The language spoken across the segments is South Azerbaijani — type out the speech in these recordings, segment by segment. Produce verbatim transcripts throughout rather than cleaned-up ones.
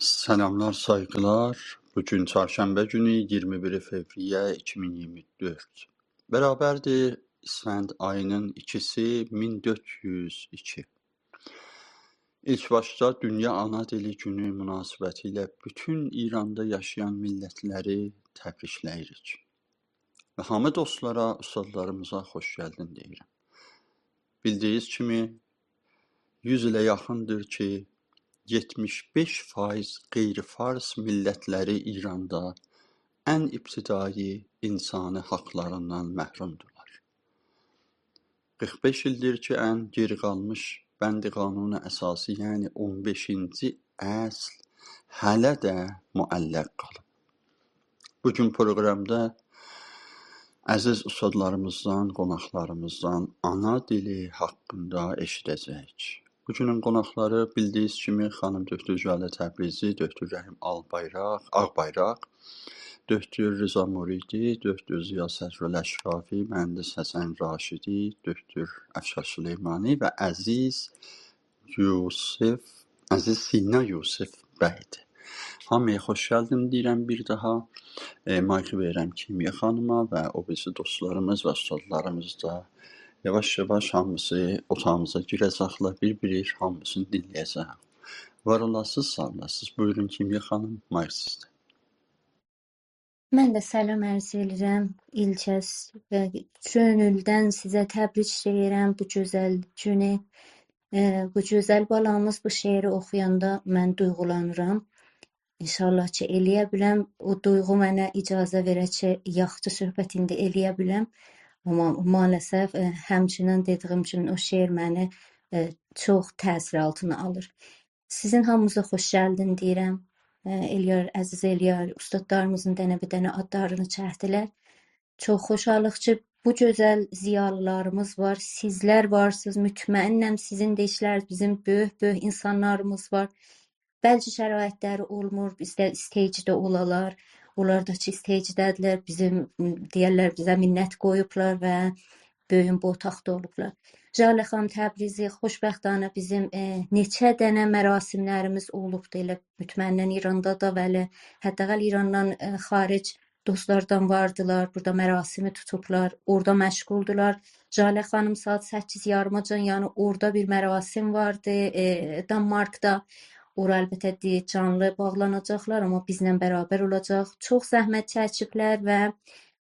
سلاملار، سایغیلار. بو گون چرشنبه گونو، اییرمی بیر فوریه ایکی مین اییرمی دؤرد. برابردیر اسفند آیی‌نین ایکیسی، مین دؤرد یوز ایکی. ایلک باشدا دونیا آنا دیلی گونو مناسبتی ایله بوتون ایراندا یاشایان میللتلری تبریکله‌ییریک. و هامی دوستلارا، اوستادلاریمیزا خوش گلدین دئییرم. بیلدیگینیز کیمی، یوز ایله یاخیندیر کی، یئتمیش بئش فایز غیر فارس میللتلری ایراندا ان ابتدایی اینسانی حاقلاریندان محرومدورلار. قیرخ بئش ایلدیر کی، ان گئری قالمیش بند قانون اساسی، یعنی اون بئشینجی اصل هله ده معلق قالیب. بو گون پروقرامدا عزیز اوستادلاریمیزدان، قوناقلاریمیزدان آنا دیلی حاقیندا ائشیده‌جه‌ییک. بو گونون قوناقلاری، بیلدیگینیز کیمی، خانیم دکتر ژاله تبریزی، دکتر رحیم آلبایراق، آغ‌بایراق، دکتر رضا مریدی، دکتر ضیا صدرالاشرافی، مهندس حسن راشدی، دکتر افشار سلیمانی و عزیز یوسف، عزیز سینا یوسف بی‌دیر. هامییا خوش گلدین دئییرم بیر داها. ائ، مایکی وئریرم کیمیا خانیما و او بیریسی دوستلاریمیز و اوستادلاریمیز دا یاواش-یاواش هامیسی اوتاغیمیزا گیره‌جکلر، بیر-بیر هامیسینی دینله‌یه‌جک. وار اولاسینیز، ساغ اولاسینیز. بویورون کیمیا خانیم، مایک سیزده. من ده سلام عرض ائدیرم. ایلک از و کؤنولدن سیزه تبریک دئییرم بو گؤزل گونو. ائ، بو گؤزل بالامیز بو شعری اوخویاندا من دویغولانیرام. ان‌شاءالله کی، ائلیه بیلم، او دویغو منه اجازه وئره کی، یاخشی صحبت ایندی ائلیه بیلم. آمما مع‌الاسف، ائ، همچنین دئدیگیم کیمی او شعر منی، ائ، چوخ تأثیر آلتینا آلیر. سیزین هامینیزا خوش گلدین دئییرم. ائ، الیار، عزیز الیار، اوستادلاریمیزین دنه بیر دنه آدلارینی چکدیلر. چوخ خوشحالیق کی، بو گؤزل ضیالیلاریمیز وار، سیزلر وارسینیز. مطمئنم سیزین ده ایشلر، بیزیم بؤیوک-بؤیوک اینسانلاریمیز وار. بلکه شرایطلری اولمور، ایستر استیجده اولالار، اونلار دا کی، استیجده‌دیرلر، بیزیم، م، دئیرلر، بیزه منت قویوبلار و بو گون بو اوتاقدا اولوبلار. ژاله خانیم تبریزی، خوشبختانه بیزیم، ائ، نئچه دنه مراسملریمیز اولوبدو، ائله مطمئناً ایراندا دا، بلی، حداقل ایراندان، ائ، خارج دوستلاردان واردیلار، بورادا مراسمی توتوبلار، اورادا مشغولدولار. ژاله خانیم ساعات سککیز یاریماجان، یعنی اورادا بیر مراسم واردی، ائ، دانمارکدا. اورا البته دئییر، جانلی باغلاناجاقلار، آمما بیزله برابر اولاجاق. چوخ زحمت چکیبلر و،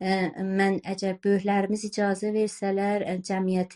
ائ، من اگر بؤیوکلریمیز اجازه وئرسه‌لر، ائ، جمعیت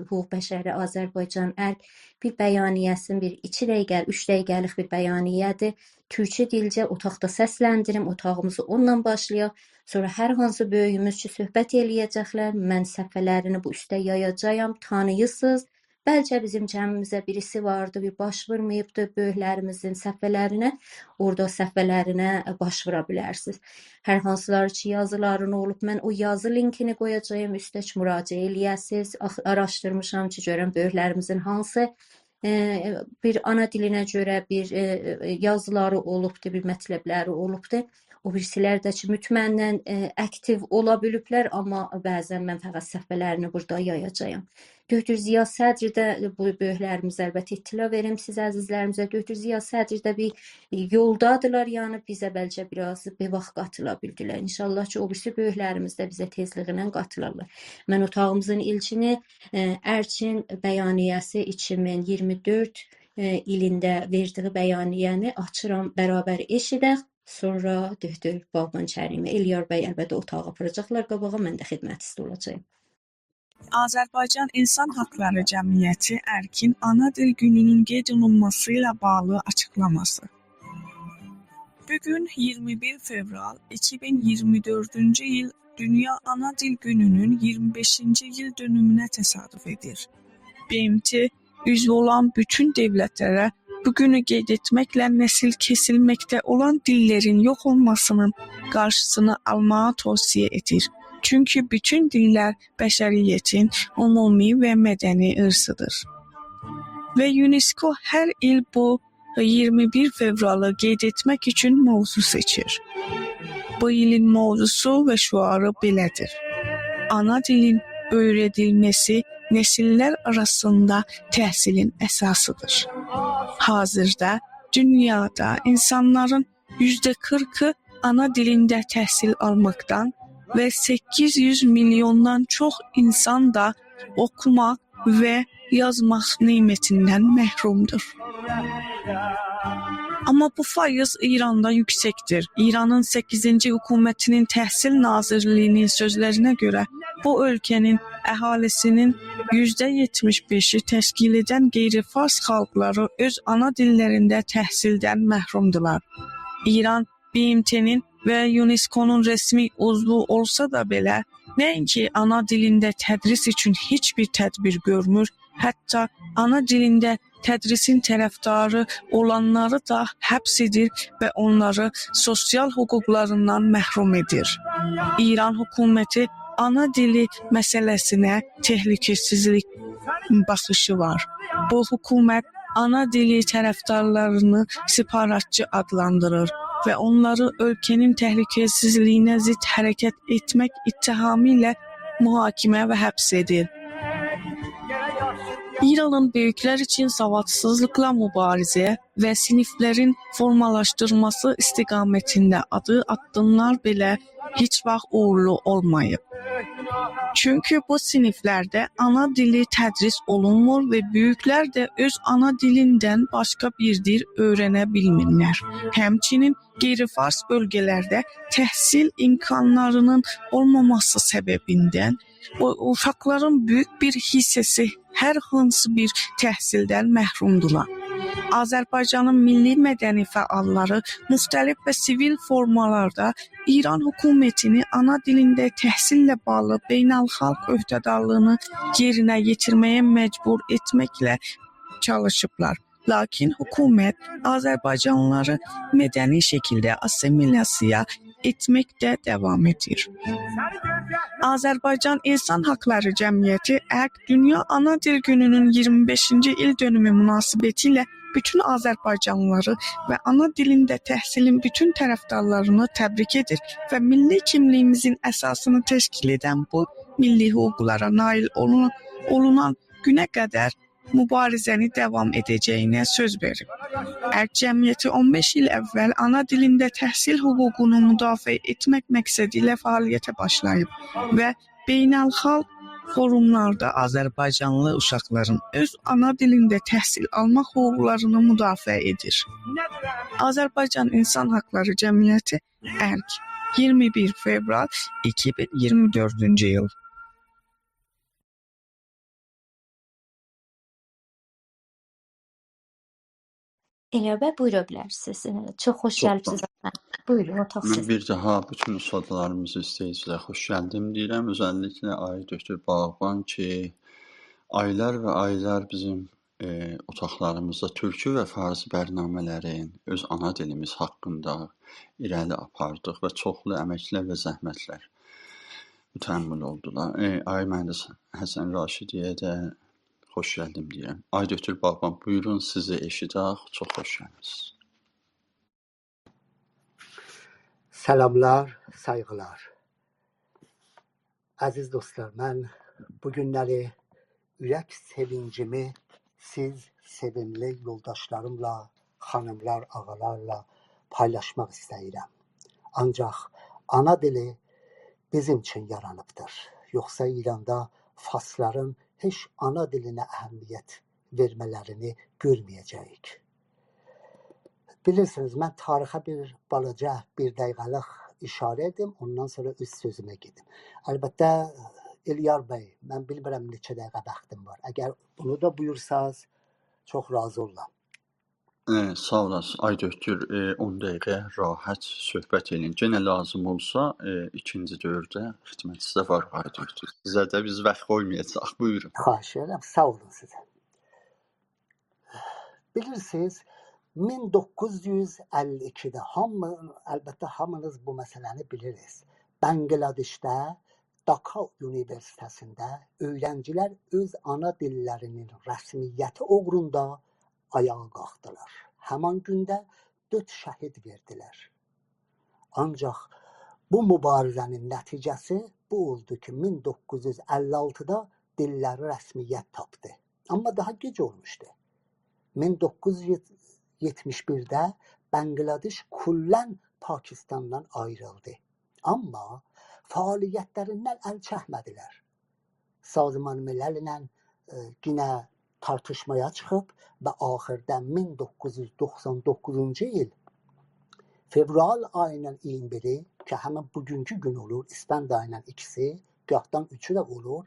حقوق بشری آذربایجان ارک بیر بیانیه‌سینی، بیر ایکی دقیقه، اوچ دقیقه‌لیک بیر بیانیه‌دیر، تورکی دیلجه اوتاقدا سسلندیریم، اوتاغیمیزی اونونلا باشلایاق. سونرا هر هانسی بؤیویوموز کی، صحبت ائلیه‌جکلر، من صفحه‌لرینی بو اوسته یایاجاغام، تانیییرسینیز. بلکه بیزیم جمعیمیزده بیریسی واردی، بیر باش وورماییبدی بؤیوکلریمیزین صفحه‌لرینه، اورادا صفحه‌لرینه باش وورا بیلرسینیز. هر هانسیلاری کی، یازیلارین اولوب، من او یازی لینکینی قویاجاغام اوسته کی، مراجعه ائلیه‌سینیز. آخ-، آراشدیرمیشام کی، گؤرم بؤیوکلریمیزین هانسی، ائ، بیر آنا دیلینه گؤره بیر، ائ، ائ، یازیلاری اولوبدو، بیر مطلبلری اولوبدو. او بیریسیلر ده کی، مطمئناً، ائ، آکتیو اولا بیلیبلر، آمما بعضاً من فقط صفحه‌لرینی بورادا یایاجاغام. دکتر ضیا صدر ده، بو بؤیوکلریمیز، البته اطلاع وئریم سیز عزیزلریمیزه، دکتر ضیا صدر ده بیر یولدادیلار، یعنی بیزه بلکه بیر آز بیر واخت قاتیلا بیلدیلر. ان‌شاءالله کی، او بیریسی بؤیوکلریمیز ده بیزه تئزلیگینن قاتیلارلار. من اوتاغیمیزین ایلکینی، ائ، ارکین بیانیه‌سی ایکی مین اییرمی دؤرد، ائ، ایلینده وئردیگی بیانیه‌نی آچیرام، برابر ائشیدک. سونرا دکتر باغبان کریمی، الیار بی البته اوتاغی آپاراجاقلار قاباغا، من ده خدمتیزده اولاجاغام. آذربایجان اینسان حاقلاری جمعیتی ارکین آنا دیل گونونون قید اولونماسی ایله باغلی آچیقلاماسی. بو گون اییرمی بیر فئورال ایکی مین اییرمی دؤردونجو ایل دونیا آنا دیل گونونون اییرمی بئشینجی ایل دؤنومونه تصادف ائدیر. ب م ت عضو اولان بوتون دؤولتلره بو گونو قید ائتمکله نسیل کسیلمکده اولان دیللرین یوخ اولماسینین قارشیسینی آلماغی توصیه ائدیر. چونکی بوتون دیللر بشریتین عمومی و مدنی ارثیدیر. و یونسکو هر ایل بو اییرمی بیر فئورالی قید ائتمک اوچون موضوع سئچیر. بو ایلین موضوعسو و شعاری بئله‌دیر: آنا دیلین اؤیره‌دیلمه‌سی نسیللر آراسیندا تحصیلین اساسیدیر. حاضردا دونیادا اینسانلارین یوزده قیرخی آنا دیلینده تحصیل آلماقدان و سککیز یوز میلیوندان چوخ اینسان دا اوخوماق و یازماق نعمتیندن محرومدور. آمما بو فایز ایراندا یوکسکدیر. ایرانین سککیزینجی حکومتی‌نین تحصیل ناظرلیگی‌نین سؤزلرینه گؤره، بو اؤلکه‌نین اهالی‌سی‌نین یوزده یئتمیش بئشی تشکیل ائدن غیرفارس خالقلاری اؤز آنا دیللرینده تحصیلدن محرومدولار. ایران ب م ت-نین و یونسکونون رسمی عضوو اولسا دا بئله، نه‌اینکی آنا دیلینده تدریس اوچون هئچ بیر تدبیر گؤرمور، حتی آنا دیلینده تدریسین طرفداری اولانلاری دا حبس ائدیر و اونلاری سوسیال حقوقلاریندان محروم ائدیر. ایران حکومتی آنا دیلی مسئله‌سینه تهلکه‌سیزلیک باخیشی وار. بو حکومت آنا دیلی طرفدارلارینی سپاهاتچی آدلاندیریر و اونلاری اؤلکه‌نین تهلکه‌سیزلیگینه ضد حرکت ائتمک اتهامی ایله محاکمه و حبس ائدیر. ایرانین بؤیوکلر اوچون سوادسیزلیقلا مبارزه و صینیفلرین فورمالاشدیرماسی استقامتینده آدی آددیملار بئله هئچ واخت اوغورلو اولماییب. چونکی بو صینیفلرده آنا دیلی تدریس اولونمور و بؤیوکلر ده اؤز آنا دیلیندن باشقا بیر دیل اؤیرنه بیلمیرلر. همچنین غیرفارس بؤلگه‌لرده تحصیل امکانلاری‌نین اولماماسی سببیندن او، اوشاقلارین بؤیوک بیر حیصه‌سی هر هانسی بیر تحصیلدن محرومدولار. آذربایجانین میللی مدنی فعاللاری مختلف و سیویل فورمالاردا ایران حکومتینی آنا دیلینده تحصیلله باغلی بین‌الخالق عهده‌دارلیغینی یئرینه یئتیرمه‌یه مجبور ائتمکله چالیشیبلار. لاکین حکومت آذربایجانلیلاری مدنی شکیلده آسیمیلاسیا ائتمکده داوام ائدیر. آذربایجان اینسان حاقلاری جمعیتی، ارک، دونیا آنا دیل گونونون ایگیرمی بئشینجی ایل دؤنومو مناسبتی ایله بوتون آذربایجانلیلاری و آنا دیلینده تحصیلین بوتون طرفدارلارینی تبریک ائدیر و میللی کیملیگیمیزین اساسینی تشکیل ائدن بو میللی حقوقلارا نایل اولون-، اولونان گونه قدر مبارزه‌نی داوام ائده‌جه‌یینه سؤز وئریر. ارک جمعیتی اون بئش ایل اول آنا دیلینده تحصیل حقوقونو مدافعه ائتمک مقصدی ایله فعالیته باشلاییب و بین‌الخالق فوروملاردا آذربایجانلی اوشاقلارین اؤز آنا دیلینده تحصیل آلماق حقوقلارینی مدافعه ائدیر. آذربایجان اینسان حاقلاری جمعیتی، ارک، ایگیرمی بیر فئورال ایکی مین ایگیرمی دؤردونجو ایل. ائلیاس بی، بویورا بیلرسینیز. ائ، چوخ خوش چوخ ساغ گلیبسینیز. بویورون، اوتاق من سیزین. بیر داها بوتون اوستادلاریمیزی، ایزله‌ییجی‌لری خوش گلدین دئییرم. اؤزللیکله آقای دکتر باغبان کی، آیلار و آیلار بیزیم، ائ، اوتاقلاریمیزدا تورکی و فارسی برنامه‌لرین اؤز آنا دیلیمیز حاقیندا ایره‌لی آپاردیق و چوخلو امکلر و زحمتلر متحمل اولدولار. ائ، آقای مهندس حسن راشدی‌یه ده خوش گلدین دئییرم. آقای دکتر باغبان، بویورون، سیزی ائشیدک. چوخ خوش گلمیسینیز. سلاملار، سایغیلار. عزیز دوستلار، من بو گونلری اورک سئوینجیمی سیز سئویملی یولداشلاریملا، خانیملار، آغالارلا پایلاشماق ایسته‌ییرم. آنجاق آنا دیلی بیزیم اوچون یارانیبدیر. یوخسا ایراندا فارسلارین هئچ آنا دیلینه اهمیت وئرمه‌لرینی گؤرمه‌یه‌جه‌ییک. بیلیرسینیز، من تاریخه بیر بالاجا، بیر دقیقه‌لیک اشاره ائدیم، اوندان سونرا اؤز سؤزومه گئدیم. البته، ائلیار بی، من بیلمیرم نئچه دقیقه واختیم وار. اگر بونو دا بویورساز، چوخ راضی اولارام. ائ، ساغ اولاسیز، آقای دکتر، ائ، اون دقیقه راحت صحبت ائدین. یئنه لازیم اولسا، ائ، ایکینجی دؤورده خدمتینیزده واریق، آقای دکتر. سیزه ده بیز واخت قویمایاجاغیق. بویورون. خواهش ائدیرم، ساغ اولون سیزه. بیلیرسینیز، مین دوققوز یوز اللی ایکیده هامی، البته، هامینیز بو مسئله‌نی بیلیرسینیز. بنگلادشده داکا اونیوئرسیته‌سینده اؤیرنجیلر اؤز آنا دیللری‌نین رسمیتی اوغروندا آیاغا قالخدیلار. همان گونده دؤرد شهید وئردیلر. آنجاق بو مبارزه‌نین نتیجه‌سی بو اولدو کی، مین دوققوز یوز اللی آلتیدا دیللری رسمیت تاپدی. آمما داها گئج اولموشدو. مین دوققوز یوز یئتمیش بیرده بنگلادش کلاً پاکستاندان آیریلدی. آمما فعالیت‌لریندن ال چکمه‌دیلر. سازمان ملل‌له، ائ، یئنه تارتیشمایا چیخیب و آخیردا مین دوققوز یوز دوخسان دوققوزونجو ایل فئورال آیی‌نین ایگیرمی بیری، کی همین بوگونکو گون اولور، اسفند آیی‌نین ایکیسی، گاهدان اوچو ده اولور،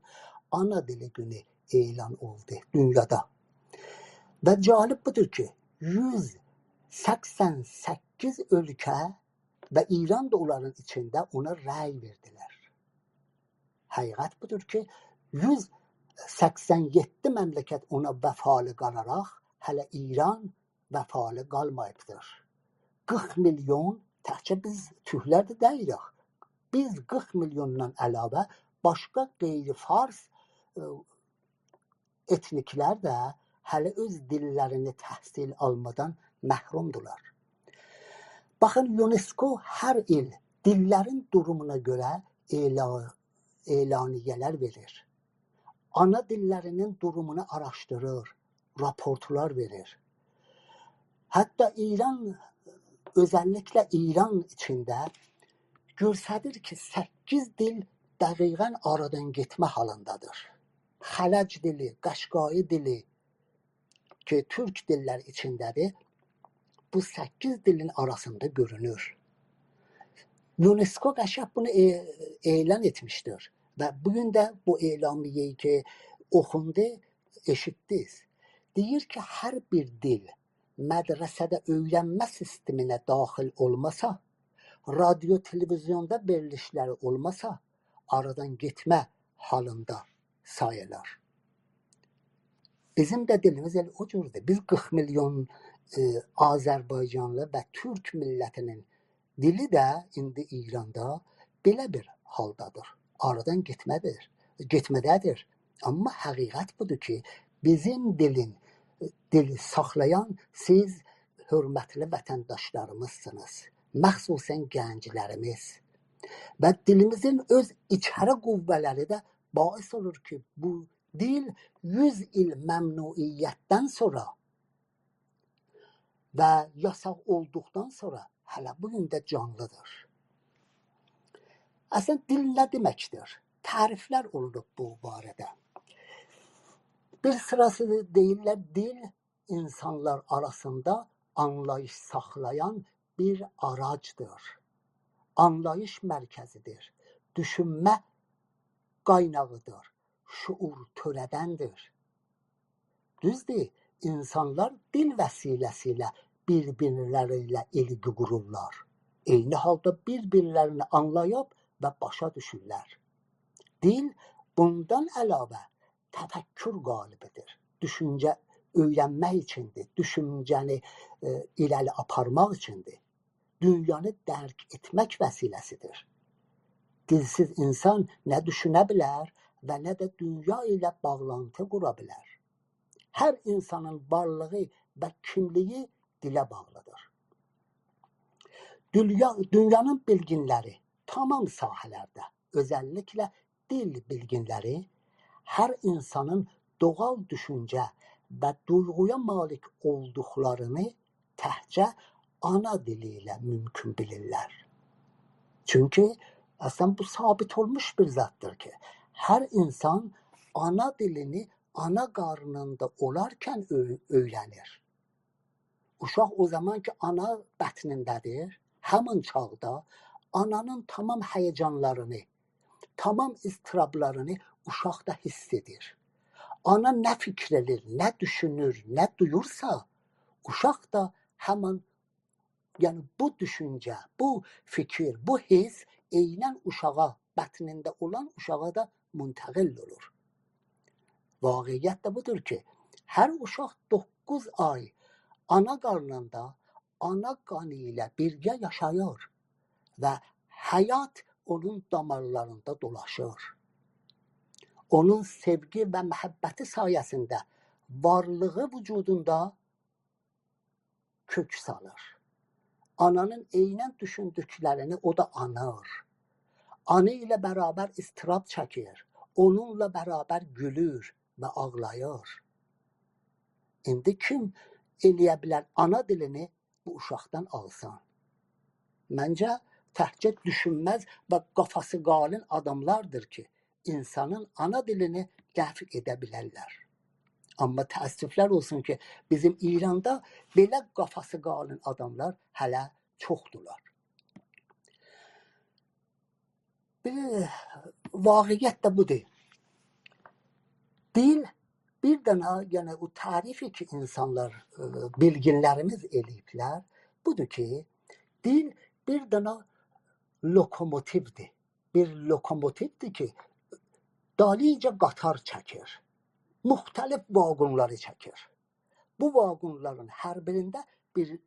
آنا دیلی گونو اعلان اولدو دونیادا. و جالب بودور کی، یوز سکسن سککیز اؤلکه و ایران دا اونلارین ایچینده اونا رأی وئردیلر. حقیقت بودور کی، یوز سکسن یئددی مملکت اونا وفالی قالاراق، هله ایران وفالی قالماییبدیر. قیرخ میلیون، تکجه بیز تورکلر ده دئییریک. بیز قیرخ میلیوندان علاوه باشقا غیر فارس، ائ، ائتنیک‌لر ده هله اؤز دیللرینی تحصیل آلمادان محرومدولار. باخین، یونسکو هر ایل دیللرین دورومونا گؤره اعلا-، اعلامیه‌لر وئریر. آنا دیللرینین دورومونو آراشدیریر، راپورتلار وئریر. حتی ایران، اؤزللیکله ایران ایچینده گؤستریر کی، سککیز دیل دقیقاً آرادان گئتمه حالیندادیر. خلج دیلی، قشقایی دیلی کی، تورک دیللر ایچینده‌دیر، بو سککیز دیلین آراسیندا گؤرونور. یونسکو قشنگ بونو اع-، اعلان ائتمیشدیر و بو گون ده بو اعلامیه‌یی کی اوخوندو، ائشیتدینیز. دئییر کی، هر بیر دیل مدرسه‌ده اؤیرنمه سیستمینه داخیل اولماسا، رادیو، تلویزیوندا وئریلیشلری اولماسا، آرادان گئتمه حالیندا ساییلار. بیزیم ده دیلیمیز ائله او جوردور. بیز قیرخ میلیون، ائ، آذربایجانلی و تورک میللتینین دیلی ده ایندی ایراندا بئله بیر حالدادیر. آرادان گئتمه‌دیر، گئتمه‌ده‌دیر. آمما حقیقت بودور کی، بیزیم دیلین، دیلی ساخلایان سیز، حؤرمتلی وطنداشلاریمیزسینیز. مخصوصاً گنجلریمیز. و دیلیمیزین اؤز ایچری قوه‌لری ده باعث اولور کی، بو دیل یوز ایل ممنوعیتدن سونرا و یاساق اولدوقدان سونرا هله بو گون ده جانلیدیر. اصلاً، دیل نه دئمکدیر؟ تعریف‌لر اولونوب بو باره‌ده. بیر سیراسی دئییرلر، دیل اینسانلار آراسیندا آنلاییش ساخلایان بیر آراجدیر. آنلاییش مرکزیدیر. دوشونمه قایناغیدیر. شعور تؤره‌دندیر. دوزدور، اینسانلار دیل وسیله‌سیله بیر-بیرلری ایله ایلگی قورورلار. عینی حالدا بیر-بیرلرینی آنلاییب و باشا دوشورلر. دیل بوندان علاوه تفکر قالبیدیر. دوشونجه اؤیرنمک اوچوندور، دوشونجه‌نی، ائ، ایره‌لی آپارماق اوچوندور. دونیانی درک ائتمک وسیله‌سیدیر. دیلسیز اینسان نه دوشونه بیلر و نه ده دونیا ایله باغلانتی قورا بیلر. هر اینسانین وارلیغی و کیملیگی دیله باغلیدیر. دونیا، دونیانین بیلگینلری تمام ساحه‌لرده، اؤزللیکله دیل بیلگینلری هر اینسانین دوغال دوشونجه و دویغویا مالیک اولدوقلارینی تکجه آنا دیلی ایله مومکون بیلیرلر. چونکی اصلاً بو ثابت اولموش بیر زاددیر کی، هر اینسان آنا دیلینی آنا قارنیندا اولارکن اؤ-، اؤیرنیر. اوشاق او زامان کی، آنا بطنینده‌دیر، همین چاغدا آنانین تمام هیجانلارینی، تمام اضطرابلارینی اوشاق دا حس ائدیر. آنا نه فیکیر ائله‌ییر، نه دوشونور، نه دویورسا، اوشاق دا همین، یعنی بو دوشونجه، بو فیکیر، بو حس عیناً اوشاغا، بطنینده اولان اوشاغا دا منتقل اولور. واقعیت ده بودور کی، هر اوشاق دوققوز آی آنا قارنیندا آنا قانی ایله بیرگه یاشاییر و حیات اونون دامارلاریندا دولاشیر. اونون سئوگی و محبتی سایه‌سینده وارلیغی وجودوندا کؤک سالیر. آنانین عیناً دوشوندوکلرینی او دا آنیر. آنا ایله برابر اضطراب چکیر، اونونلا برابر گولور و آغلاییر. ایندی کیم ائلیه بیلر آنا دیلینی بو اوشاقدان آلسین؟ منجه، تکجه دوشونمز و قافاسی قالین آداملاردیر کی، اینسانین آنا دیلینی دفع ائده بیلرلر. آمما تأسفلر اولسون کی، بیزیم ایراندا بئله قافاسی قالین آداملار هله چوخدولار. بیر واقعیت ده بودور. دیل بیر دنه، یعنی او تعریفی کی، اینسانلار، ائ، بیلگینلریمیز ائله‌ییبلر، بودور کی، دیل بیر دنه لوکوموتیودیر. بیر لوکوموتیودیر کی، دالیجا قاطار چکیر. مختلف واگونلاری چکیر. بو واگونلارین هر بیرینده بیر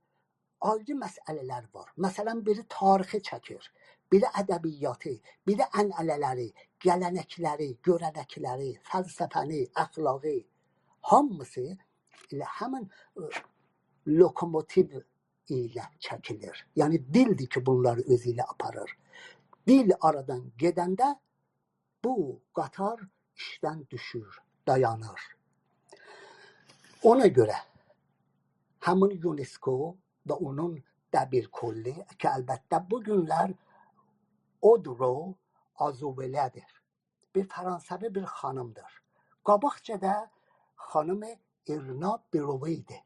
آیری مسئله‌لر وار. مثلا، بیری تاریخی چکیر، بیری ادبیاتی، بیری عنعنه‌لری، گله‌نکلری، گؤره‌نکلری، فلسفه‌نی، اخلاقی، هامیسی ائله همین، ائ، لوکوموتیو ایله چکیلیر. یعنی دیلدیر کی، بونلاری اؤزو ایله آپاریر. دیل آرادان گئدنده بو قاطار ایشدن دوشور، دایانیر. اونا گؤره همین یونسکو و اونون دبیرکلی کی، البته، بو گونلر اودرو آزووله‌دیر. بیر فرانسوی بیر خانیمدیر. قاباقجا دا خانیم ارنا برووی ایدی.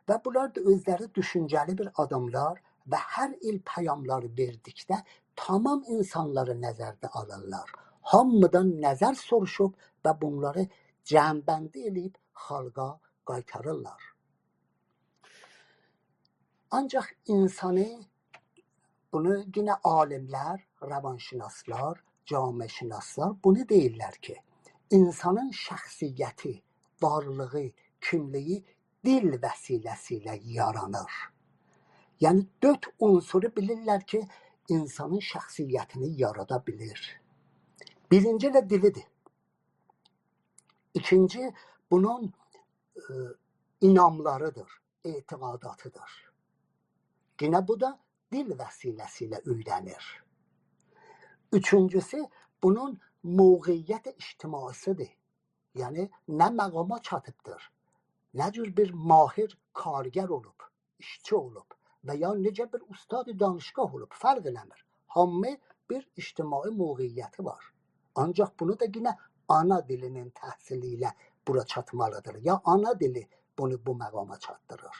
و بونلار دا اؤزلری دوشونجه‌لی بیر آداملار و هر ایل پیاملاری وئردیکده تمام اینسانلاری نظرده آلیرلار. هامیدان نظر سوروشوب و بونلاری جمع‌بندی ائله‌ییب خالقا قایتاریرلار. آنجاق اینسانی، بونو یئنه عالیملر، روانشناسلار، جامعه‌شناسلار بونو دئییرلر کی، اینسانین شخصیتی، وارلیغی، کیملیگی دیل وسیله‌سیله یارانیر. یعنی دؤرد عنصرو بیلیرلر کی، اینسانین شخصیتینی یارادا بیلیر. بیرینجی ده دیلیدیر. ایکینجی، بونون، ائ، ایناملاریدیر، اعتقاداتیدیر. یئنه بو دا دیل وسیله‌سیله اؤیره‌نیر. اوچونجوسو، بونون موقعیت اجتماعی‌سیدیر. یعنی، نه مقاما چاتیبدیر، نه جور بیر ماهر کارگر اولوب، ایشچی اولوب و یا نئجه بیر استاد دانشگاه اولوب، فرق ائله‌میر. هامی بیر اجتماعی موقعیتی وار. آنجاق بونو دا یئنه آنا دیلینین تحصیلی ایله بورا چاتمالیدیر. یا آنا دیلی بونو بو مقاما چاتدیریر.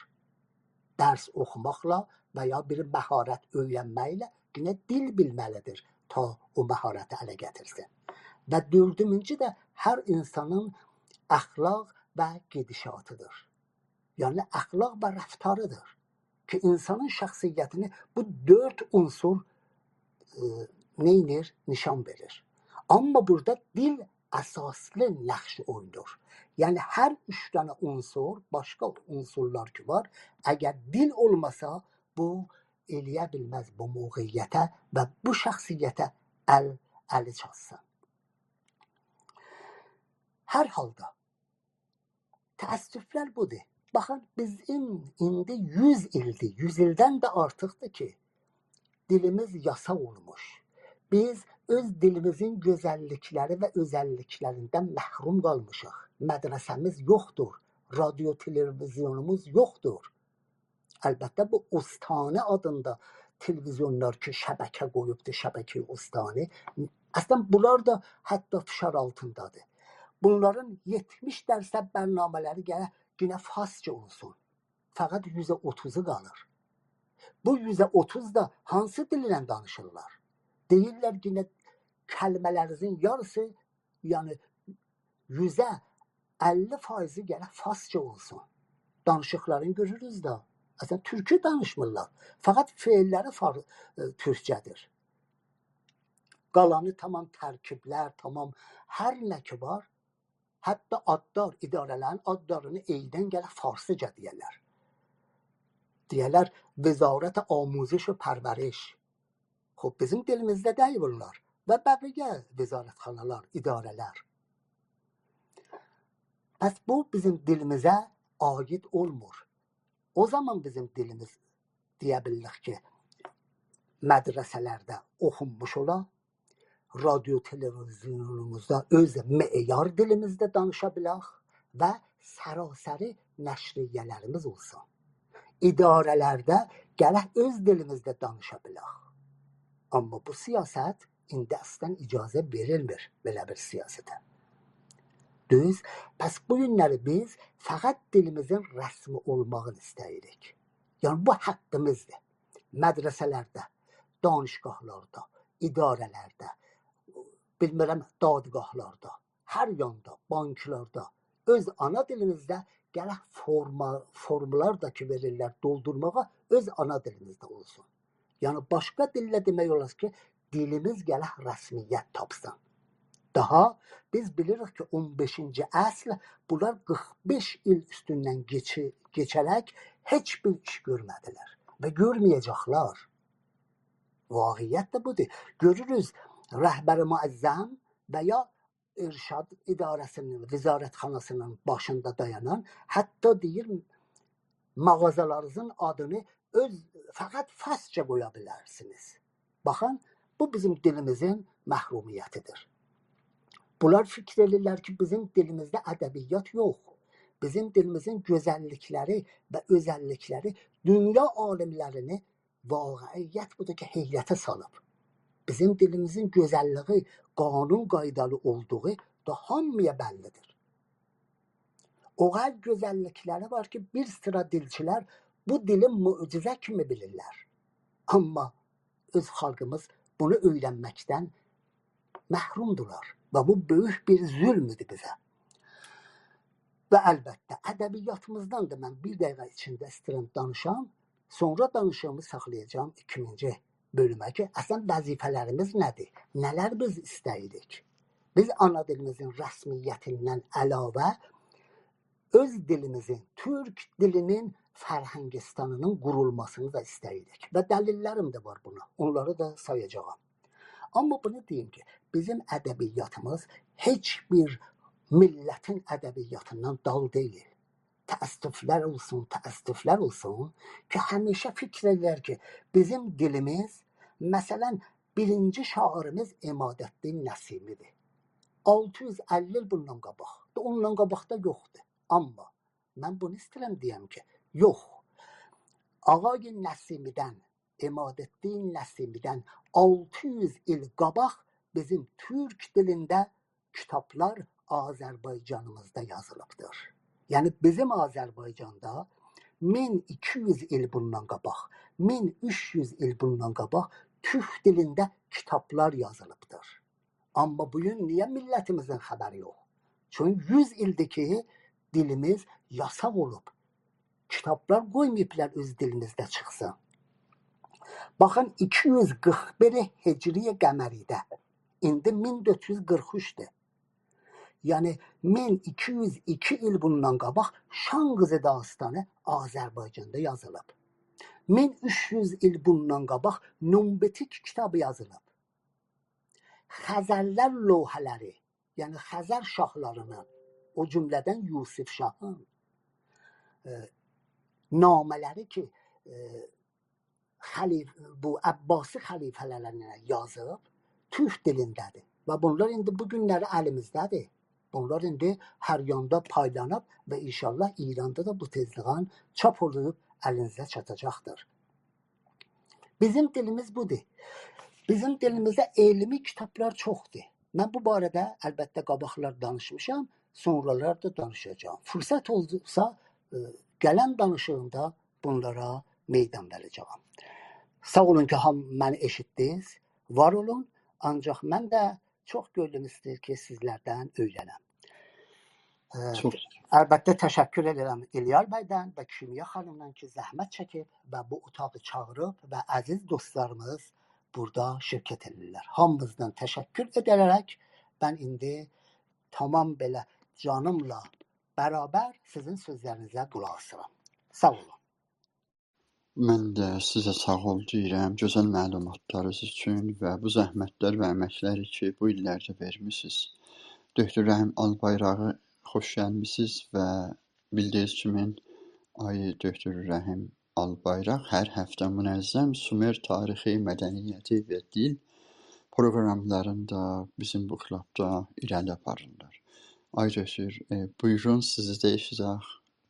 درس اوخوماقلا و یا بیر مهارت اؤیرنمکله یئنه دیل بیلمه‌لیدیر تا او مهارتی اله گتیرسین. و دؤردونجو ده هر اینسانین اخلاق و گئدیشاتیدیر. یعنی اخلاق و رفتاریدیر کی، اینسانین شخصیتینی بو دؤرد عنصر، ائ، نئینیر؟ نشان وئریر. آمما بورادا دیل اساسلی نقش اوینایر. یعنی هر اوچ دنه عنصر، باشقا عنصرلار کی وار، اگر دیل اولماسا، بو ائلیه بیلمز بو موقعیته و بو شخصیته ال، الی چاتسین. هر حالدا، تأسفلر بودور. باخین، بیزیم ایندی یوز ایلدیر، یوز ایلدن ده آرتیقدیر کی، دیلیمیز یاساق اولموش. بیز اؤز دیلیمیزین گؤزللیکلری و اؤزللیکلریندن محروم قالمیشیق. مدرسه‌میز یوخدور، رادیو، تلویزیونوموز یوخدور. البته، بو استانی آدیندا تلویزیونلار کی، شبکه قویوبدور، شبکه‌ی استانی. اصلا، بونلار دا حتی فشار آلتیندادیر. بونلارین یئتمیش درصد برنامه‌لری گرک یئنه فارسجا اولسون. فقط یوزه اوتوزو قالیر. بو یوزه اوتوز دا هانسی دیلله دانیشیرلار؟ دئییرلر کی، یئنه کلمه‌لرینیزین یاریسی، یعنی یوزه اللی فایزی گرک فارسجا اولسون. دانیشیقلارینی گؤروروز ده. اصلا، تورکو دانیشمیرلار. فقط فعللری فار، ائ، تورکجه‌دیر. قالانی تمام ترکیبلر، تمام هر نه کی وار، حتی آدلار، اداره‌لرین آدلارینی ائیدن گرک فارسیجا دئیه‌لر. دئیه‌لر، وزارت آموزش و پرورش. خوب، بیزیم دیلیمیزده دئییل بونلار. و بقیه وزارتخانالار، اداره‌لر. پس بو بیزیم دیلیمیزه عاید اولمور. او زامان بیزیم دیلیمیز، دئیه بیلیریک کی، مدرسه‌لرده اوخونموش اولا، رادیو تلویزیونوموزدا اؤز معیار دیلیمیزده دانیشا بیلک و سراسری نشریه‌لریمیز اولسون. اداره‌لرده گرک اؤز دیلیمیزده دانیشا بیلک. آمما بو سیاست ایندی اصلاً اجازه وئریلمیر بئله بیر سیاسته. دوز، پس بو گونلری بیز فقط دیلیمیزین رسمی اولماغینی ایسته‌ییریک. یعنی بو حاققیمیزدیر. مدرسه‌لرده، دانشگاهلاردا، اداره‌لرده، بیلمیرم، دادگاهلاردا، هر یاندا، بانکلاردا اؤز آنا دیلیمیزده گرک فورما، فورمولار دا کی وئریرلر دولدورماغا، اؤز آنا دیلیمیزده اولسون. یعنی باشقا دیلله دئمک اولار کی، دیلیمیز گرک رسمیت تاپسین. داها بیز بیلیریک کی، اون بئشینجی عصر، بونلار قیرخ بئش ایل اوستوندن کئچی، کئچه‌رک هئچ بیر ایش گؤرمه‌دیلر و گؤرمه‌یه‌جکلر. واقعیت ده بودور. گؤروروز، رهبر معظم و یا ارشاد اداره‌سی‌نین، وزارتخاناسی‌نین باشیندا دایانان، حتی دئییر، مغازه‌لرینیزین آدینی اؤز، فقط فارسجا قویا بیلرسینیز. باخین، بو بیزیم دیلیمیزین محرومیتی‌دیر. بونلار فیکیر ائدیرلر کی، بیزیم دیلیمیزده ادبیات یوخ. بیزیم دیلیمیزین گؤزللیکلری و اؤزللیکلری دونیا عالملرینی، واقعیت بودور کی، حیرته سالیب. بیزیم دیلیمیزین گؤزللیگی، قانون قایدالی اولدوغو دا هامییا بللی‌دیر. او قدر گؤزللیکلری وار کی، بیر سیرا دیلچیلر بو دیلی معجزه کیمی بیلیرلر. آمما اؤز خالقیمیز بونو اؤیرنمکدن محرومدولار و بو بؤیوک بیر ظلمدور بیزه. و البته، ادبیاتیمیزدان دا من بیر دقیقه ایچینده ایسته‌ییرم دانیشام، سونرا دانیشیغیمی ساخلایاجاغام ایکینجی بؤلومه کی، اصلاً وظیفه‌لریمیز نه‌دیر؟ نه‌لر بیز ایسته‌ییریک؟ بیز آنا دیلیمیزین رسمیتیندن علاوه اؤز دیلیمیزین، تورک دیلینین فرهنگستانینین قورولماسینی دا ایسته‌ییریک. و دلیللریم ده وار بونا. اونلاری دا سایاجاغام. آمما بونو دئییم کی، بیزیم ادبیاتیمیز هئچ بیر میللتین ادبیاتیندان دال دئییل. تأسفلر اولسون، تأسفلر اولسون کی، همیشه فیکیر ائدیرلر کی، بیزیم دیلیمیز، مثلاً، بیرینجی شاعیریمیز عمادالدین نسیمی‌دیر. آلتی یوز اللی ایل بوندان قاباق. دا اوندان قاباق دا یوخدور. آمما من بونو ایسته‌ییرم دئیم کی، یوخ. آقای نسیمی‌دن، عمادالدین نسیمی‌دن آلتی یوز ایل قاباق بیزیم تورک دیلینده کیتابلار آذربایجانیمیزدا یازیلیبدیر. یعنی بیزیم آذربایجاندا مین ایکی یوز ایل بوندان قاباق، مین اوچ یوز ایل بوندان قاباق تورک دیلینده کیتابلار یازیلیبدیر. آمما بو گون نییه میللتیمیزین خبری یوخ؟ چونکی یوز ایلدیر کی، دیلیمیز یاساق اولوب. کیتابلار قویماییبلار اؤز دیلیمیزده چیخسین. باخین، ایکی یوز قیرخ بیر هجری قمری‌ده. ایندی مین دؤرد یوز قیرخ اوچدور. یعنی، مین ایکی یوز ایکی ایل بوندان قاباق شاه قیزی داستانی آذربایجاندا یازیلیب. مین اوچ یوز ایل بوندان قاباق نونبتیک کیتابی یازیلیب. خزرلر لوحه‌لری، یعنی خزر شاهلاری‌نین، او جمله‌دن یوسف شاهین، ائ، نامه‌لری کی، ائ، خلیف-، بو عباسی خلیفه‌لرینه یازیب، تورک دیلینده‌دیر. و بونلار ایندی بو گونلری الیمیزده‌دیر. بونلار ایندی هر یاندا پایلانیب و انشاءالله ایراندا دا بو تئزلیکله چاپ اولونوب الینیزه چاتاجاقدیر. بیزیم دیلیمیز بودور. بیزیم دیلیمیزده علمی کیتابلار چوخدور. من بو باره‌ده البته قاباقلار دانیشمیشام، سونرالار دا دانیشاجاغام. فرصت اولسا، ائ، گلن دانیشیغیمدا بونلارا میدان وئره‌جه‌یم. ساغ اولون کی، هام-، منی ائشیتدینیز، وار اولون. آنجاق من ده چوخ گؤنلوم ایسته‌ییر کی، سیزلردن اؤیرنم. ائ، چوخ البته تشکر ائدیرم الیار بیدن و کیمیا خانیمدان کی، زحمت چکیب و بو اوتاغی چاغیریب و عزیز دوستلاریمیز بورادا شرکت ائدیرلر. هامینیزدان تشکر ائده‌رک من ایندی تمام بئله جانیملا برابر سیزین سؤزلرینیزه قولاق آسیرام. ساغ اولون. من ده سیزه ساغ اول دئییرم، گؤزل معلوماتلارینیز اوچون و بو زحمتلر و امکلری کی، بو ایللرده وئرمیسینیز. دکتر رحیم آلبایراغی خوش گلمیسینیز و بیلدیگینیز کیمی، آقای دکتر رحیم آلبایراق هر هفته منظم سومر تاریخی، مدنیتی و دیل پروقراملارینی دا بیزیم بو کلابدا ایره‌لی آپاریرلار. آقای دکتر، ائ، بویورون، سیزی ده ائشیدک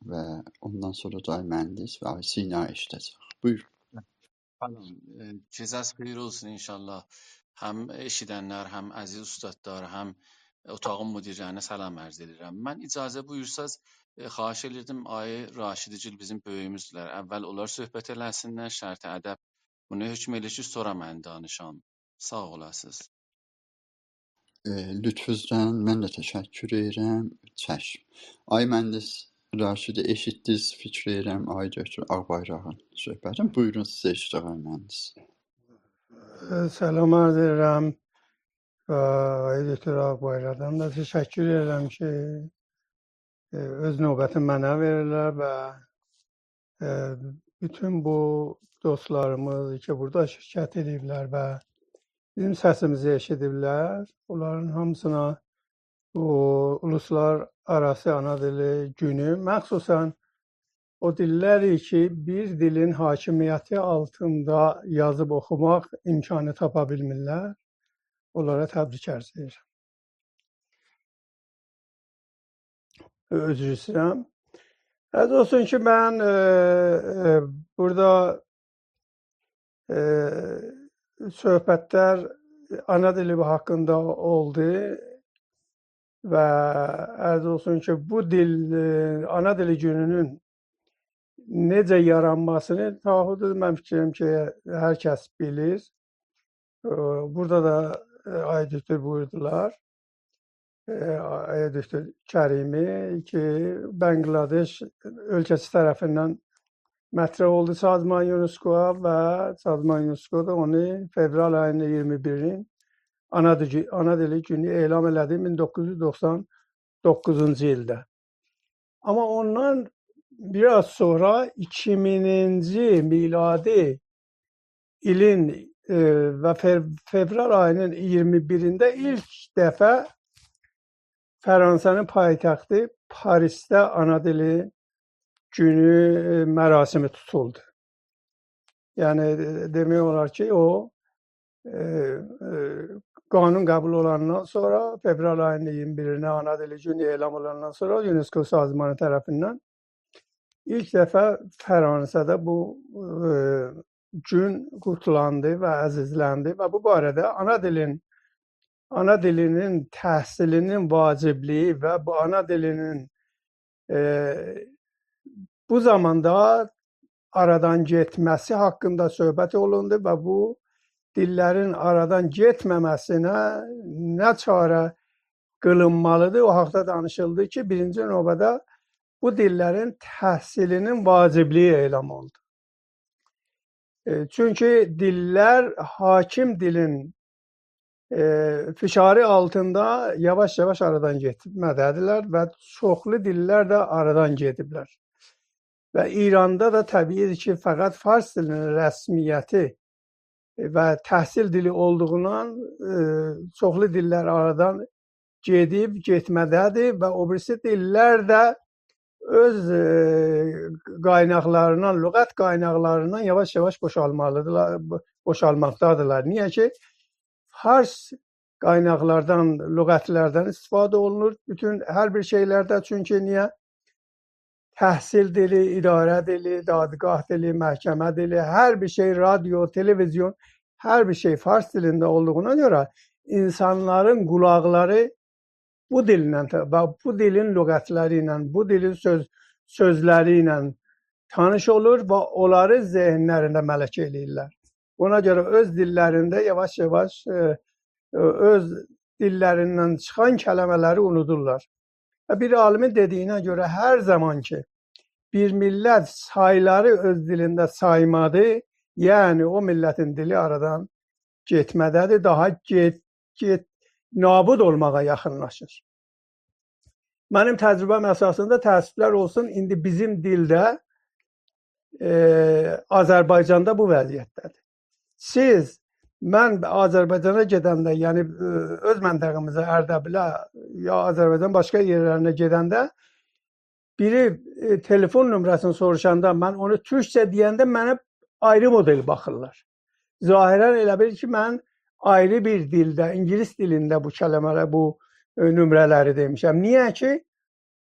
و اوندان سونرا دا آقای مهندس و آقای سینا ائشیده‌جک. بویورون. سلام. ائ، گئجه‌نیز خئیر اولسون انشاءالله. هم ائشیدنلر، هم عزیز اوستادلار، هم اوتاغین مدیرلرینه سلام عرض ائدیرم. من اجازه بویورساز، ائ، خواهش ائدیردیم، آقای راشدی‌گیل بیزیم بؤیویوموزدولر. اول اونلار صحبت ائله‌سینلر، شرط ادب بونو حکم ائله‌ییر کی، سونرا من دانیشام. ساغ اولاسینیز. ائ، لطفوزدن من ده تشکر ائدیرم. چشم. آقای مهندس راشدی، ائشیتدینیز، فیکر ائدیرم، آقای دکتر آق‌بایراغین صحبتینی. بویورون، سیزی ائشیدک، آقای مهندس. ائ، سلام عرض ائدیرم. و آقای دکتر آق‌بایراغدان دا تشکر ائدیرم کی، ائ، اؤز نوبتینی منه وئریرلر و، ائ، بوتون بو دوستلاریمیز کی، بورادا شرکت ائدیبلر و بیزیم سسیمیزی ائشیدیبلر، اونلارین هامیسینا بو اولوسلارآراسی آنا دیلی گونو، مخصوصاً او دیللری کی، بیر دیلین حاکمیتی آلتیندا یازیب اوخوماق امکانی تاپا بیلمیرلر، اونلارا تبریک عرض ائدیرم. عذر ایسته‌ییرم. عرض اولسون کی، من، ائ، ائ، بورادا، ائ، صحبتلر آنا دیلی حاقیندا اولدو و عرض اولسون کی، بو دیل، ائ، آنا دیلی گونونون نئجه یارانماسینی، تاهودور، من فیکریم کی، هر کس بیلیر. ائ، بورادا دا، ائ، آقای دکتر بویوردولار. ائ، آقای دکتر کریمی کی، بنگلادش اؤلکه‌سی طرفیندن مطرح اولدو سازمان یونسکویا و سازمان یونسکو دا اونو فئورال آیینین اییرمی بیرینین آنا دیلی، آنا دیلی گونو اعلان ائله‌دی مین دوققوز یوز دوخسان دوققوزونجو ایلده. آمما اوندان بیر آز سونرا ایکی مینینجی میلادی ایلین، ائ، و فئو-، فئورال آیینین اییرمی بیرینده ایلک دفعه فرانسه‌نین پایتختی پاریسده آنا دیلی گونو، ائ، مراسمی توتولدو. یعنی، ائ، دئمک اولار کی، او، ائ، ائ، قانون قبول اولاندان سونرا، فئورال آیینین اییرمی بیرینه آنا دیلی گونو اعلان اولاندان سونرا یونسکو سازمانی طرفیندن ایلک دفعه فرانسه‌ده بو، ائ، گون قوتلاندی و عزیزلندی و بو باره‌ده آنا دیلین، آنا دیلینین تحصیلینین واجبلیگی و بو آنا دیلینین، ائ، بو زاماندا آرادان گئتمه‌سی حاقیندا صحبت اولوندو و بو دیللرین آرادان گئتمه‌مه‌سینه نه چاره قیلینمالیدیر، او حاقدا دانیشیلدی کی، بیرینجی نوبه‌ده بو دیللرین تحصیلینین واجبلیگی اعلان اولدو. ائ، چونکی دیللر حاکم دیلین، ائ، فشاری آلتیندا یاواش-یاواش آرادان گئتمه‌ده‌دیرلر و چوخلو دیللر ده آرادان گئدیبلر. و ایراندا دا طبیعی‌دیر کی، فقط فارس دیلینین رسمیتی و تحصیل دیلی اولدوغوندان، ائ، چوخلو دیللر آرادان گئدیب، گئتمه‌ده‌دیر و او بیریسی دیللر ده اؤز، ائ، قایناقلاریندان، لغت قایناقلاریندان یاواش-یاواش بوشالمالیدیرلار، بو-، بوشالماقدادیرلار. نییه کی، فارس قایناقلاردان، لغتلردن استفاده اولونور بوتون هر بیر شئیلرده. چونکی نییه؟ تحصیل دیلی، اداره دیلی، دادگاه دیلی، محکمه دیلی، هر بیر شئی، رادیو، تلویزیون، هر بیر شئی فارس دیلینده اولدوغونا گؤره اینسانلارین قولاقلاری بو دیلینن ته-، و بو دیلین لغتلری ایله، بو دیلین سؤز، سؤزلری ایله تانیش اولور و اونلاری ذهنلرینده ملکه ائله‌ییرلر. اونا گؤره اؤز دیللرینده یاواش-یاواش، ائ، ائ، اؤز دیللریندن چیخان کلمه‌لری اونودورلار. و بیر عالیمین دئدیگینه گؤره، هر زامان کی، بیر میللت سایلاری اؤز دیلینده سایمادی، یعنی او میللتین دیلی آرادان گئتمه‌ده‌دیر، داها گئت-، گئت-، نابود اولماغا یاخینلاشیر. منیم تجربه‌م اساسیندا، تأسفلر اولسون، ایندی بیزیم دیل ده، ائ، آذربایجاندا بو وضعیتده‌دیر. سیز، من آذربایجانا گئدنده، یعنی، ائ، اؤز منطقه‌میزه، اردبیله، یا آذربایجان باشقا یئرلرینه گئدنده، بیری، ائ، تلفن نمره‌سینی سوروشاندا، من اونو تورکجه دئینده منه آیری مدل باخیرلار. ظاهراً ائله بیل کی، من آیری بیر دیلده، اینگیلیس دیلینده بو کلمه‌لر، بو ائ، نمره‌لری دئمیشم. نییه کی،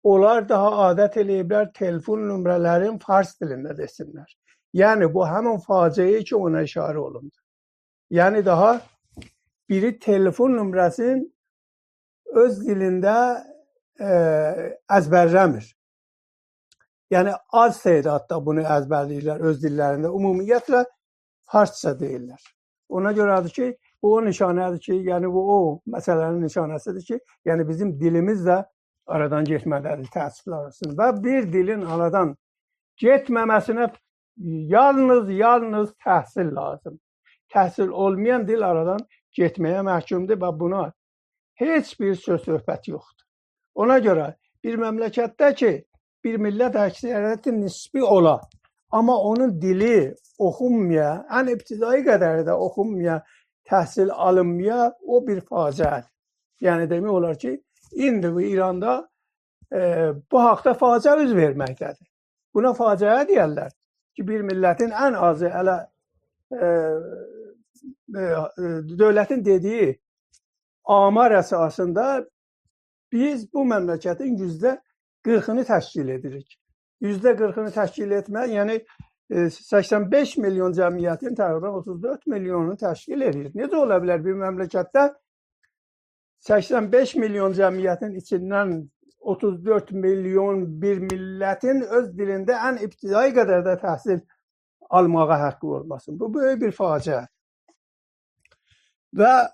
اونلار داها عادت ائله‌ییبلر تلفن نمره‌لرین فارس دیلینده دئسینلر. یعنی، بو همین فاجعه‌یه کی، اونا اشاره اولوندو. یعنی، داها بیری تلفن نمره‌سینی اؤز دیلینده، ائ، ازبرله‌میر. یعنی، آز تعداددا بونو ازبرله‌ییرلر اؤز دیللرینده. عمومیتله، فارسجا دئییرلر. اونا گؤره‌دیر کی، بو او نشانه‌دیر کی، یعنی، بو او مسئله‌نین نشانه‌سیدیر کی، یعنی، بیزیم دیلیمیز ده آرادان گئتمه‌لیدیر، تأسفلر اولسون. و بیر دیلین آرادان گئتمه‌مه‌سینه یالنیز، یالنیز تحصیل لازیم. تحصیل اولمایان دیل آرادان گئتمه‌یه محکومدور و بونا هئچ بیر سؤز صحبت یوخدور. اونا گؤره بیر مملکتده کی، بیر میللت اکثریت نسبی اولا، آمما اونون دیلی اوخونمایا، ان ابتدایی قدری ده اوخونمایا، تحصیل آلینمایا، او بیر فاجعه‌دیر. یعنی دئمک اولار کی، ایندی بو ایراندا، ائ، بو حاقدا فاجعه اوز وئرمکده‌دیر. بونا فاجعه دئیرلر کی، بیر میللتین ان آزی ائله، ائ، ائ، ائ، دؤولتین دئدیگی آمار اساسیندا بیز بو مملکتین یوزده قیرخینی تشکیل ائدیریک. یوزده قیرخینی تشکیل ائتمک، یعنی، ائ، سکسن بئش میلیون جمعیتین تقریباً اوتوز دؤرد میلیونونو تشکیل ائدیر. نئجه اولا بیلر بیر مملکتده سکسن بئش میلیون جمعیتین ایچیندن اوتوز دؤرد میلیون بیر میللتین اؤز دیلینده ان ابتدایی قدرده تحصیل آلماغا حاققی اولماسین؟ بو بؤیوک بیر فاجعه. و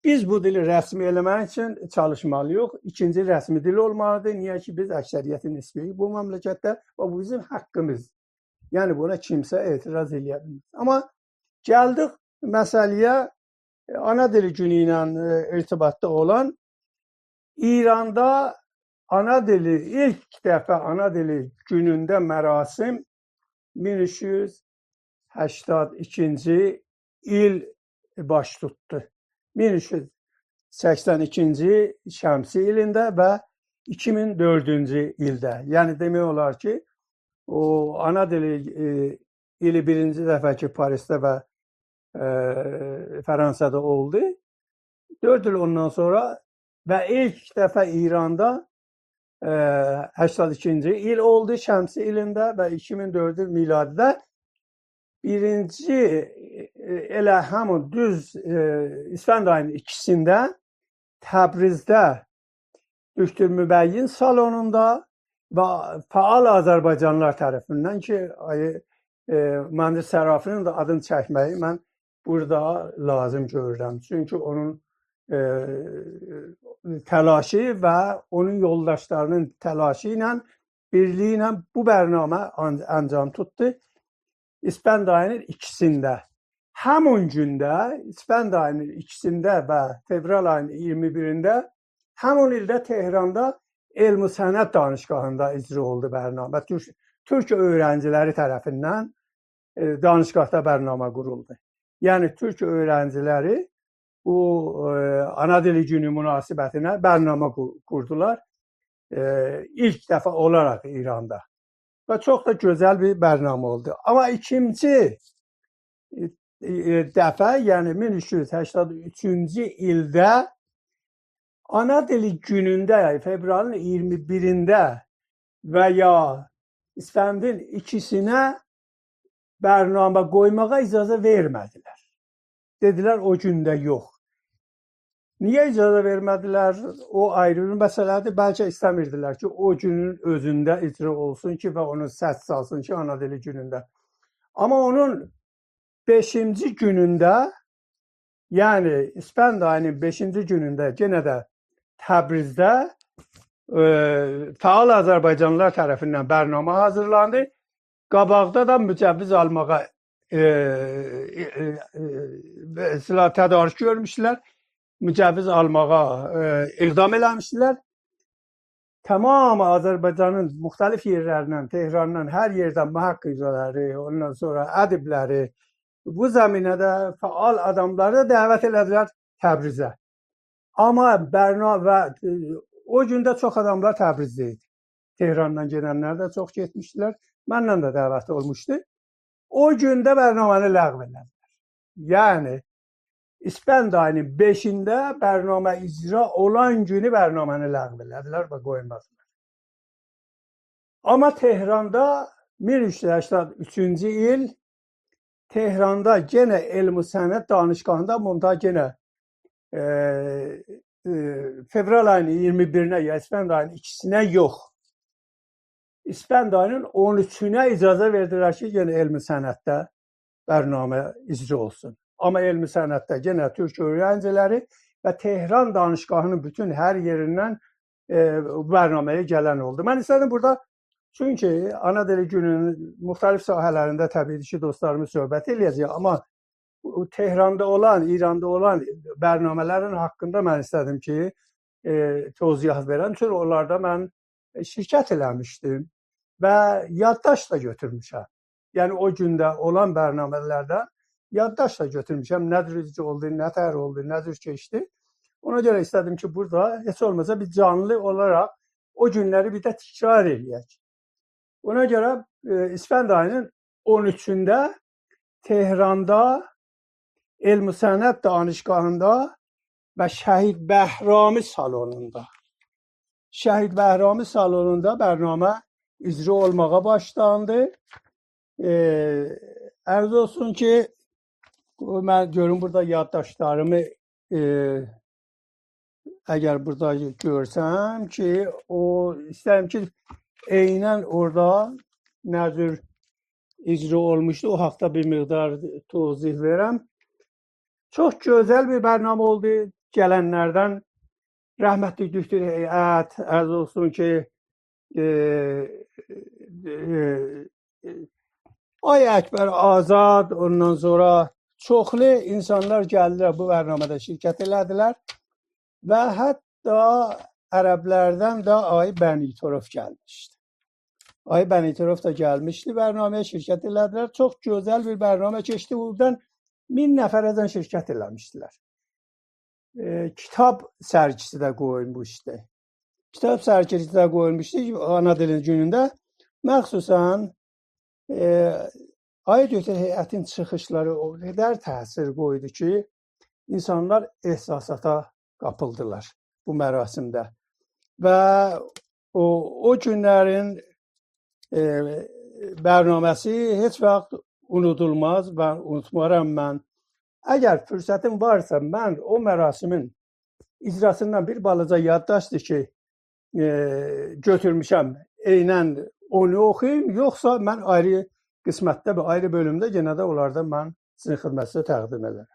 بیز بو دیلی رسمی ائله‌مک اوچون چالیشمالی‌ییق. ایکینجی رسمی دیل اولمالیدیر. نییه کی، بیز اکثریت نسبی‌ییک بو مملکتده و بو بیزیم حاققیمیزدیر. یعنی، بونا کیمسه اعتراض ائله‌یه بیلمز. آمما گلدیک مسئله‌یه، آنا دیلی گونو ایله، ائ، ارتباطدا اولان. ایراندا آنا دیلی، ایلک دفعه آنا دیلی گونونده مراسم مین اوچ یوز سکسن ایکینجی ایل باش توتدو. مین اوچ یوز سکسن ایکینجی شمسی ایلینده و ایکی مین دؤردونجو ایلده. یعنی دئمک اولار کی، او آنا دیلی، ائ، ایلی بیرینجی دفعه کی، پاریسده و، ائ، فرانسادا اولدو. دؤرد ایل اوندان سونرا و ایلک دفعه ایراندا، ائ، سکسن ایکینجی ایل اولدو شمسی ایلینده و ایکی مین دؤردونجو میلادیده. بیرینجی، ائ، ائله همین دوز، ائ، اسفند آیی‌نین ایکیسینده تبریزده دکتر مبین سالونوندا و فعال آذربایجانلیلار طرفیندن کی، آقای، ائ، مهندس صرافی‌نین ده آدینی چکمه‌یی من بورادا لازیم گؤرورم. چونکی اونون، ائ، تلاشی و اونون یولداشلاری‌نین تلاشی ایله، بیرلیگی ایله بو برنامه آن-، انجام توتدو. اسفند آیی‌نین ایکیسینده. همون گونده، اسفند آیی‌نین ایکیسینده و فئورال آیی‌نین اییرمی بیرینده، همون ایلده تهراندا علم و صنعت دانشگاهیندا اجرا اولدو برنامه. تورک، تورک اؤیرنجیلری طرفیندن، ائ، دانشگاهدا برنامه قورولدو. یعنی، تورک اؤیرنجیلری بو، ائ، آنا دیلی گونو مناسبتینه برنامه قو-، قوردولار. ائ، ایلک دفعه اولاراق ایراندا. و چوخ دا گؤزل بیر برنامه اولدو. آمما ایکینجی، ائ، ائ، دفعه، یعنی مین اوچ یوز سکسن اوچونجو ایلده آنا دیلی گونونده، یعنی فئورالین اییرمی بیرینده و یا اسفندین ایکیسینه برنامه قویماغا اجازه وئرمه‌دیلر. دئدیلر، او گونده یوخ. نییه اجازه وئرمه‌دیلر؟ او آیری بیر مسئله‌دیر. بلکه ایسته‌میردیلر کی، او گونون اؤزونده اجرا اولسون کی، و اونو سس سالسین کی، آنا دیلی گونونده. آمما اونون بئشینجی گونونده، یعنی اسفند آیی‌نین بئشینجی گونونده یئنه ده تبریزده، ائ، فعال آذربایجانلیلار طرفیندن برنامه حاضیرلاندی. قاباقدا دا مجوز آلماغا، ائ، ائ، ائ، ائ، اصطلاح تدارک گؤرموشدولر. مجوز آلماغا، ائ، اقدام ائله‌میشدیلر. تمام آذربایجانین مختلف یئرلریندن، تهراندان، هر یئردن محققلری، اوندان سونرا ادیبلری، بو زمینه‌ده فعال آداملاری دا دعوت ائله‌دیلر تبریزه. آمما برنا-، و، ائ، او گون ده چوخ آداملار تبریزده ایدی. تهراندان گئدنلر ده چوخ گئتمیشدیلر. منن ده دعوت اولموشدو. او گون ده برنامه‌نی لغو ائله‌دیلر. یعنی، اسفند آیی‌نین بئشینده برنامه اجرا اولان گونو برنامه‌نی لغو ائله‌دیلر و قویمادیلار. آمما تهراندا مین اوچ یوز سکسن اوچونجو ایل تهراندا یئنه علم و صنعت دانشگاهیندا، منتها یئنه، ائ، ائ، فئورال آیی‌نین اییرمی بیرینه یا اسفند آیی‌نین ایکیسینه یوخ، اسفند آیی‌نین اون اوچونه اجازه وئردیلر کی، یئنه علم و صنعتده برنامه اجرا اولسون. آمما علم و صنعتده یئنه تورک اؤیرنجی‌لری و تهران دانشگاهی‌نین بوتون هر یئریندن، ائ، برنامه‌یه گلن اولدو. من ایسته‌دیم بورادا، چونکی آنا دیلی گونونون مختلف ساحه‌لرینده طبیعی کی، دوستلاریمیز صحبت ائله‌یه‌جک، آمما بو تهراندا اولان، ایراندا اولان برنامه‌لرین حاقیندا من ایسته‌دیم کی، ائ، توضیحات وئرم. چونکی اونلاردا من شرکت ائله‌میشدیم و یادداشت دا گؤتورموشم. یعنی او گونده اولان برنامه‌لردن یادداشت دا گؤتورموشم. نه جور اجرا اولدو، نه طرح اولدو، نه جور کئچدی. اونا گؤره ایسته‌دیم کی، بورادا هئچ اولماسا بیر جانلی اولاراق او گونلری بیر ده تکرار ائله‌یک. اونا گؤره، ائ، اسفند آیی‌نین اون اوچونده تهراندا علم و صنعت دانشگاهیندا و شهید بهرامی سالونوندا، شهید بهرامی سالونوندا برنامه اجرا اولماغا باشلاندی. ائ، عرض اولسون کی، من گؤروم بورادا یادداشتلاریمی، ائ، اگر بورادا گؤرسم کی، او، ایسته‌ییرم کی، عیناً اورادا نه جور اجرا اولموشدو، او حاقدا بیر مقدار توضیح وئرم. چوخ گؤزل بیر برنامه اولدو. گلنلردن رحمتلی دکتر هیئت، عرض اولسون کی، ائ، ائ، ائ، آقای اکبر آزاد، اوندان سونرا چوخلو اینسانلار گلدیلر، بو برنامه‌ده شرکت ائله‌دیلر و حتی عربلردن ده آقای بنی‌طرف گلمیشدی. آقای بنی‌طرف ده گلمیشدی، برنامه‌یه شرکت ائله‌دیلر. چوخ گؤزل بیر برنامه کئچدی. بورادان مین نفره‌جن شرکت ائله‌میشدیلر. ائ، کیتاب سرگیسی ده قویولموشدو. کیتاب سرگیسی ده قویولموشدو آنا دیلین گونونده. مخصوصاً، ائ، آقای دکتر هیئتین چیخیشلاری او قدر تأثیر قویدو کی، اینسانلار احساساتا قاپیلدیلار بو مراسمده. و او، او گونلرین، ائ، برنامه‌سی هئچ واخت اونودولماز و اونوتمارام من. اگر فرصتیم وارسا، من او مراسمین اجراسیندان بیر بالاجا یادداشتدیر کی، ائ، گؤتورموشم. عیناً اونو اوخویوم، یوخسا من آیری قسمتده و آیری بؤلومده یئنه ده اونلاردان من سیزین خدمتینیزه تقدیم ائدرم.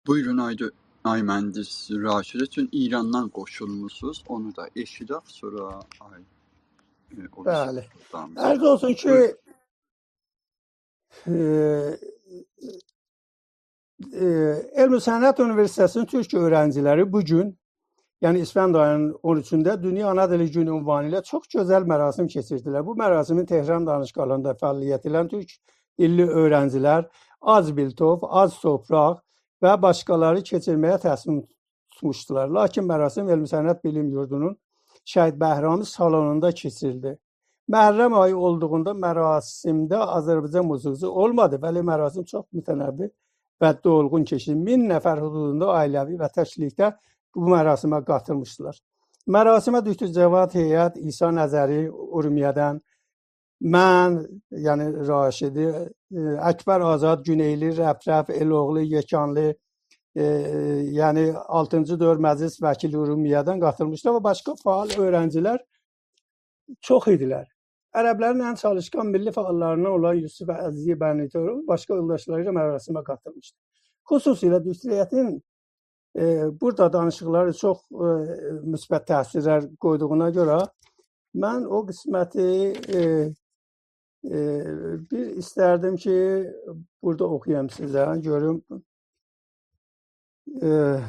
بویورون، آقای دو-، آقای مهندس راشدی، چون ایراندان قوشولموسونوز، اونو دا ائشیدک، سونرا آقای، ائ، او بیریسی بلی. پروگرام. عرض اولسون کی، بویورون. ائ، ائ، علم و صنعت اونیوئرسیته‌سی‌نین تورک اؤیرنجی‌لری بو گون، یعنی اسفند آیی‌نین اون اوچونده دونیا آنا دیلی گونو عنوانی ایله چوخ گؤزل مراسم کئچیردیلر. بو مراسمین تهران دانشگاهلاریندا فعالیت ائدن تورک دیللی اؤیرنجی‌لر آز بیلتوف، آز توپراق و باشقالاری کئچیرمه‌یه تصمیم توتموشدولار. لاکین مراسم علم و صنعت بیلیم یوردونون شهید بهرامی سالونوندا کئچیریلدی. محرم آیی اولدوغوندا مراسمده آذربایجان موسیقی‌سی اولمادی، ولی مراسم چوخ متنوع و دولغون کئچدی. مین نفر حدودوندا عائله‌وی و تکلیکده بو مراسمه قاتیلمیشدیلار. مراسمه دکتر جواد هیئت، عیسی نظری اورمیه‌دن، من، یعنی راشدی، ائ، اکبر آزاد گونئیلی، رفرف، ائل‌اوغلو، یکانلی، ائ، یعنی آلتینجی دؤور مجلس وکیلی اورمیه‌دن قاتیلمیشدی و باشقا فعال اؤیرنجی‌لر چوخ ایدیلر. عربلرین ان چالیشقان میللی فعاللاریندان اولان یوسف عزیزی بنی‌طرف باشقا یولداشلاری ایله مراسمه قاتیلمیشدی. خصوصیله دکتر هیئتین، ائ، بورادا دانیشیقلاری چوخ، ائ، مثبت تأثیرلر قویدوغونا گؤره من او قسمتی، ائ، ائ، بیر ایستردیم کی، بورادا اوخویام سیزه، گؤروم. ائ،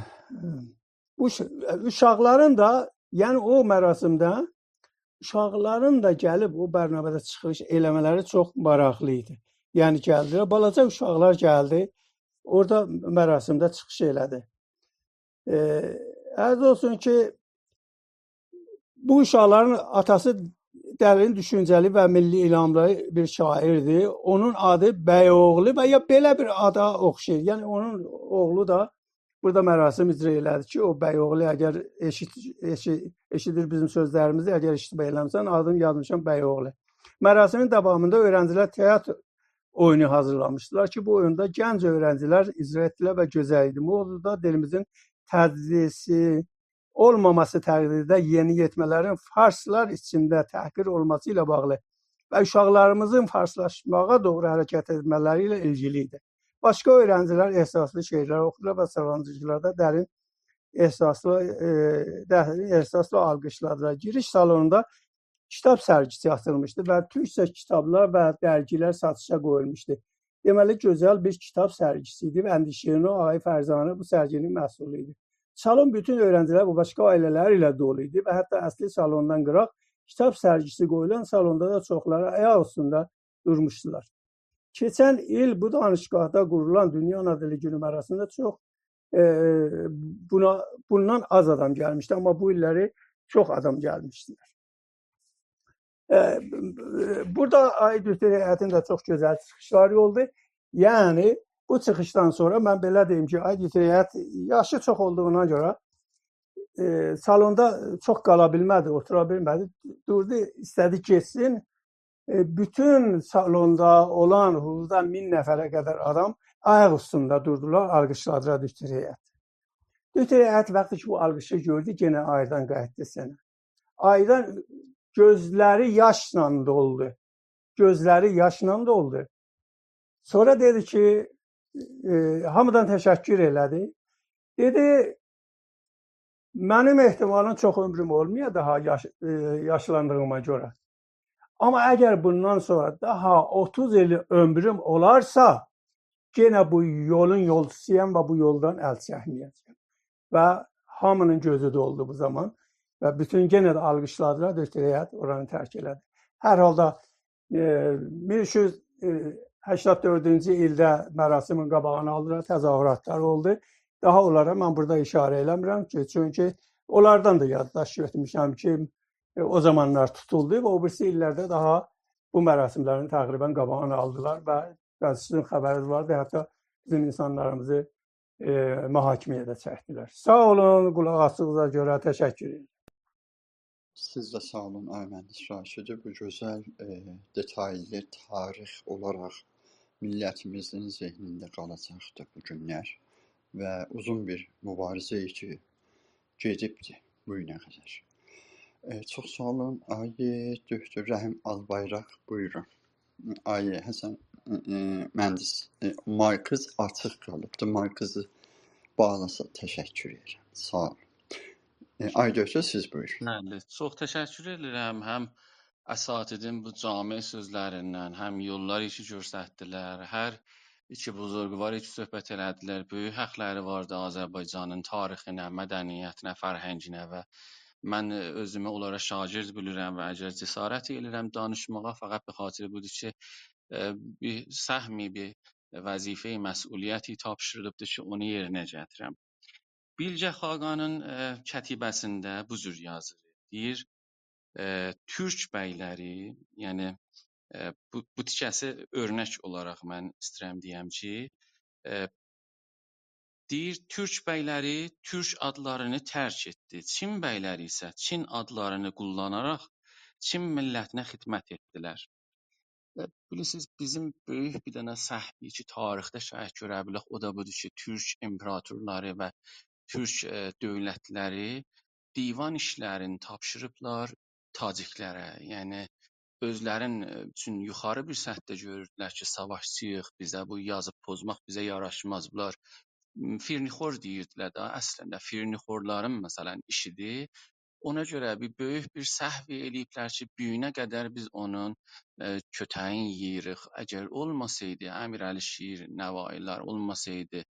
بو اوش-، اوشاقلارین دا، یعنی او مراسمده اوشاقلارین دا گلیب او برنامه‌ده چیخیش ائله‌مه‌لری چوخ ماراقلی ایدی. یعنی گلدیلر، بالاجا اوشاقلار گلدی، اورادا مراسمده چیخیش ائله‌دی. ائ، عرض اولسون کی، بو اوشاقلارین آتاسی درین دوشونجه‌لی و میللی ایلهاملی بیر شاعیردیر. اونون آدی بی‌اوغلو و یا بئله بیر آدا اوخشاییر. یعنی اونون اوغلو دا بورادا مراسم اجرا ائله‌دی کی، او بی‌اوغلو، اگر ائشیت-، ائشی-، ائشیدیر بیزیم سؤزلریمیزی، اگر اشتباه ائله‌میرم، آدینی یازمیشام، بی‌اوغلو. مراسمین داوامی‌ندا اؤیرنجی‌لر تئاتر اویونو حاضیرلامیشدیلار کی، بو اویوندا گنج اؤیرنجی‌لر اجرا ائتدیلر و گؤزل ایدی. بو موضوعدا دیلیمیزین تدریسی اولماماسی تقدیرده یئنی یئتمه‌لرین فارسلار ایچینده تحقیر اولماسی ایله باغلی و اوشاقلاریمیزین فارسلاشماغا دوغرو حرکت ائتمه‌لری ایله ایلگیلی ایدی. باشقا اؤیرنجی‌لر احساسلی شعرلر اوخودولار و سالونجوقلاردا درین احساسلی، ائ، درین احساسلی آلقیشلادیلار. گیریش سالونوندا کیتاب سرگیسی آچیلمیشدی و تورکجه کیتابلار و درگی‌لر ساتیشا قویولموشدو. دئمه‌لی، گؤزل بیر کیتاب سرگیسی ایدی و اندیشه‌نو آقای فرزانه بو سرگی‌نین مسئولو ایدی. سالون بوتون اؤیرنجی‌لر و باشقا عائله‌لر ایله دولو ایدی و حتی اصلی سالوندان قیراق کیتاب سرگیسی قویولان سالوندا دا چوخلاری آیاق اوستونده دورموشدولار. کئچن ایل بو دانشگاهدا قورولان دونیا آنا دیلی گونو مراسیمینده چوخ، ائ، بونا، بوندان آز آدام گلمیشدی، آمما بو ایللری چوخ آدام گلمیشدیلر. ائ، بورادا آقای دکتر هیئتین ده چوخ گؤزل چیخیشلاری اولدو. یعنی، بو چیخیشدان سونرا من بئله دئییم کی، آقای دکتر هیئت یاشی چوخ اولدوغونا گؤره، ائ، سالوندا چوخ قالا بیلمه‌دی، اوتورا بیلمه‌دی. دوردو، ایسته‌دی گئتسین. ائ، بوتون سالوندا اولان حدودا مین نفره قدر آدام آیاق اوستونده دوردولار، آلقیشلادیلار دکتر هیئتی. دکتر هیئت وقتی کی، بو آلقیشی گؤردو، یئنه آییدان قاییتدی سنه. آییدان گؤزلری یاشلا دولدو. گؤزلری یاشلا دولدو. سونرا دئدی کی، ائ، هامیدان تشکر ائله‌دی. دئدی، منیم احتمالاً چوخ عؤمروم اولمایا داها یاش-، ائ، یاشلاندیغیما گؤره. آمما اگر بوندان سونرا داها اوتوز ایل عؤمروم اولارسا، یئنه بو یولون یولچوسویام و بو یولدان ال چکمه‌یه‌جه‌یم. و هامینین گؤزو دولدو بو زامان. و بوتون یئنه ده آلقیشلادیلار، دکتر هیئت اورانی ترک ائله‌دی. هر حالدا، ائ، مین اوچ یوز هشتاد دؤردونجو ایلده مراسیمین قاباغینی آلدیلار، تظاهراتلار اولدو. داها اونلارا من بورادا ایشاره ائله‌میرم کی، چونکی اونلاردان دا یادداشت گؤتورموشم کی، ائ، او زامانلار توتولدو و او بیریسی ایللرده داها بو مراسیملرین تقریباً قاباغینی آلدیلار و، و سیزین خبرینیز واردی، حتی بیزیم اینسانلاریمیزی، ائ، محاکمه‌یه ده چکدیلر. ساغ اولون، قولاق آسدیغینیزا گؤره تشکر ائدیرم. سیز ده ساغ اولون، آقای مهندس راشدی. بو گؤزل، ائ، دئتایلی تاریخ اولاراق میللتیمیزین ذهنینده قالاجاقدیر بو گونلر و اوزون بیر موباریزه کی، گئدیبدیر بو گونه قدر. ائ، چوخ ساغ اولون. آقای دکتر رحیم آلبایراق، بویورون. آقای حسن، ائ، ائ، مهندس، ائ، مایکینیز آچیق قالیبدیر. مایکینیزی باغلاساز، تشکر ائدیرم. ساغ اولون. ائ، آقای دکتر، سیز بویورون. بلی، چوخ تشکر ائدیرم. هم اساتیدین بو جامع سؤزلریندن، هم یوللاری کی گؤستردیلر، هر ایکی بزرگواری کی صحبت ائله‌دیلر، بؤیوک حقلری واردی آذربایجانین تاریخینه، مدنیتینه، فرهنگینه و من اؤزومو اونلارا شاگرد بیلیرم و اگر جسارت ائله‌ییرم دانیشماغا، فقط به خاطر بودور کی، ائ، بیر سهمی، بیر وظیفه‌ی، مسئولیتی تاپشیریلیبدیر کی، اونو یئرینه گتیرم. بیلگه خاقانین، ائ، کتیبه‌سینده بو جور یازیر. دئییر، ائ، تورک بیلری، یعنی، ائ، بو، بو تیکه‌سی اؤرنک اولاراق من ایسته‌ییرم دئیم کی، ائ، دئییر، تورک بیلری تورک آدلارینی ترک ائتدی. چین بیلری ایسه چین آدلارینی قوللاناراق چین میللتینه خدمت ائتدیلر. ائ، بیلیرسینیز، بیزیم بؤیوک بیر دنه سهوی کی، تاریخده شاید گؤره بیلک، او دا بودور کی، تورک ایمپراتورلاری و تورک، ائ، دؤولتلری دیوان ایشلرینی تاپشیریبلار تاجیکلره. یعنی، اؤزلرین، ائ، اوچون یوخاری بیر سطحده گؤروردولر کی، ساواشچی‌ییق، بیزه بو یازی پوزماق بیزه یاراشماز. بونلار، م، فیرنیخور دئییردیلر ده، اصلینده فیرنیخورلارین، مثلا، ایشیدیر. اونا گؤره بیر بؤیوک بیر سهو ائله‌ییبلر کی، بو گونه قدر بیز اونون، ائ، کؤتگین یئییریک. اگر اولماسایدی، امیرعلی‌شیر، نوایی‌لر اولماسایدی،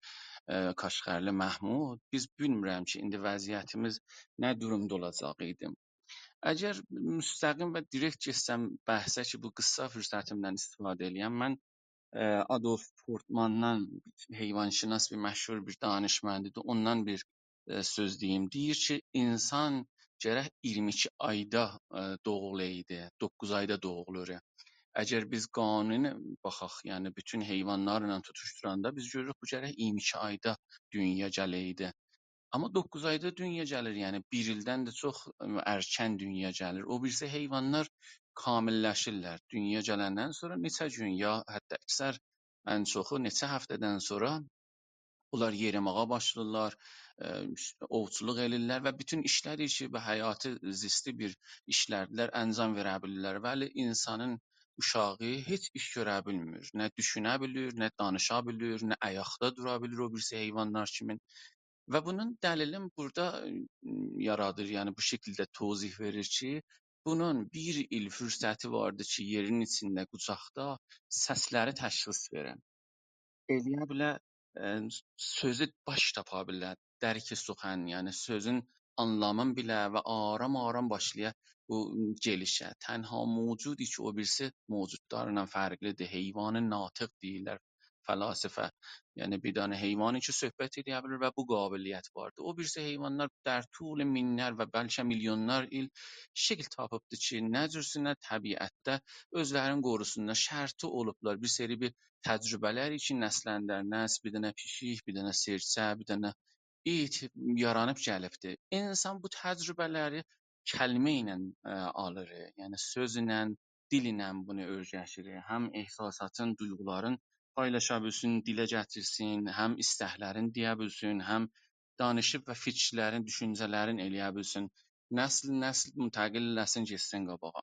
ائ، کاشغرلی محمود، بیز بیلمیرم کی، ایندی وضعیتیمیز نه دورومدا اولاجاق ایدی. اگر مستقیم و دیرکت گئتسم بحثه کی، بو قیسا فرصتیمدن استفاده ائله‌یم، من، ائ، آدولف پورتماندان، حیوان‌شناس بیر مشهور بیر دانشمندیدیر، اوندان بیر، ائ، سؤز دئییم. دئییر کی، اینسان گرک اییرمی ایکی آیدا، ائ، دوغولایدی، دوققوز آیدا دوغولور. اگر بیز قانونی باخاق، یعنی بوتون حیوانلارلا توتوشدوراندا بیز گؤروروک، بو گرک اییرمی ایکی آیدا دونیایا گله‌یدی. آمما دوققوز آیدا دونیایا گلیر، یعنی بیر ایلدن ده چوخ، ائ، ارکن دونیایا گلیر. او بیریسی حیوانلار کامللشیرلر. دونیایا گلندن سونرا نئچه گون، یا حتی اکثر، ان چوخو نئچه هفته‌دن سونرا بونلار یئریماغا باشلاییرلار، ائ، اووچولوق ائدیرلر و بوتون ایشلری کی، بیر حیاتی زیستی بیر ایشلردیلر، انجام وئره بیلیرلر. ولی اینسانین اوشاغی هئچ ایش گؤره بیلمیر. نه دوشونه بیلیر، نه دانیشا بیلیر، نه آیاقدا دورا بیلیر او بیریسی حیوانلار کیمی. و بونون دلیلین بورادا، ائ، یارادیر، یعنی بو شکیلده توضیح وئریر کی، بونون بیر ایل فرصتی واردی کی، یئرین ایچینده، قوجاقدا سسلری تشخیص وئره. ائلیه بیله، ائ، سؤزو باش تاپا بیله، درک سخن، یعنی سؤزون آنلامین بیله و آرام-آرام باشلایا بو گلیشه. تنها موجودی کی، او بیریسی موجودلاریندان فرقلیدیر. حیوان ناطق دئییرلر فلاسفه. یعنی بیر دنه حیوانی کی، صحبت ائلیه بیلیر و بو قابلیت واردیر. او بیریسی حیوانلار در طول مینلر و بلکه میلیونلار ایل شکیل تاپیبدیر کی، نه جورسونه طبیعتده اؤزلرینی قوروسونلار، شرطی اولوبلار. بیر سری بیر تجربه‌لر کی، نسل‌اندر نسل، بیر دنه پیشیک، بیر دنه سئرچه، بیر دنه ایت یارانیب گلیبدیر. اینسان بو تجربه‌لری کلمه ایله، ائ، آلیر. یعنی سؤزله، دیلله بونو اؤیرشیر. هم احساساتین، دویغولارین پایلاشا بیلسین، دیله گتیرسین، هم ایستکلرین دئیه بیلسین، هم دانیشیب و فیکیرلرین، دوشونجه‌لرین ائلیه بیلسین. نسل نسل منتقل ائله‌سین، گئتسین قاباغا.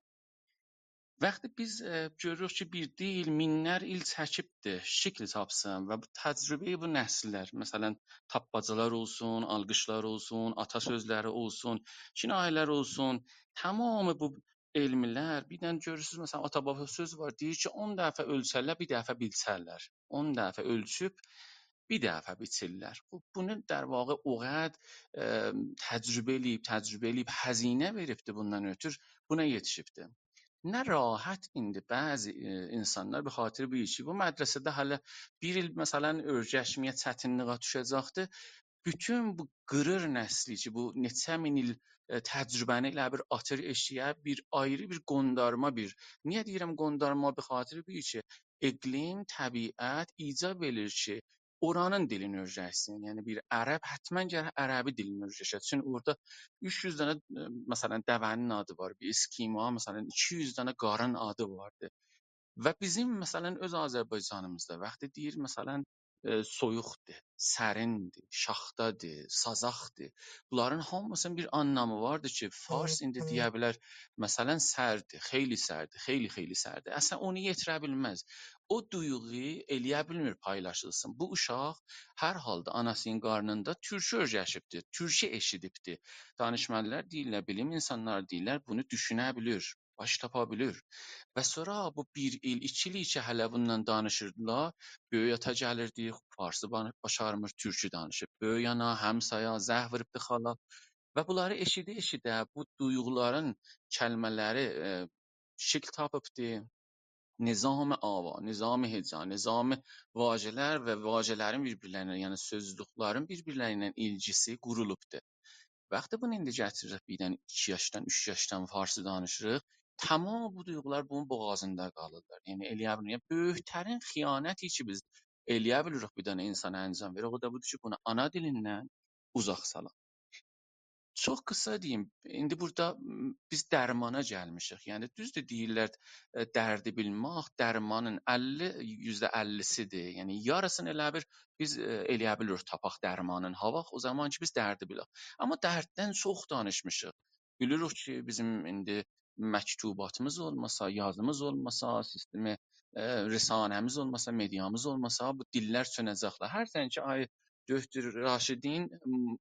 وقتی بیز، ائ، گؤروروک کی، بیر دیل مینلر ایل چکیبدیر شکیل تاپسین و بو تجربه‌ی بو نسیللر، مثلا، تاپماجالار اولسون، آلقیشلار اولسون، آتا سؤزلری اولسون، کنایه‌لر اولسون، تمامی بو علملر، بیر دنه گؤرورسونوز، مثلا، آتا-بابا سؤزو وار، دئییر کی، اون دفعه اؤلچرلر، بیر دفعه بیچرلر. اون دفعه اؤلچوب، بیر دفعه بیچیرلر. بو، بونو، در واقع، او قدر، ائ، تجربه ائله‌ییب، تجربه ائله‌ییب، هزینه وئریبدیر بوندان اؤتور، بونا یئتیشیبدیر. نه راحت ایندی بعضی، ائ، اینسانلار، به خاطر بو کی، بو مدرسه‌ده هله بیر ایل، مثلا، اؤیرشمه‌یه چتینلیگه دوشه‌جکدیر، بوتون بو قیریر نسلی کی، بو نئچه مین ایل، ائ، تجربه‌نی ائله بیر آتیر ائشیگه، بیر آیری بیر قوندارما بیر. نییه دئییرم قوندارما؟ به خاطر بو کی، اقلیم، طبیعت ایجاب ائله‌ییر کی، اورانین دیلینی اؤیرشسین. یعنی بیر عرب حتما گرک عربی دیلینی اؤیرشه. چونکی اورادا اوچ یوز دنه، ائ، مثلا، دوه‌نین آدی وار، بیر اسکیما، مثلا، ایکی یوز دنه قارین آدی واردی. و بیزیم، مثلا، اؤز آذربایجانیمیزدا وقتی دئییر، مثلا، ائ، سویوقدور، سریندیر، شاختادیر، سازاقدیر. بونلارین هامیسینین بیر آنلامی واردیر کی، فارس ایندی دئیه بیلر، مثلا، سردیر، خیلی سردیر، خیلی، خیلی سردیر. اصلا اونو یئتیره بیلمز. او دویغو ائلیه بیلمیر پایلاشیلسین. بو اوشاق هر حالدا آناسینین قارنیندا تورکو اؤیرشیبدیر، تورکو ائشیدیبدیر. دانشمندلر دئییرلر، بیلیم اینسانلاری دئییرلر، بونو دوشونه بیلیر، باش تاپا بیلیر. و سونرا بو بیر ایل، ایکی ایل کی، هله بوندان دانیشیردیلار، بؤیوک آتا گلیردی، فارسی با-، باشارمیر، تورکو دانیشیر. بؤیوک آنا، همسایا، زنگ ووروبدو خالا. و بونلاری ائشیده-ائشیده بو دویغولارین کلمه‌لری، ائ، شکیل تاپیبدی. نظام آوا، نظام هجا، نظام واژه‌لر و واژه‌لرین بیر-بیرلرینه، یعنی سؤزلوکلرین بیر-بیرلرینه ایلگیسی قورولوبدور. وقتی بونو ایندی گتیریریک، بیردن ایکی یاشدان، اوچ یاشدان فارسی دانیشیریق، تمام بو دویغولار بونون بوغازیندا قالیرلار. یعنی ائلیه بیلمیریک. بؤیوک‌ترین خیانت کی، بیز ائلیه بیلیریک بیر دنه اینسانا انجام وئرک، او دا بودور کی، بونو آنا دیلیندن اوزاق سالاق. چوخ قیسا دئییم، ایندی بورادا، م، بیز درمانا گلمیشیک. یعنی، دوزدور، دئییرلر، ائ، دردی بیلمک درمانین اللی، یوزده اللی‌سیدیر. یعنی، یاریسینی ائله بیر بیز، ائ، ائلیه بیلیریک تاپاق درمانین. هاواخت او زامان کی، بیز دردی بیلک. آمما درددن چوخ دانیشمیشیق. بیلیریک کی، بیزیم ایندی مکتوباتیمیز اولماسا، یازیمیز اولماسا، سیستم، ائ، رسانه‌میز اولماسا، مئدیامیز اولماسا، بو دیللر سؤنه‌جکلر. هرچند کی، آقای دکتر راشدین، م،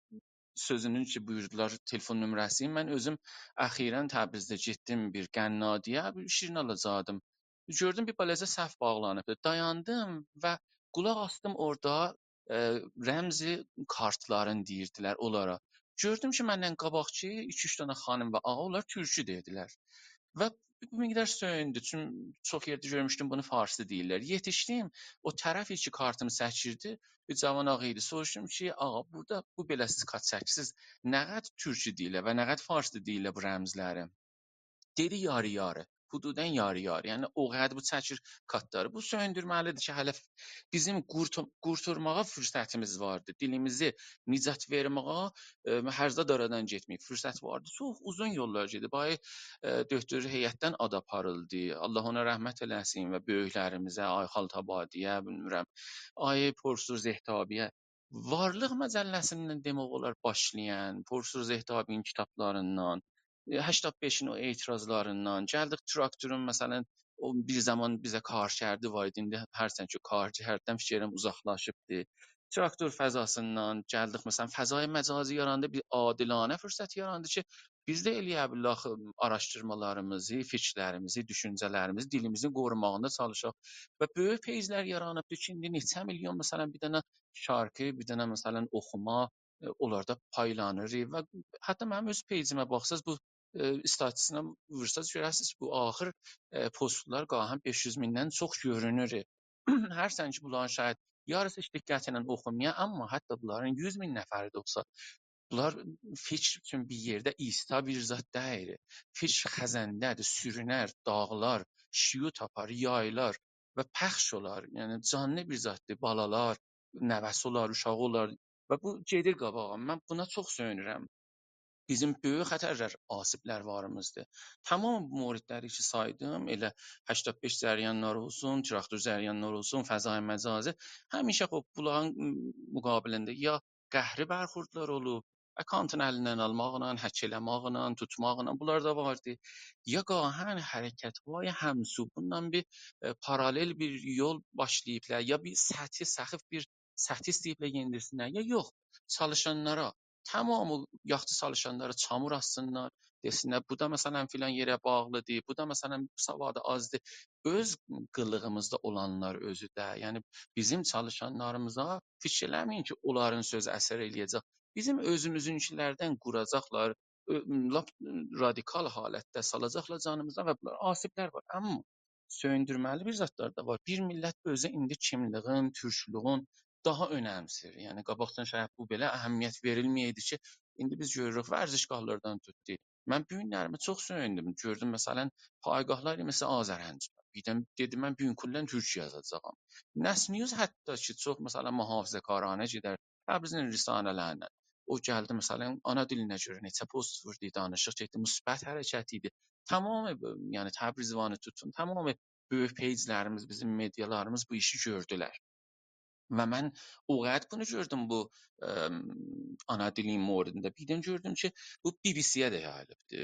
سؤزونون کی، بویوردولار تلفن نمره‌سینی، من اؤزوم اخیراً تبریزده گئتدیم بیر قنادی‌یه، بیر شیرین آلاجاقدیم. گؤردوم بیر بالاجا صف باغلانیبدی. دایاندیم و قولاق آسدیم اورادا، ائ، رمزی کارتلارین دئییردیلر اونلارا. گؤردوم کی، مندن قاباقکی ایکی-اوچ دنه خانیم و آقا اونلار تورکو دئدیلر. و بیر مقدار سؤیوندوم، چونکی چوخ یئرده گؤرموشدوم بونو فارسی دئییرلر. یئتیشدیم، او طرف کی کارتیمی چکیردی، بیر جاوان آقا ایدی. سوروشدوم کی، «آقا، بورادا بو بئله سیز کارت چکیرسینیز، نه قدر تورکو دئییرلر و نه قدر فارسی دئییرلر بو رمزلری؟» دئدی، «یاری-یاری.» حدوداً یاری-یاری. یعنی، او قدر بو چکیر کاتلاری. بو سؤیوندورمه‌لیدیر کی، هله بیزیم قورت-، قورتولماغا فرصتیمیز واردی. دیلیمیزی نجات وئرمه‌یه، ائ، هر زاد آرادان گئتمه‌ییب، فرصت واردی. چوخ اوزون یوللار گئدیب. آی، ائ، دؤکتور هیئتدن آد آپاریلدی. الله اونا رحمت ائله‌سین و بؤیوکلریمیزه، آی خالتابادی‌یه، بیلمیرم، آی پروفسور زهتابی‌یه. وارلیق مجله‌سیندن دئمک اولار باشلایان، پروفسور زهتابی‌نین کیتابلاریندان، ائ، هشتاد بئشین او اعتراضلاریندان، گلدیک تراکتورون، مثلاً، او بیر زامان بیزه کارکردی وار ایدی، ایندی هرچند کی کارکرددن فیکر ائلیرم اوزاقلاشیبدی. تراکتور فضاسیندان گلدیک، مثلاً، فضای مجازی یاراندی، بیر عادلانه فرصت یاراندی کی، بیز ده ائلیه بیلک آخی آراشدیرمالاریمیزی، فیکیرلریمیزی، دوشونجه‌لریمیزی، دیلیمیزین قوروماغیندا چالیشاق. و بؤیوک پیجلر یارانیبدیر کی، ایندی نئچه میلیون، مثلاً، بیر دنه شارکی، بیر دنه، مثلاً، اوخوما، ائ، اونلاردا پایلانیر. و حتی منیم اؤز پیجیمه باخساز، بو، ائ، ایستاتیستیکینا وورساز، گؤررسینیز کی، بو آخیر، ائ، پستلار گاهاً بئش یوز میندن چوخ گؤرونور. هرچند کی، بونلارین شاید یاریسی هئچ دقت ایله اوخونمایا، آمما حتی بونلارین یوز مین نفری ده اولسا، بونلار فیکیر اوچون بیر یئرده ایستا بیر زاد دئییل. فیکیر خزنده‌دیر، سورونر، داغلار، شیوع تاپار، یاییلار و پخش اولار. یعنی، جانلی بیر زاددیر، بالالار، نوه‌سی اولار، اوشاغی اولار و بو گئدیر قاباغا. من بونا چوخ سؤیونورم. بیزیم بؤیوک خطرلر، آسیبلر واریمیزدیر. تمام بو موردلری کی سایدیم، ائله هشتاد بئش جریانلاری اولسون، تراکتور جریانلاری اولسون، فضای مجازی، همیشه، خوب، بونلارین مقابلینده یا قهری برخوردلار اولوب، آکانتین الیندن آلماقلا، هک ائله‌مکله، توتماقلا، بونلار دا واردی. یا گاهاً حرکت‌های همسو، بونونلا بیر، ائ، پارالل بیر یول باشلاییبلار، یا بیر سطحی، سخیف بیر سطح ایسته‌ییبلر یئندیرسینلر، یا یوخ، چالیشانلارا، تمامی یاخشی چالیشانلارا چامور آتسینلار، دئسینلر، بو دا، مثلاً، فلان یئره باغلیدیر، بو دا، مثلاً، سوادی آزدیر. اؤز قیلیغیمیزدا اولانلار اؤزو ده، یعنی بیزیم چالیشانلاریمیزا فیکیر ائله‌مه‌یین کی، اونلارین سؤزو اثر ائلیه‌جک. بیزیم اؤزوموزونکیلردن قوراجاقلار، اؤ-، لاپ رادیکال حالتده سالاجاقلار جانیمیزا و بونلار آسیبلر وار. آمما سؤیوندورمه‌لی بیر زادلار دا وار. بیر میللت اؤزو ایندی کیملیگین، تورکلوگون داها اؤنمسیر. یعنی، قاباقدان شاید بو بئله اهمیت وئریلمه‌یه‌یدی کی، ایندی بیز گؤروروک، ورزشگاهلاردان توتدو. من بو گونلریمی چوخ سؤیوندوم. گؤردوم، مثلاً، پایگاهلار، مثلاً، آذرنجان. بیردن دئدیم، من بو گون کلاً تورکو یازاجاغام. نسم نیوز حتی کی، چوخ، مثلاً، محافظه‌کارانه گئدر، تبریزین رسانه‌لریندن. او گلدی، مثلاً، آنا دیلینه گؤره نئچه پست ووردو، دانیشیق گئتدی، مثبت حرکت ایدی. تمام، یعنی، تبریز وانی توتون، تمام بؤیوک پیجلریمیز، بیزیم مئدیالاریمیز بو ایشی گؤردولر. و من او قدر بونو گؤردوم بو، ام، آنا دیلین موردینده. بیردن گؤردوم کی، بو بی‌بی‌سی‌یه ده یاییلیبدی،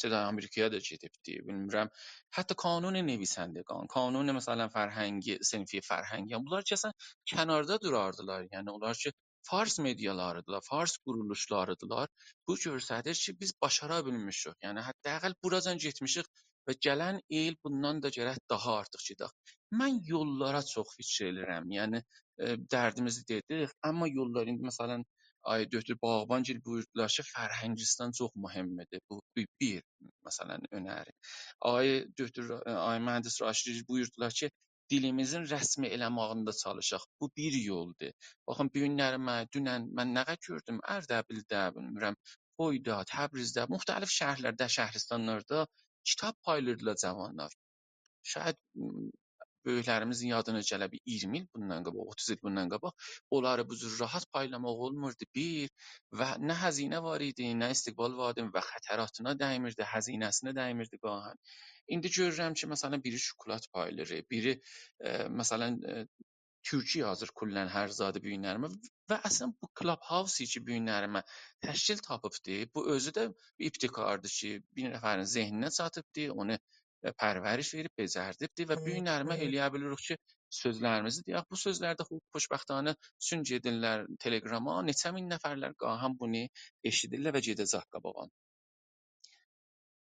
صدای آمریکایا دا گئدیبدی، بیلمیرم. حتی کانون نویسندگان، کانون، مثلاً، فرهنگی، صنفی فرهنگی، بونلار کی، اصلاً کناردا دوراردیلار. یعنی، اونلار کی، فارس مئدیالاریدیلار، فارس قورولوشلاریدیلار. بو گؤستریر کی، بیز باشارا بیلمیشیک. یعنی، حداقل بوراجان گئتمیشیک و گلن ایل بوندان دا گرک داها آرتیق گئدک. من یوللارا چوخ فیکیر ائلیرم. یعنی، ائ، دردیمیزی دئدیک، آمما یوللار ایندی، مثلاً، آی دؤکتور باغبان‌گیل بویوردولار کی، فرهنگستان چوخ مهمدیر. بو بیر، بیر، مثلاً، اؤنری. آی دؤکتور، آی مهندس راشدی بویوردولار کی، دیلیمیزین رسمی ائله‌مه‌یینده چالیشاق. بو بیر یولدور. باخین، بو گونلری من، دونن من نه قدر گؤردوم، اردبیلده، بیلمیرم، خویدا، تبریزده، مختلف شهرلرده، شهرستانلاردا کیتاب پایلاییردیلار جاوانلار. شاید، م، بؤیوکلریمیزین یادینا گله، بیر اییرمی ایل بوندان قاباق، اوتوز ایل بوندان قاباق اونلاری بو جور راحت پایلاماق اولموردو، بیر، و نه هزینه وار ایدی، نه استقبال وار ایدی و خطراتینا دیمیردی، هزینه‌سینه دیمیردی گاهاً. ایندی گؤرورم کی، مثلاً، بیری شکلات پایلاییر، بیری، ائ، مثلاً، ائ، تورکو یازیر کلاً هر زادی بو گونلریمه. و اصلاً بو Clubhouse کی، بو گونلریمه تشکیل تاپیبدی، بو اؤزو ده بیر ابتکاردیر کی، بیر نفرین ذهنینه چاتیبدی، اونو، ائ، پرورش وئریب، بئجردیبدی و بو گونلریمه ائلیه بیلیریک کی، سؤزلریمیزی دئیک. بو سؤزلر ده خو-، خوشبختانه چون گئدیرلر تلگراما، نئچه مین نفرلر گاهاً بونو ائشیدیرلر و گئده‌جک قاباغا.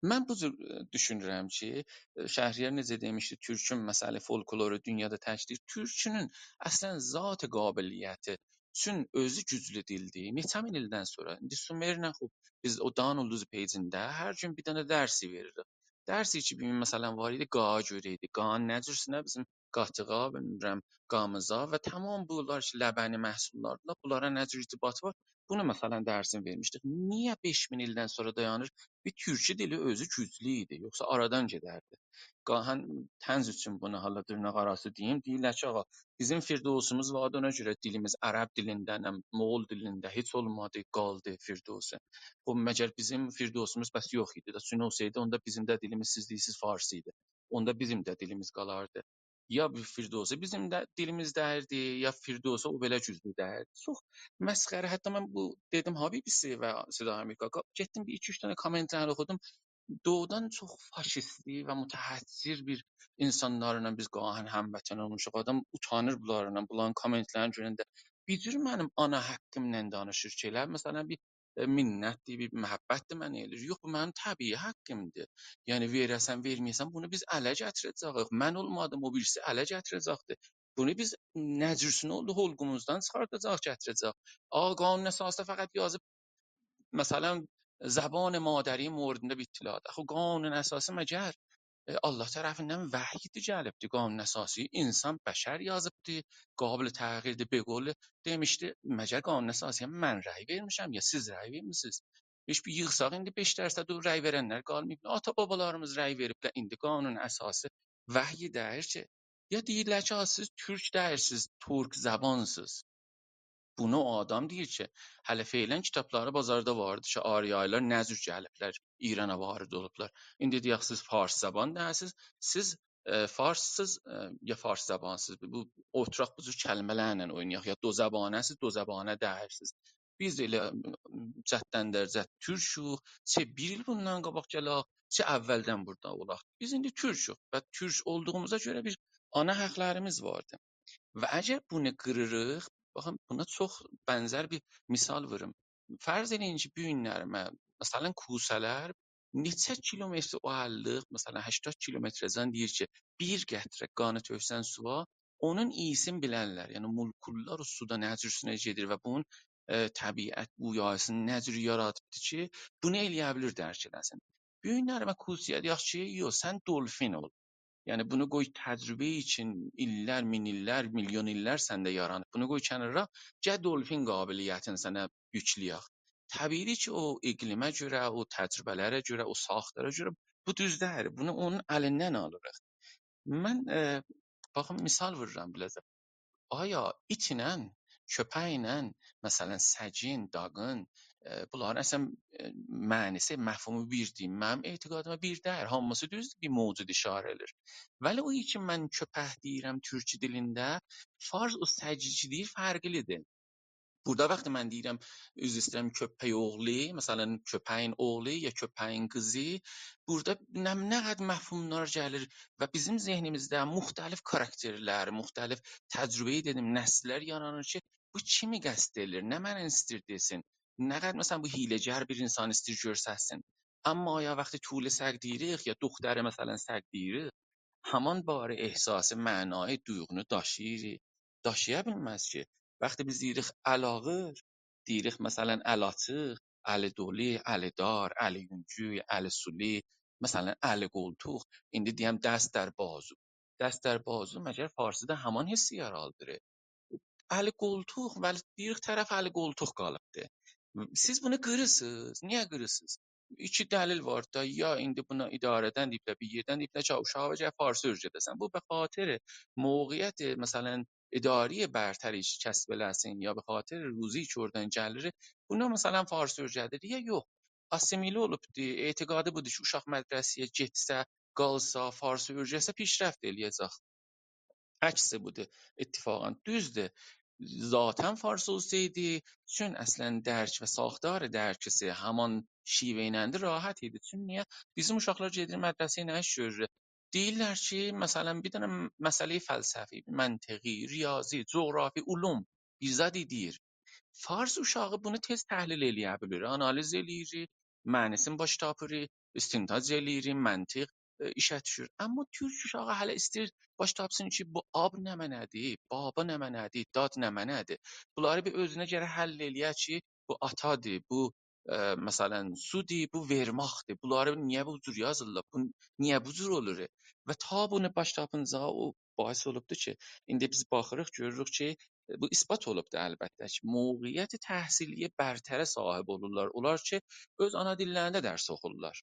من بو جور، ائ، دوشونورم کی، ائ، شهریار نئجه دئمیشدی، تورکون مسئله فولکلورو دونیادا تکدیر. تورکونون اصلاً ذات قابلیتی، چون اؤزو گوجلو دیلدیر. نئچه مین ایلدن سونرا، ایندی سومرله، خوب، بیز او دان اولدوزو پیجینده هر گون بیر دنه درسی وئریریک. درسی کی، بیر گون، مثلاً، وار ایدی، قاغا گؤره ایدی. قاغانین نه جورسونه بیزیم قاتیغا، بیلمیرم، قامیزا و تمام بونلار کی، لبنی محصوللاردیلار، بونلارا نه جور ارتباطی وار؟ بونو، مثلا، درسینی وئرمیشدیک. نییه بئش مین ایلدن سونرا دایانیر؟ بیر تورکی دیلی اؤزو گوجلو ایدی، یوخسا آرادان گئدردی. گاهاً طنز اوچون بونو حالا دیرناق آراسی دئییم، دئییرلر کی، آغا، بیزیم فردوسیمیز واردی، اونا گؤره دیلیمیز عرب دیلیندن، مغول دیلینده هئچ اولمادی، قالدی فردوسی. او، مگر بیزیم فردوسیمیز بس یوخ ایدی ده؟ چون اولسایدی، اوندا بیزیم ده دیلیمیز، سیز دئییرسیز، فارسی ایدی. اوندا بیزیم ده دیلیمیز قالاردی. یا بیر فردوسی بیزیم ده دیلیمیز دئییردی، یا فردوسی او بئله گوجلو دئییردی. چوخ مسخره. حتی من بو دئدیم ها بی بی سی و صدای آمریکا، گئتدیم بیر ایکی-اوچ دنه کامنت‌لری اوخودوم. دوغرودان چوخ فاشیستی و متحجر بیر اینسانلارلا بیز گاهاً هموطن اولموشوق. آدام اوتانیر بونلارلا، بونلارین کامنت‌لرینی گؤرنده. بیر جور منیم آنا حاققیمدان دانیشیر کی، ائله، مثلا، بیر، ائ، منتدیر، بیر محبتدیر منه ائله‌ییر. یوخ، بو منیم طبیعی حاققیمدیر. یعنی، وئره‌سن، وئرمه‌یه‌سن، بونو بیز اله گتیره‌جه‌ییک. من اولمادیم، او بیریسی اله گتیره‌جکدیر. بونو بیز نه جورسونه اولدو، حلقوموزدان چیخارداجاغیق، گتیره‌جه‌ییک. آغا، قانون اساسی فقط یازیب، مثلا، زبان مادری موردینده بیر اطلاعات. آخی قانون اساسی مگر، ائ، الله طرفیندن وحی‌دی گلیبدی؟ قانون اساسی اینسان، بشر یازیبدی، قابل تغییردیر. بئگولی دئمیشدی، مگر قانون اساسی‌یه من رأی وئرمیشم، یا سیز رأی وئرمیسینیز؟ هئچ بیر ییغساق، ایندی بئش درصد او رأی وئرنلر قالماییب. آتا-بابالاریمیز رأی وئریبلر، ایندی قانون اساسی وحی دئییر کی، یا دئییرلر کی، «ها، سیز تورک دئییرسینیز، تورک زبانسیز.» بونو او آدام دئییر کی، هله فعلا کیتابلاری بازاردا واردی کی، آریاییلار نه جور گلیبلر، ایرانا وارد اولوبلار. ایندی دئیک، سیز فارس زبان دئییرسینیز، سیز، ائ، فارسسیز، ائ، یا فارس زبانسیز. بو، اوتوراق بو جور کلمه‌لرله اوینایاق. یا دو زبانه‌سیز، دو زبانه دئییرسینیز. بیز ائله، ائ، جددن درجه تورکوک، چه بیر ایل بوندان قاباق گلک، چه اولدن بورادا اولاق. بیز ایندی تورکوک و تورک اولدوغوموزا گؤره بیر آنا حاقلاریمیز واردی. و اگر بونو قیریریق، باخین، بونا چوخ بنزر بیر مثال ووروم. فرض ائله‌یین کی، بو گونلری من، مثلا، کوسه‌لر نئچه کیلومتر او الللیق، مثلا، هشتاد کیلومتره‌جن دئییر کی، بیر قطره قانی تؤکسن سویا، اونون اییسینی بیلرلر. یعنی، مولکوللار او سودا نه جورسونه گئدیر و بونون، ائ، طبیعت بویایی‌سینی نه جور یارادیبدیر کی، بونو ائله‌یه بیلیر، درک ائله‌سین. بو گونلری من کوسه‌یه دئیک کی، یوخ، سن دولفین اول. یعنی، بونو قوی تجربه اوچون ایللر، مین ایللر، میلیون ایللر سنده یارانیب. بونو قوی کنارا، گل دولفین قابلیتینی سنه یوکله‌یک. طبیعی‌دیر کی، او اقلیمه گؤره، او تجربه‌لره گؤره، او ساختارا گؤره بو دوز دئییل. بونو اونون الیندن آلیریق. من، ائ، باخین، مثال وورورام بیله‌زه. آیا ایتله، کؤپکله، مثلا، سگین، داغین، ائ، بونلارین اصلا، ائ، معنی‌سی، مفهومو بیردیر؟ منیم اعتقادیما بیر دئییل. هامیسی دوزدور، بیر موجود اشاره ائدیر. ولی او کی من کؤپک دئییرم تورکی دیلینده، فارس او سگی کی دئییر فرقلی‌دیر. بورادا وقتی من دئییرم، عذر ایسته‌ییرم، کؤپک اوغلو، مثلا، کؤپه‌یین اوغلو یا کؤپه‌یین قیزی، بورادا نه، نه قدر مفهوملار گلیر و بیزیم ذهنیمیزده مختلف کاراکترلر، مختلف تجربه‌ای، دئدیم، نسل‌لر یارانیر کی، بو کیمی قصد ائدیر، نمنه ایسته‌ییر دئسین، نه قدر، مثلا، بو حیله‌گر بیر اینسان ایسته‌ییر گؤرستسین. اما آیا وقتی طول سگ دئییریک، یا دختر، مثلا، سگ دئییریک، همان بار احساسی، معنایی، دویغونو داشیییر؟ داشییا بیلمز کی. وقتی بیز دئییریک ال آغیر، دئییریک، مثلا، ال آچیق، الی دولو، الی دار، الی یونگول، الی سولو، مثلا، الی قولتوق. ایندی دئیم، دست در بازو. دست در بازو مگر فارسی‌دا همان حسی یارادیر؟ الی قولتوق، ولی دئییریک، طرف الی قولتوق قالیبدی. سیز بونو قیریرسینیز. نییه قیریرسینیز؟ ایکی دلیل وار دا، یا ایندی بونا اداره‌دن دئییبلر، بیر یئردن دئییبلر کی، اوشاغا گرک فارسی اؤیره‌ده‌سن. بو به خاطر موقعیت، مثلا، اداری برتری کی کسب ائله‌سین، یا به خاطر روزی کی اورادان گلیر، بونا، مثلا، فارسی اؤیره‌دیر، یا یوخ، آسیمیله اولوبدور، اعتقادی بودور کی، اوشاق مدرسه‌یه گئتسه، قالسا، فارسی اؤیره‌سه، پیشرفت ائله‌یه‌جک. عکسی بودور، اتفاقا. دوزدور، ذاتا فارس اولسایدی، چون اصلا درک و ساختار درکی‌سی همان شیوه ایلندی، راحت ایدی. چون نییه؟ بیزیم اوشاقلار گئدیر مدرسه، نه ایش گؤرور؟ دئییرلر کی، مثلا، بیر دنه مسئله فلسفی، منطقی، ریاضی، جغرافی، علوم، بیر زاد دئییر. فارس اوشاغی بونو تئز تحلیل ائله‌یه بیلیر، آنالیز ائله‌ییر، معنی‌سینی باش تاپیر، استنتاج ائله‌ییر، منطق، ائ، ایشه دوشور. اما تورک اوشاغی هله ایسته‌ییر باش تاپسین کی، بو آب نمنه‌دیر، بابا نمنه‌دیر، داد نمنه‌دیر. بونلاری بیر اؤزونه گرک حل ائله‌یه کی، بو آتادیر، بو ائ، مثلا، سودی، بو وئرماختدیر. بونلاری نییه بو جور یازیرلار؟ بو نییه بو جور اولور؟ و تا بونو باش تاپینجا او باعث اولوبدور کی، ایندی بیز باخیریق، گؤروروک کی، بو اثبات اولوبدور البته کی، موقعیت تحصیلی برتره صاحب اولورلار. اونلار کی، اؤز آنا دیللرینده درس اوخورلار.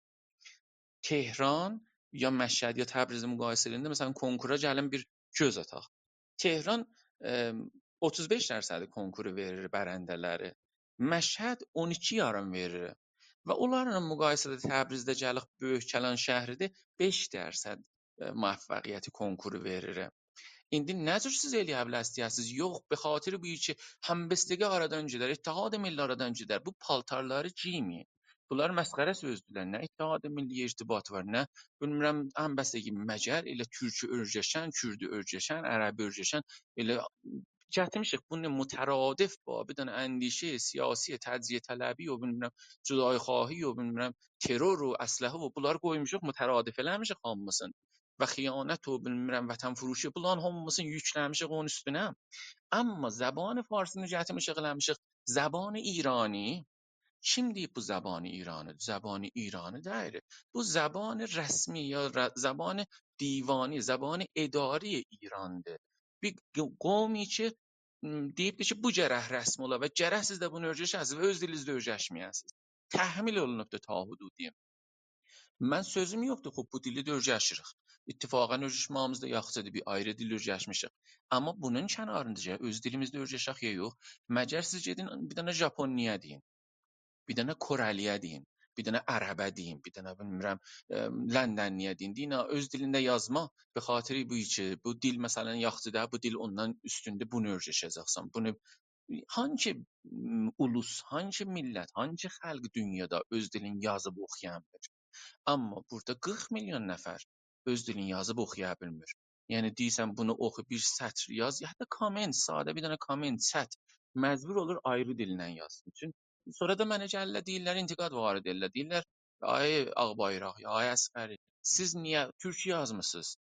تهران یا مشهد یا تبریزی مقایسه ائدنده، مثلا، کنکورا گلین بیر گؤز آتاق. تهران، ائ، اوتوز بئش درصد کنکورو وئریر، برنده‌لری. مشهد اون ایکی یاریم وئریر. و اونلارلا مقایسه‌ده تبریزده گلیب بؤیوک کلان شهریدیر، بئش درصد، ائ، موفقیت کنکورو وئریر. ایندی نه جور سیز ائلیه بیله‌سینیز دئیه‌سینیز، یوخ، به خاطر بو کی، همبستگی آرادان گئدر، اتحاد ملی آرادان گئدر، بو پالتارلاری گئیمه‌یین. بونلار مسخره سؤزدورلر. نه اتحاد ملی ارتباطی وار، نه، بیلمیرم، همبستگی، مگر ائله تورکو اؤرگشن، کوردو اؤرگشن، عربی اؤرگشن، ائله گتیرمیشیک بونو مترادف با بیر دنه اندیشه سیاسی، تجزیه‌طلبی و، بیلمیرم، جدایی‌خواهی و، بیلمیرم، ترور و اسلحه و بونلاری قویموشوق، مترادف ائله‌میشیک هامیسینی. و خیانت و، بیلمیرم، وطن‌فروشی، بونلارین هامیسینی یوکله‌میشیک اونون اوستونه. اما زبان فارسینی گتیرمیشیک، ائله‌میشیک زبان ایرانی. کیم دئییب بو زبان ایرانی‌دیر؟ زبان ایرانی دئییل. بو زبان رسمی یا ر-، زبان دیوانی، زبان اداری ایراندیر. بیر ق-، قومی کی، م، دئییبدیر کی، بو گرک رسمی اولا و گرک سیز ده بونو اؤرگشه‌سینیز و اؤز دیلینیزده اؤرگشمه‌یه‌سینیز. تحمیل اولونوبدور تا حدودی. من سؤزوم یوخدور، خوب، بو دیلی ده اؤرگشیریک. اتفاقا اؤرگشمه‌ییمیز ده یاخشیدیر، بیر آیری دیل اؤرگشمیشیک. اما بونون کناریندا گرک اؤز دیلیمیزده اؤرگشک یا یوخ؟ مگر سیز گئدین بیر دنه ژاپونلویا دئیین، بیر دنه کره‌لی‌یه دئیین، بیر دنه عربه دئیین، بیر دنه، بیلمیرم، ائ، لندنلی‌یه دئیین. دئیین، «ها، اؤز دیلینده یازما، به خاطر بو کی، بو دیل، مثلا، یاخشیدیر، بو دیل اوندان اوستوندور، بونو اؤرگشه‌جکسن.» بونو هانسی، م، اولوس، هانسی میللت، هانسی خلق دونیادا اؤز دیلینی یازیب اوخویا بیلیر؟ اما بورادا قیرخ میلیون نفر اؤز دیلینی یازیب اوخویا بیلمیر. یعنی دئییرسن، بونو اوخو، بیر سطر یاز، یا حتی کامنت، ساده بیر دنه کامنت، چت، مجبور اولور آیری دیلله یازسین. چون سونرا دا منه گلیرلر، دئییرلر، انتقاد وارد ائدیرلر. دئییرلر، «آی آغ‌بایراق، یا آی اصغری، سیز نییه تورک یازمیسینیز؟»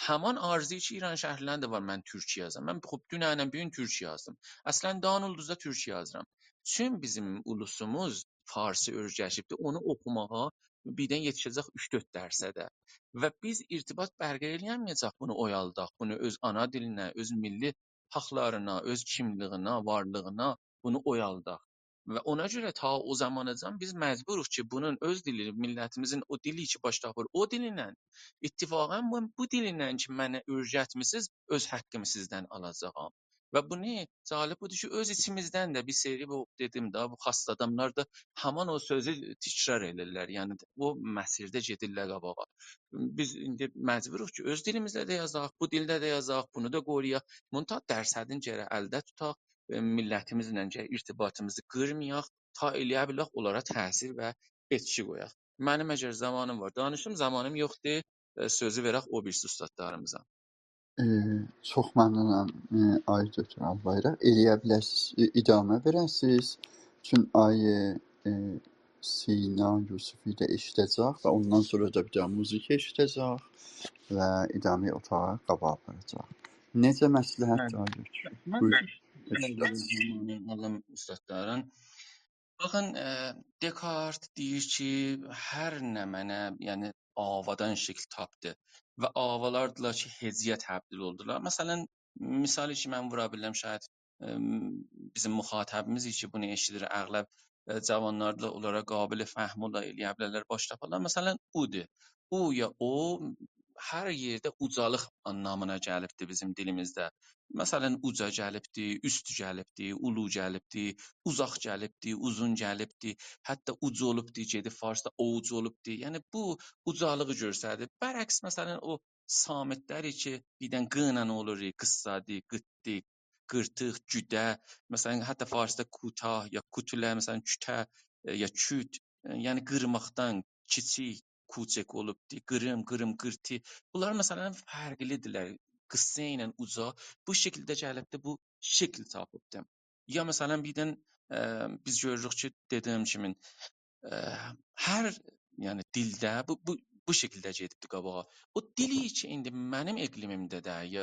همان آرزو کی، ایرانشهری‌لرین ده وار، من تورک یازام. من، خوب، دوننن بو گون تورک یازدیم. اصلا، دان اولدوزدا تورک یازیرام. چون بیزیم اولوسوموز فارسی اؤرگشیبدیر، اونو اوخوماغا بیردن یئتیشه‌جک اوچ-دؤرد درصده. و بیز ارتباط برقرار ائلیه‌مه‌یه‌جک بونو اویالداق، بونو اؤز آنا دیلینه، اؤز میللی حاقلارینا، اؤز کیملیگینه، وارلیغینا بونو اویالداق. و اونا گؤره تا او زاماناجان بیز مجبوروق کی، بونون اؤز دیلی، میللتیمیزین او دیلی کی، باش تاپیر، او دیلینن، اتفاقا بو، بو دیلینن کی، منه اؤیرتمیسینیز، اؤز حاققیمی سیزدن آلاجاغام. و بونو، جالب بودور کی، اؤز ایچیمیزدن ده بیر سری، بو، دئدیم ده، بو خاص آداملار دا همان او سؤزو تکرار ائدیرلر. یعنی، او مسیرده گئدیرلر قاباغا. بیز ایندی مجبوروق کی، اؤز دیلیمیزده ده یازاق، بو دیلده ده یازاق، بونو دا قورویاق. منتها درصدین گرک الده توتاق، ائ، میللتیمیزله گرک ارتباطیمیزی قیرمایاق، تا ائلیه بیلک اونلارا تأثیر و ائتکی قویاق. منیم اگر زامانیم وار، دانیشیم، زامانیم یوخدور، ائ، سؤزو وئرک او بیریسی اوستادلاریمیزا. ائ، چوخ ممنونام، ائ، آی دکتر آغ‌بایراق. ائلیه بیلرسینیز، ائ، ادامه وئره‌سینیز. چون آی، ائ، سینا یوسفی ده ائشیده‌جک و اوندان سونرا دا بیر دنه موزیک ائشیده‌جک و ادامه اوتاغی قاباغا آپاراجاق. نئجه مصلحتدیر، بلی، آی دکتر؟ من بویورون. بیر دقیقه زامانی آلیم اوستادلارین. باخین، ائ، دکارت دئییر کی، هر نمنه، یعنی آوادان شکیل تاپدی و آوالاردیلار کی، هجی‌یه تبدیل اولدولار. مثلا، مثالی کی، من وورا بیلرم، شاید، ائ، بیزیم مخاطبیمیز کی، بونو ائشیدیر، اغلب، ائ، جاوانلاردیلار، اونلارا قابل فهم اولا، ائلیه بیلرلر، باش تاپارلار. مثلا، اودور. او یا او هر یئرده اوجالیق آنلامینا گلیبدیر بیزیم دیلیمیزده. مثلا، اوجا گلیبدی، اوست گلیبدی، اولو گلیبدی، اوزاق گلیبدی، اوزون گلیبدی، حتی اوج اولوبدی، گئدیب فارسدا اوج اولوبدو. یعنی، بو اوجالیغی گؤستریر. برعکس، مثلا، او صامت‌لر کی، بیردن ق ایله اولور، قیسسادی، قیتدی، قیرتیق، گوده، مثلا، حتی فارسدا کوتاه یا کوتوله، مثلا، کوته، ائ، یا کوت، ائ، یعنی قیرماقدان، کیچیک، کوچک اولوبدو، قیریم، قیریم، قیرتی. بونلار، مثلا، فرقلی‌دیرلر. قیسسا ایله اوجا بو شکیلده گلیبدی، بو شکیل تاپیبدی. یا، مثلا، بیردن، ائ، بیز گؤروروک کی، دئدیییم کیمی، ائ، هر، یعنی، دیلده بو، بو، بو شکیلده گئدیبدی قاباغا. او دیلی کی، ایندی منیم اقلیمیمده ده، یا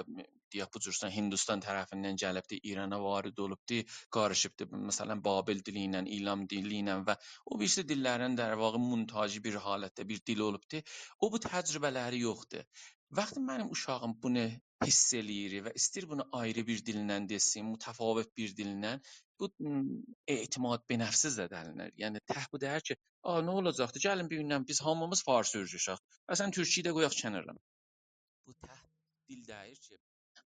دئیک، بو جور هندوستان طرفیندن گلیبدی، ایرانا وارد اولوبدو، قاریشیبدی، مثلا، بابل دیلی ایله، ایلام دیلی ایله و او بیریسی دیللرین، در واقع، مونتاژی بیر حالتده بیر دیل اولوبدو. او، بو تجربه‌لری یوخدور. وقتی منیم اوشاغیم بونو حیس ائله‌ییر و ایسته‌ییر بونو آیری بیر دیلله دئسین، متفاوت بیر دیلله، بو، م، اعتماد به نفسی زده‌لنر. یعنی، ته بو دئییر کی، «آ، نه اولاجاقدی؟ گلین بیر گوندن بیز هامیمیز فارسی اؤیرشک. اصلا، تورکی‌یی ده قویاق کنارا.» بو ته دیل دئییر کی،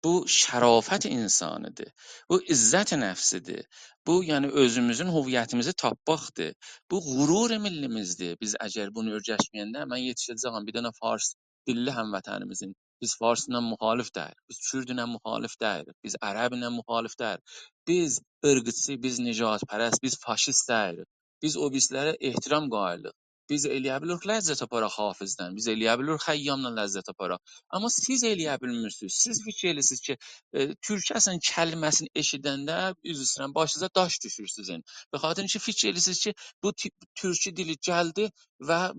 بو شرافت انسانی‌دیر. بو عزت نفسی‌دیر. بو، یعنی، اؤزوموزون هویتیمیزی تاپماقدیر. بو غرور میللیمیزدیر. بیز اگر بونو اؤیرشمه‌ینده، من یئتیشه‌جه‌یم بیر دنه فارس دیللی هموطنیمیزین، بیز فارسلا مخالف دئییلیک، بیز کوردله مخالف دئییلیک، بیز عربله مخالف دئییلیک. بیز عرقچی، بیز نژادپرست، بیز فاشیست دئییلیک. بیز او بیریسی‌لره احترام قائلیق. بیز ائلیه بیلیریک لذت آپاراق حافظدن، بیز ائلیه بیلیریک خیامدان لذت آپاراق. آمما سیز ائلیه بیلمیرسینیز. سیز فیکیر ائلیرسینیز کی، ائ، تورک اصلا کلمه‌سینی ائشیدنده، عذر ایسته‌ییرم، باشینیزا داش دوشور سیزین. به خاطر کی، فیکیر ائلیرسینیز کی، بو تی-، تورکی دیلی گلدی و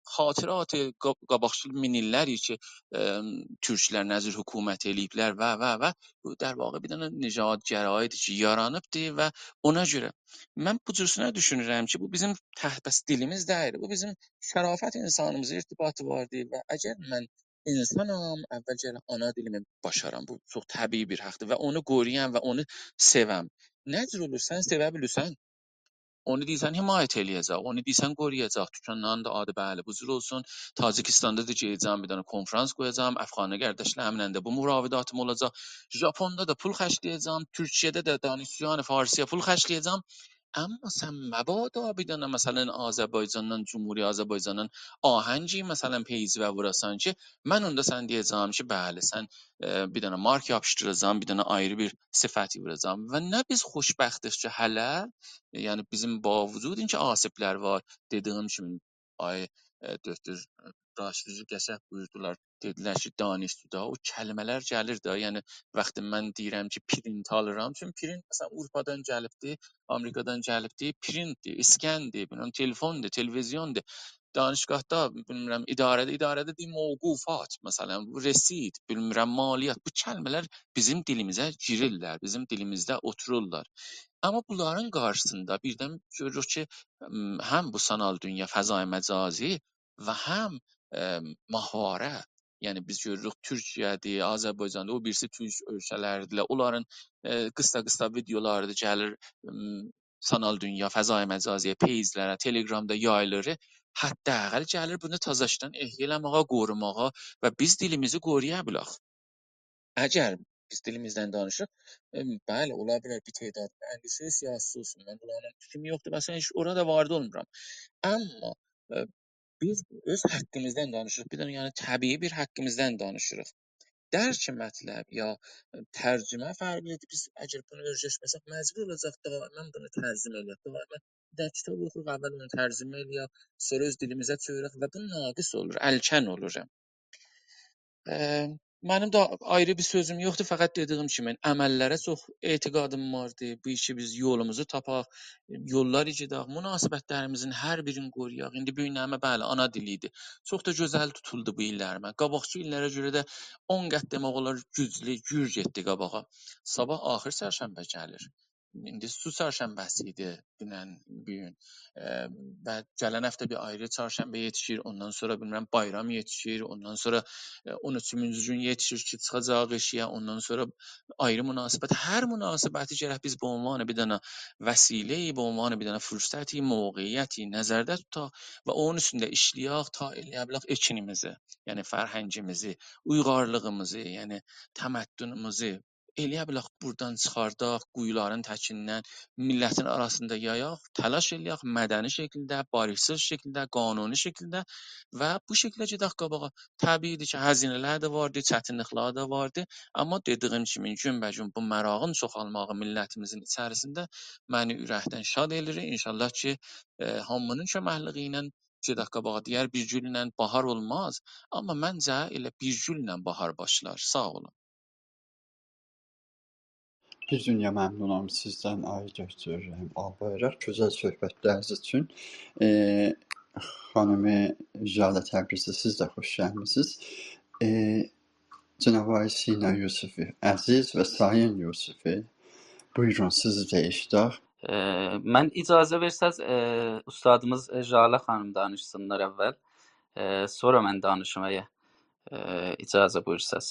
خاطرات قا-، قاباقکی مین ایللر کی، ائ، تورکلر نه جور حکومت ائله‌ییبلر و، و، و، بو، در واقع، بیر دنه نژادگرایی‌دیر کی، یارانیبدیر و اونا گؤره من بو جورسونه دوشونورم کی، بو بیزیم ته-، بس دیلیمیز دئییل، بو بیزیم شرافت انسانیمیزا ارتباطی واردیر و اگر من انسانام، اول گرک آنا دیلیمی باشارام. بو چوخ طبیعی بیر حاقدیر و اونو قورویام و اونو سئوم. نه جور اولور؟ سن سئوه بیلیرسن، اونو دئییرسن حمایت ائلیه‌جک، اونو دئییرسن قورویاجاق، دوکانلارین دا آدی بلی بو جور اولسون. تاجیکیستاندا دا گئده‌جم، بیر دنه کنفرانس قویاجاغام، افغان قارداشلاریملا دا بو مراوداتیم اولاجاق. ژاپوندا دا پول خرجله‌یه‌جم، تورکیه‌ده ده دانشجویان فارسی‌یا پول خرجله‌یه‌جم. آمما سن مبادا بیر دنه، مثلا، آذربایجاندان، جمهوری آذربایجاندان آهنگی، مثلا، پیجیوه ووراسان کی، من اوندا سن دئیه‌جم کی، بلی، سن، ائ، بیر دنه مارک یاپیشدیراجاغام، بیر دنه آیری بیر صفتی ووراجاغام. و نه بیز خوشبختیک کی، هله، یعنی، بیزیم با وجود اینکه آسیبلر وار، دئدیگیم کیمی، آی، ائ، دؤکتور، ائ، راشدی قشنگ بویوردولار. دئدیلر کی، دانشجودا او کلمه‌لر گلیر ده. یعنی، وقتی من دئییرم کی، پرینت آلیرام، چونکی پرینت، مثلا، آوروپادان گلیبدی، آمریکادان گلیبدی، پرینتدیر، اسکندیر، بیلمیرم، تلفوندور، تلویزیوندور. دانشگاهدا، بیلمیرم، اداره‌ده، اداره‌ده دئییم، موقوفات، مثلا، بو رسید، بیلمیرم، مالیات، بو کلمه‌لر بیزیم دیلیمیزه گیریرلر، بیزیم دیلیمیزده اوتورورلار. آمما بونلارین قارشیسیندا بیردن گؤروروک کی، م، هم بو سانال دونیا، فضای مجازی و هم، ائ، ماهواره. یعنی بیز گؤروروک تورکیه‌دیر، آذربایجاندیر، او بیریسی تورک اؤلکه‌لریدیرلر. اونلارین، ائ، قیسا-قیسا ویدئولاری دا گلیر، م، سانال دونیا، فضای مجازی‌یه، پیجلره، تلگرامدا یاییلیر. حداقل گلیر بونو تازاشدان احیا ائله‌مه‌یه، قوروماغا و بیز دیلیمیزی قورویا بیلک. اگر بیز دیلیمیزدن دانیشیریق، ائ، بلی، اولا بیلر بیر تعداد اندیشه سیاسی اولسون، من بونلارین فیکریم یوخدور، مثلا، هئچ اورا دا وارد اولمورام. آمما، ائ، بیز اؤز حاققیمیزدان دانیشیریق، بیر دنه، یعنی، طبیعی بیر حاققیمیزدان دانیشیریق. درک مطلب یا، ائ، ترجمه فرقلی‌دیر. بیز اگر بونو اؤیرشمه‌سک، مجبور اولاجاق دائما بونو ترجمه ائله‌یک. دائما بیر دنه کیتاب اوخوروق، اول اونو ترجمه ائله‌یک، سونرا اؤز دیلیمیزه چئویرک و بو ناقص اولور، الکن اولور. ائ، منیم ده آیری بیر سؤزوم یوخدور، فقط دئدیگیم کیمی، عمللره چوخ اعتقادیم واردی. بو کی بیز یولوموزو تاپاق، یوللار گئدک، مناسبتلریمیزین هر بیرینی قورویاق. ایندی بو گون نمنه، بلی، آنا دیلی ایدی. چوخ دا گؤزل توتولدو بو ایللر. من قاباقکی ایللره گؤره ده اون قات دئمک اولار گوجلو، گور گئتدی قاباغا. صاباح آخیر چرشنبه گلیر. ایندی سو چرشنبه‌سی ایدی دونن، بو گون. ائ، و گلن هفته بیر آیری چرشنبه یئتیشیر، اوندان سونرا، بیلمیرم، بایرام یئتیشیر، اوندان سونرا، ائ، اون اوچونجو گون یئتیشیر کی، چیخاجاق ائشیگه، اوندان سونرا آیری مناسبت. هر مناسبتی گرک بیز به عنوان بیر دنه وسیله، به عنوان بیر دنه فرصتی، موقعیتی نظرده توتاق و اونون اوستونده ایشله‌یک، تا ائلیه بیلک اکینیمیزی، یعنی فرهنگیمیزی، اویغارلیغیمیزی، یعنی تمدنوموزو ائلیه بیلک بورادان چیخارداق، قویولارین تکیندن، میللتین آراسیندا یایاق، تلاش ائلیک، مدنی شکیلده، باریشیق شکیلده، قانونی شکیلده و بو شکیلده گئدک قاباغا. طبیعی‌دیر کی، هزینه‌لر ده واردی، چتینلیکلر ده واردی، آمما دئدیگیم کیمی، گون‌به‌گون بو ماراغین چوخالماغی میللتیمیزین ایچریسینده منی اورکدن شاد ائله‌ییر. ان‌شاءالله کی، ائ، هامینین کؤمکلیگی ایله گئدک قاباغا. دیگر بیر گولله باهار اولماز، آمما منجه ائله بیر گولله باهار باشلار. ساغ اولون. بیز دونیا ممنونام سیزدن، آقای دکتر رحیم آلبایراق، گؤزل صحبتلرینیز اوچون. ائ، خانیم ژاله تبریزلی، سیز ده خوش گلمیسینیز. ائ، جناب آقای سینا یوسفی، عزیز و سایین یوسفی، بویورون، سیزی ده ائشیدک. ائ، من اجازه وئرسز، ائ، اوستادیمیز، ائ، ژاله خانیم دانیشسینلار اول. ائ، سونرا من دانیشیم، اگر، ائ، اجازه بویورساز.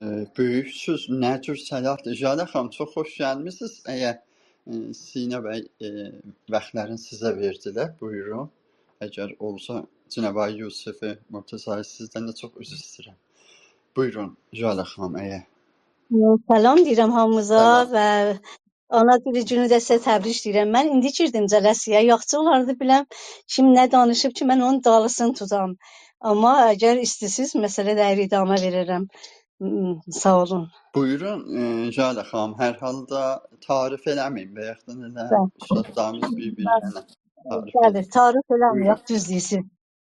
ائ، بؤیوک سؤز، نه جور سلامدیر. ژاله خانیم، چوخ خوش گلمیسینیز. اگر، ائ، سینا بی، ائ، واختلارینی سیزه وئردیلر، بویورون. اگر اولسا، جناب آقای یوسفی، مرتضی، سیزدن ده چوخ عذر ایسته‌ییرم. بویورون، ژاله خانیم، اگر. سلام دئییرم هامینیزا سلام. و آنا دیلی گونو ده سیزه تبریک دئییرم. من ایندی گیردیم جلسه‌یه، یاخشی اولاردی بیلم کیم نه دانیشیب کی، من اونون دالیسینی توتام. آمما اگر ایسته‌سیز، مسئله دئییل، ادامه وئررم. م، ساغ اولون. بویورون، ائ، ژاله خانیم، هر حالدا تعارف ائله‌مه‌یین، بایاقدان ائله بلی. اوستادلاریمیز بیر-بیرلرینه تعارف بلی، ائله‌ییر. تعارف ائله‌مه‌یک، بویورون. دوز دئییرسیز.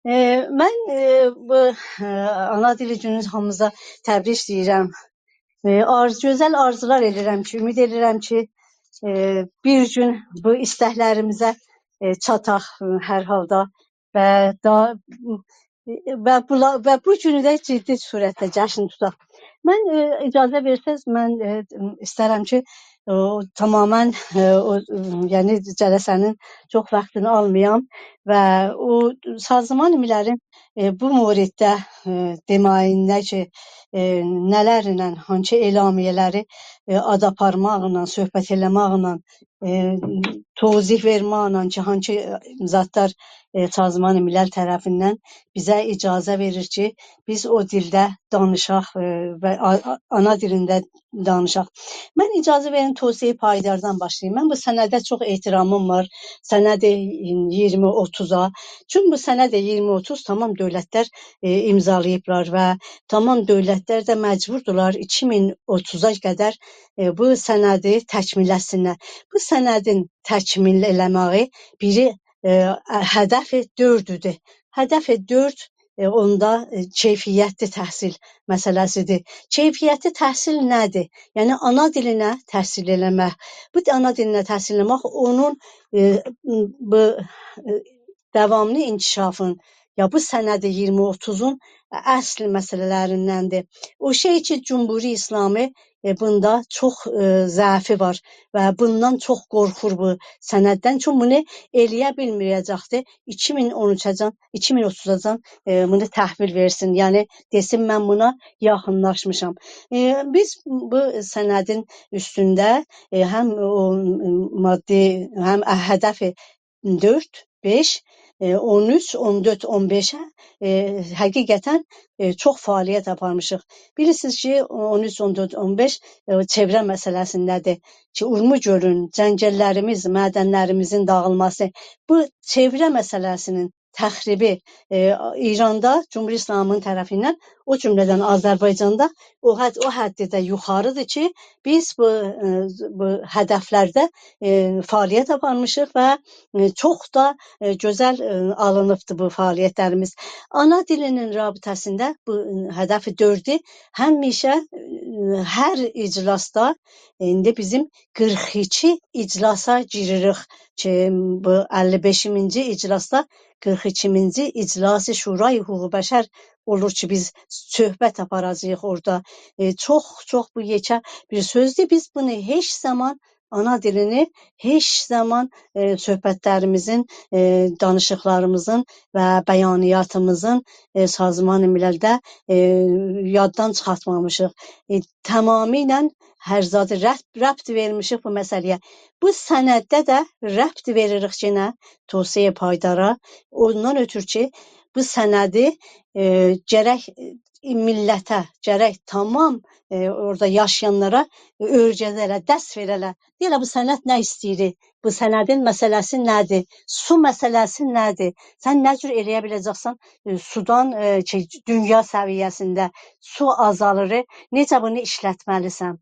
ائ، من، ائ، بو، ائ، آنا دیلی گونو هامینیزا تبریک دئییرم. ائ، آرز-، گؤزل آرزولار ائدیرم کی، امید ائدیرم کی، ائ، بیر گون بو ایستکلریمیزه، ائ، چاتاق، ائ، هر حالدا و دا، و بولا-، و بو گونو ده جدی صورتده جشن توتاق. من، ائ، اجازه وئرسز، من، ائ، ایسترم کی، او، تمامیله، ائ، او، ائ، یعنی جلسه‌نین چوخ واختینی آلمایام و او سازمان مللین، ائ، بو موردده، ائ، دئمه‌یینده کی، ائ، نه‌لرله، هانسی اعلامیه‌لری، ائ، آد آپارماقلا، صحبت ائله‌مکله، ائ، توضیح وئرمکله کی، هانسی، ائ، زادلار، ائ، سازمان ملل طرفیندن بیزه اجازه وئریر کی، بیز او دیلده دانیشاق، ائ، و آ-، آ-، آنا دیلینده دانیشاق. من اجازه وئرین توسعه‌ی پایداردان باشلاییم. من بو سنده چوخ احترامیم وار. سند ایگیرمی اوتوزا. چونکی بو سند ایگیرمی اوتوز تمام دؤولتلر، ائ، امضالاییبلار و تمام دؤولتلر ده مجبوردولار ایکی مین اوتوزا قدر، ائ، بو سندی تکمیلله‌سینلر. بو سندین تکمیل ائله‌مه‌یی بیری، ائ، هدف دؤردودور. هدف دؤرد، ائ، اوندا، ائ، کیفیتلی تحصیل مسئله‌سیدیر. کیفیتلی تحصیل نه‌دیر؟ یعنی، آنا دیلینه تحصیل ائله‌مک. بو آنا دیلینه تحصیل ائله‌مک اونون، ائ، بو، ائ، داواملی انکشافین، یا بو سند ایگیرمی اوتوزون اصل مسئله‌لریندندیر. او شئی کی، جمهوری اسلامی، ائ، بوندا چوخ، ائ، ضعفی وار و بوندان چوخ قورخور بو سنددن. چونکی بونو ائلیه بیلمه‌یه‌جکدیر. ایکی مین اون اوچه‌جن، ایکی مین اوتوزاجان، ائ، بونو تحویل وئرسین. یعنی، دئسین، من بونا یاخینلاشمیشام. ائ، بیز بو سندین اوستونده، ائ، هم او ماده، هم هدف دؤرد، بئش، ائ، اون اوچ، اون دؤرد، اون بئشه، ائ، حقیقتاً، ائ، چوخ فعالیت آپارمیشیق. بیلیرسینیز کی، اون اوچ، اون دؤرد، اون بئش، ائ، چئوره مسئله‌سینده‌دیر کی، اورمو گؤلون، جنگللریمیز، معدنلریمیزین داغیلماسی، بو چئوره مسئله‌سینین تخریبی، ائ، ایراندا جمهوری اسلامی‌نین طرفیندن، او جمله‌دن آذربایجاندا او حد، او حدده یوخاریدیر کی، بیز بو، ائ، بو هدفلرده، ائ، فعالیت آپارمیشیق و، ائ، چوخ دا، ائ، گؤزل، ائ، آلینیبدیر بو فعالیتلریمیز. آنا دیلینین رابطه‌سینده بو، ائ، هدف دؤردو همیشه، ائ، هر اجلاسدا، ایندی بیزیم قیرخ ایکی اجلاسا گیریریک کی، بو اللی بئشینجی اجلاسدا، قیرخ ایکینجی اجلاس شورای حقوق بشر اولور کی، بیز صحبت آپاراجاغیق اورادا. ائ، چوخ، چوخ بو یئکه بیر سؤزدور. بیز بونو هئچ زامان، آنا دیلینی هئچ زامان، ائ، صحبتلریمیزین، ائ، دانیشیقلاریمیزین و بیانیاتیمیزین، ائ، سازمان مللده، ائ، یاددان چیخارتمامیشیق. ائ، تمامیله هر زادی ربط، ربط وئرمیشیک بو مسئله‌یه. بو سندده ده ربط وئریریک یئنه توسعه‌ی پایدارا. اوندان اؤترو کی، بو سندی، ائ، گرک، ائ، میللته، گرک تمام، ائ، اورادا یاشایانلارا، ائ، اؤیره‌ده‌لر، درس وئره‌لر. دئیه‌لر، بو سند نه ایسته‌ییر؟ بو سندین مسئله‌سی نه‌دیر؟ سو مسئله‌سی نه‌دیر؟ سن نه جور ائلیه بیله‌جکسن، ائ، سودان، ائ، شئی، دونیا سویه‌سینده سو آزالیر، نئجه بونو ایشلتمه‌لیسن؟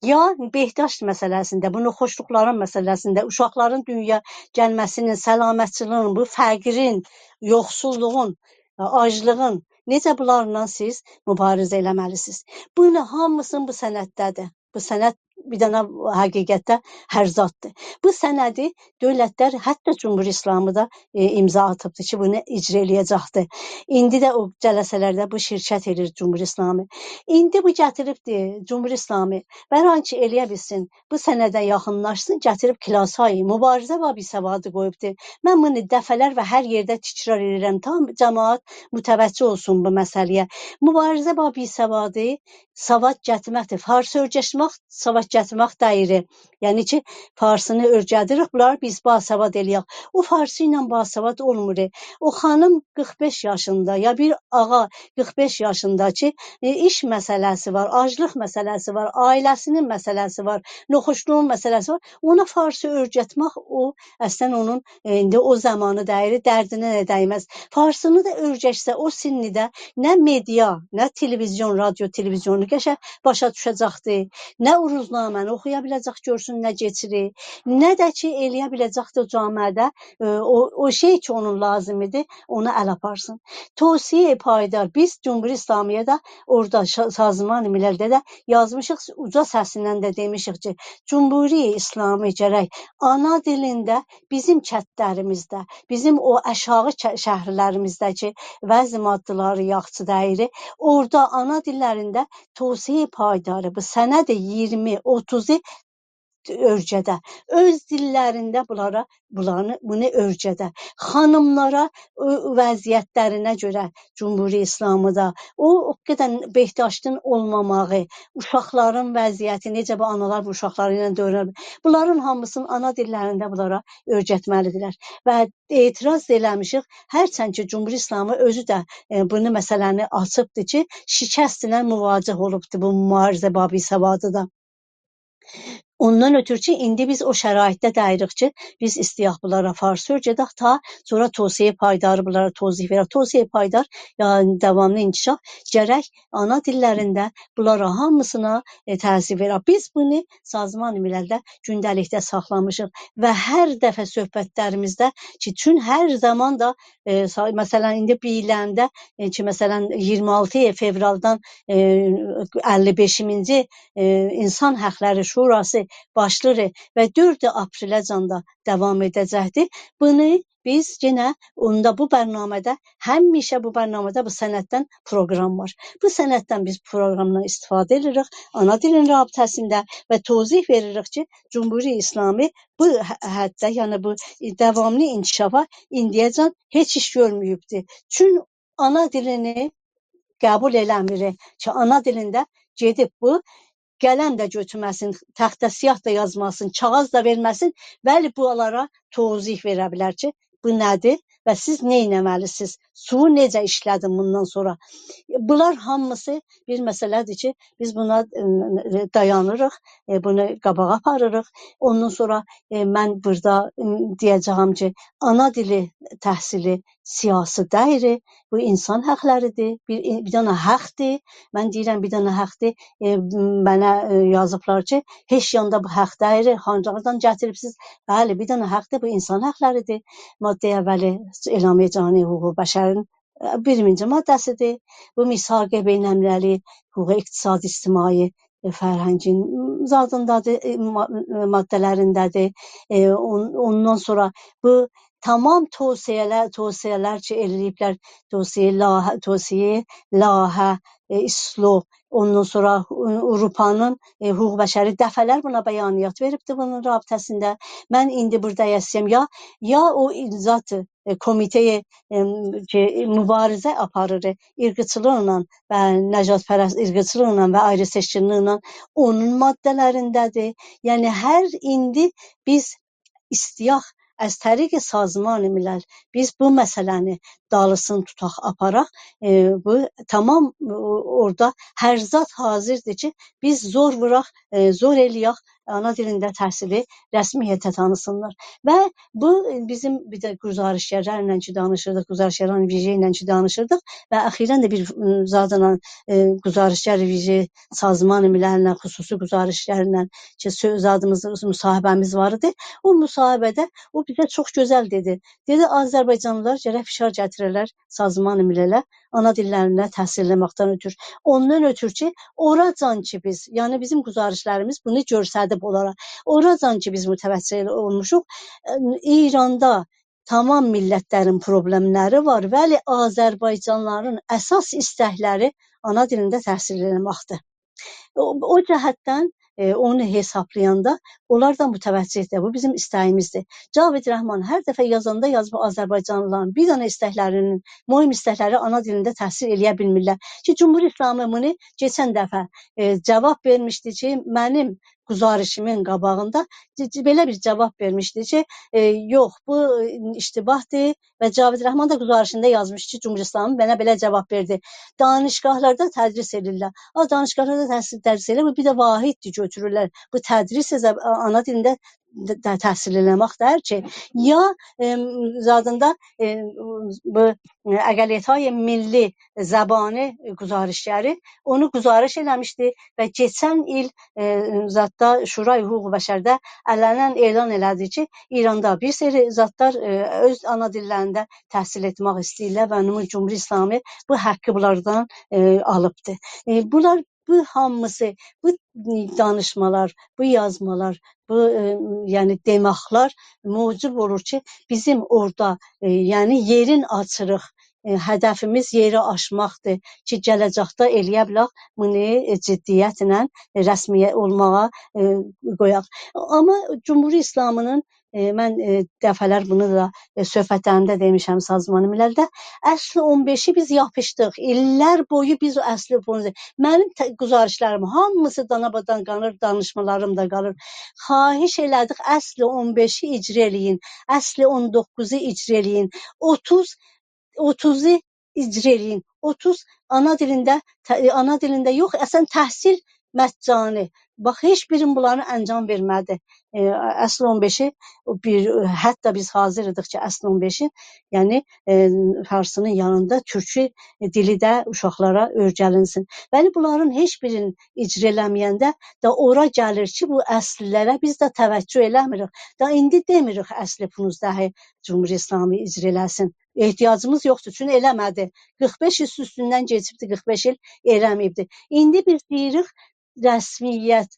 یا بهداشت مسئله‌سینده، بو ناخوشلوقلارین مسئله‌سینده، اوشاقلارین دونیا گلمه‌سینین، سلامتچیلیگین، بو فقرین، یوخسوللوغون، ائ، آجلیغین، نئجه بونلارلا سیز مبارزه ائله‌مه‌لیسینیز؟ بونون هامیسینی بو سندده‌دیر. بو سند بیر دنه حقیقتده هر زاددیر. بو سندی دؤولتلر، حتی جمهوری اسلامی دا، ائ، امضا آتیبدیر کی، بونو اجرا ائله‌یه‌جکدیر. ایندی ده او جلسه‌لرده بو شرکت ائله‌ییر جمهوری اسلامی. ایندی بو گتیریبدیر جمهوری اسلامی، برای آن کی ائله‌یه بیلسین، بو سنده یاخینلاشسین، گتیریب کلاس‌های مبارزه با بی‌سوادی قویوبدور. من بونو دفعه‌لر و هر یئرده تکرار ائدیرم، تا جماعت متوجه اولسون بو مسئله‌یه. مبارزه با بی‌سوادی سواد گتیرمکدیر. فارسی اؤیرشمک سواد گتیرمک دئییل. یعنی کی، فارسینی اؤیره‌دیریک، بونلاری بیز باسواد ائله‌یک. او فارسی ایله باسواد اولمور. او خانیم قیرخ بئش یاشیندا، یا بیر آغا قیرخ بئش یاشیندا کی، ائ، ایش مسئله‌سی وار، آجلیق مسئله‌سی وار، عائله‌سینین مسئله‌سی وار، ناخوشلوغون مسئله‌سی وار. اونا فارسی اؤیرتمک، او اصلاً اونون، ائ، ایندی او زامانی دئییل، دردینه ده دیمز. فارسینی دا اؤیرشسه او سنّیده نه مدیا، نه تلویزیون، رادیو، تلویزیونو قشه-، باشا دوشه‌جکدی، نه او روزنامه‌نی اوخویا بیله‌جک، گؤرسون نه کئچیریر، نه ده کی، ائله‌یه بیله‌جکدی او جامعه‌ده، ائ، او، او شئی کی، اونون لازیم ایدی، اونا ال آپارسین. توصیهٔ پایدار، بیز جمهوری اسلامی‌یه ده اورادا شا-، سازمان مللده ده یازمیشیق، اوجا سسینن ده دئمیشیک کی، جمهوری اسلامی گرک آنا دیلینده بیزیم کندلریمیزده، بیزیم او آشاغی ک-، شهرلریمیزده کی، وضع مادی‌لری یاخشی دئییل، اورادا آنا دیللرینده توصیهٔ پایداری، بو سند ایگیرمی، اوتوزو اؤیره‌ده. اؤز دیللرینده بونلارا، بونلارینی، بونو اؤیره‌ده. خانیملارا او وضعیتلرینه گؤره جمهوری اسلامی‌دا او، او قدر بهداشتین اولماماغی، اوشاقلارین وضعیتی، نئجه بو آنالار بو اوشاقلاری ایله دؤوره‌نیر، بونلارین هامیسینی آنا دیللرینده بونلارا اؤیرتمه‌لیدیرلر. و اعتراض دا ائله‌میشیک، هرچند کی، جمهوری اسلامی اؤزو ده، ائ، بونو مسئله‌نی آچیبدیر کی، شکستله مواجه اولوبدور بو مبارزه با بی‌سوادی دا. اوندان اؤترو کی، ایندی بیز او شرایطده دئییریک کی، بیز ایسته‌یک بونلارا فارسی اؤیره‌دک، تا سونرا توصیهٔ پایداری بونلارا توضیح وئرک. توصیهٔ پایدار، یا داواملی انکشاف گرک آنا دیللرینده بونلارا هامیسینا، ائ، تحصیل وئرک. بیز بونو سازمان مللده گونده‌لیکده ساخلامیشیق و هر دفعه صحبتلریمیزده کی، چون هر زامان دا، ائ، سا-، مثلاً، ایندی بیلنده، ائ، کی، مثلاً، ایگیرمی آلتی فئورالدان، ائ، اللی بئشینجی، ائ، اینسان حاقلاری شوراسی باشلاییر و دؤرد آپریله‌جن ده داوام ائده‌جکدیر. بونو بیز یئنه اوندا بو برنامه‌ده، همیشه بو برنامه‌ده بو سنددن پروگرام وار. بو سنددن بیز پروگرامدان استفاده ائدیریک، آنا دیلین رابطه‌سینده و توضیح وئریریک کی، جمهوری اسلامی بو ح-، حدده، یعنی بو داواملی انکشافا ایندیه‌جن هئچ ایش گؤرمه‌ییبدی. چون آنا دیلینی قبول ائله‌میر کی، آنا دیلینده گئدیب بو قلم ده گؤتورمه‌سین، تخته سیاه دا یازماسین، کاغیذ دا وئرمه‌سین، ولی بونلارا توضیح وئره بیلر کی، بو نه‌دیر و سیز نه ائتمه‌لی‌سینیز؟ سویو نئجه ایشله‌دین بوندان سونرا؟ بونلار هامیسی بیر مسئله‌دیر کی، بیز بونا، ائ، دایانیریق، ائ، بونو قاباغا آپاریریق. اوندان سونرا، ائ، من بورادا، ائ، دئیه‌جه‌یم کی، آنا دیلی تحصیلی سیاسی دئییل، بو اینسان حاقلاریدیر، بیر، بیر دنه حاقدیر. من دئییرم، بیر دنه حاقدیر. ائ، منه، ائ، یازیبلار کی، هئچ یاندا بو حاق دئییل، هاردان گتیریبسیز؟ بلی، بیر دنه حاقدیر، بو اینسان حاقلاریدیر. ماده اولی اعلامیه جهانی حقوق بشرین، ائ، بیرینجی ماده‌سیدیر. بو میثاق بین‌المللی حقوق اقتصادی، اجتماعی، ائ، فرهنگین زادیندادیر، ائ، ما-، ائ، ماده‌لرینده‌دیر. ائ، اون-، اوندان سونرا بو تمام توصیه‌لر، توصیه‌لر کی، ائله‌ییبلر، توصیه لایحه، توصیه لایحه، ائ، اسلوب، اوندان سونرا، ائ، آوروپانین، ائ، حقوق بشری دفعه‌لر بونا بیانیات وئریبدی بونون رابطه‌سینده. من ایندی بورادا یازسام، یا، یا او زاد، ائ، کمیته، ائ، کی، مبارزه آپاریر عرقچیلیقلا و نژادپرست عرقچیلیقلا و آیری‌سئچکینلیکله، اونون ماده‌لرینده‌دیر. یعنی، هر ایندی بیز ایسته‌یک از طریق سازمان ملل، بیز بو مسئله‌نی دالیسینی توتاق، آپاراق، ائ، بو تمام، او-، اورادا هر زاد حاضردیر کی، بیز زور ووراق، ائ، زور ائله‌یک، آنا دیلینده تحصیلی رسمیته تانیسینلار. و بو، ائ، بیزیم بیر ده گزارشگرلرله کی دانیشیردیق، گزارشگران ویژه ایله کی دانیشیردیق و اخیراً ده بیر، ائ، زادلا، ائ، گزارشگر ویژه سازمان ملل‌له، خصوصی گزارشگرله کی، سؤ-، زادیمیز، مصاحبه‌میز وار ایدی. او مصاحبه‌ده او بیزه چوخ گؤزل دئدی. دئدی، آذربایجانلیلار گرک فشار گتیرسینلر گتیریرلر سازمان ملله، آنا دیللرینده تحصیل ائله‌مکدن اؤتور. اوندان اؤتور کی، اوراجان کی بیز، یعنی بیزیم گزارشلریمیز بونو گؤستریب اونلارا. اوراجان کی بیز متوجه اولموشوق، ائ، ایراندا تمام میللتلرین پروبلملری وار، ولی آذربایجانلیلارین اساس ایستکلری آنا دیلینده تحصیل ائله‌مکدیر. او، او جهتدن، ائ، اونو حسابلایاندا اونلار دا متوجه‌دیر. بو بیزیم ایسته‌ییمیزدیر. جاوید رحمان هر دفعه یازاندا یازیب آذربایجانلیلارین بیر دنه ایستکلرینین، مهم ایستکلری آنا دیلینده تحصیل ائله‌یه بیلمیرلر. کی، جمهوری اسلامی بونو کئچن دفعه، ائ، جواب وئرمیشدی کی، منیم گزارشیمین قاباغیندا ج-، ج-، بئله بیر جواب وئرمیشدی کی، ائ، یوخ، بو، ائ، اشتباهدیر و جاوید رحمان دا گزارشینده یازمیش کی، جمهوری اسلامی منه بئله جواب وئردی. دانشگاهلاردا تدریس ائدیرلر. آ، دانشگاهلاردا تحصیل، تدریس ائدیرلر، بو بیر ده واحددیر گؤتورورلر. بو تدریس زب-، آنا دیلینده د-، د-، تحصیل ائله‌مک دئییل کی. یا، ائم، زادیندا، ائ، بو، ائ، اقلیت‌های ملی زبانی گزارشگری اونو گزارش ائله‌میشدی و کئچن ایل، ائ، زاددا شورای حقوق بشرده علناً اعلان ائله‌دی کی، ایراندا بیر سری زادلار، ائ، اؤز آنا دیللرینده تحصیل ائتمک ایسته‌ییرلر و عمومی جمهوری اسلامی بو حقی بونلاردان، ائ، آلیبدی. ائ، بونلار، بو هامیسی، بو دانیشمالار، بو یازمالار، بو، ائ، یعنی دئماقلار موجب اولور کی، بیزیم اورادا، ائ، یعنی یئرین آچیریق، ائ، هدفیمیز یئری آچماقدیر کی، گله‌جکده ائله‌یه بیلک بونو، ائ، جدیتله، ائ، رسمیت اولماغا، ائ، قویاق. آمما جمهوری اسلامی‌نین، ائ، من، ائ، دفعه‌لر بونو دا، ائ، صحبتلریمده دئمیشم سازمان مللده، اصل اون بئشی بیز یاپیشدیق. ایللر بویو بیز او اصل اون بئشی، منیم ت-، گزارشلریم هامیسی دانا بادان قالیر، دانیشمالاریم دا قالیر. خواهش ائله‌دیک، اصل اون بئشی اجرا ائله‌یین، اصل اون دوققوزو اجرا ائله‌یین. اوتوز، اوتوزو اجرا ائله‌یین. اوتوز آنا دیلینده، ت-، آنا دیلینده یوخ، اصلاً تحصیل مجانی. باخ، هئچ بیرین بونلارین انجام وئرمه‌دی. ائ، اصل اون بئشی، او بیر، حتی بیز حاضر ایدیک کی، اصل اون بئشی، یعنی، ائ، فارسی‌نین یانیندا تورکو دیلی ده اوشاقلارا اؤیره‌دیلسین. ولی بونلارین هئچ بیرینی اجرا ائله‌مه‌ینده ده اورا گلیر کی، بو اصللره بیز ده توجه ائله‌میریک. دا ایندی دئمیریک اصل پانزدهی جمهوری اسلامی اجرا ائله‌سین. احتیاجیمیز یوخدور، چونکی ائله‌مه‌دی. قیرخ بئش ایل اوستوندن کئچیبدی، قیرخ بئش ایل ائله‌مه‌ییبدی. ایندی بیز دئییریک، رسمیت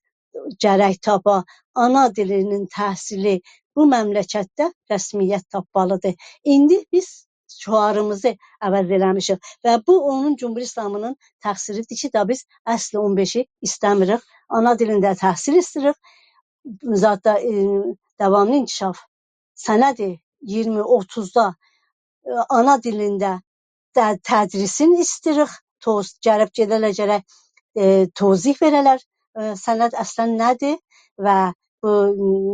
گرک تاپا، آنا دیلینین تحصیلی بو مملکتده رسمیت تاپمالیدیر. ایندی بیز شعاریمیزی عوض ائله‌میشیک و بو اونون، جمهوری اسلامی‌نین تقصیریدیر کی، دا بیز اصل اون بئشی ایسته‌میریک. آنا دیلینده تحصیل ایسته‌ییریک. زاددا، ائ، داواملی انکشاف سند ایگیرمی اوتوزدا، ائ، آنا دیلینده ت-، تدریسین ایستیریک، توض-، گلیب گئده‌لر گرک، ائ، توضیح وئره‌لر، ائ، سند اصلاً نه‌دیر و بو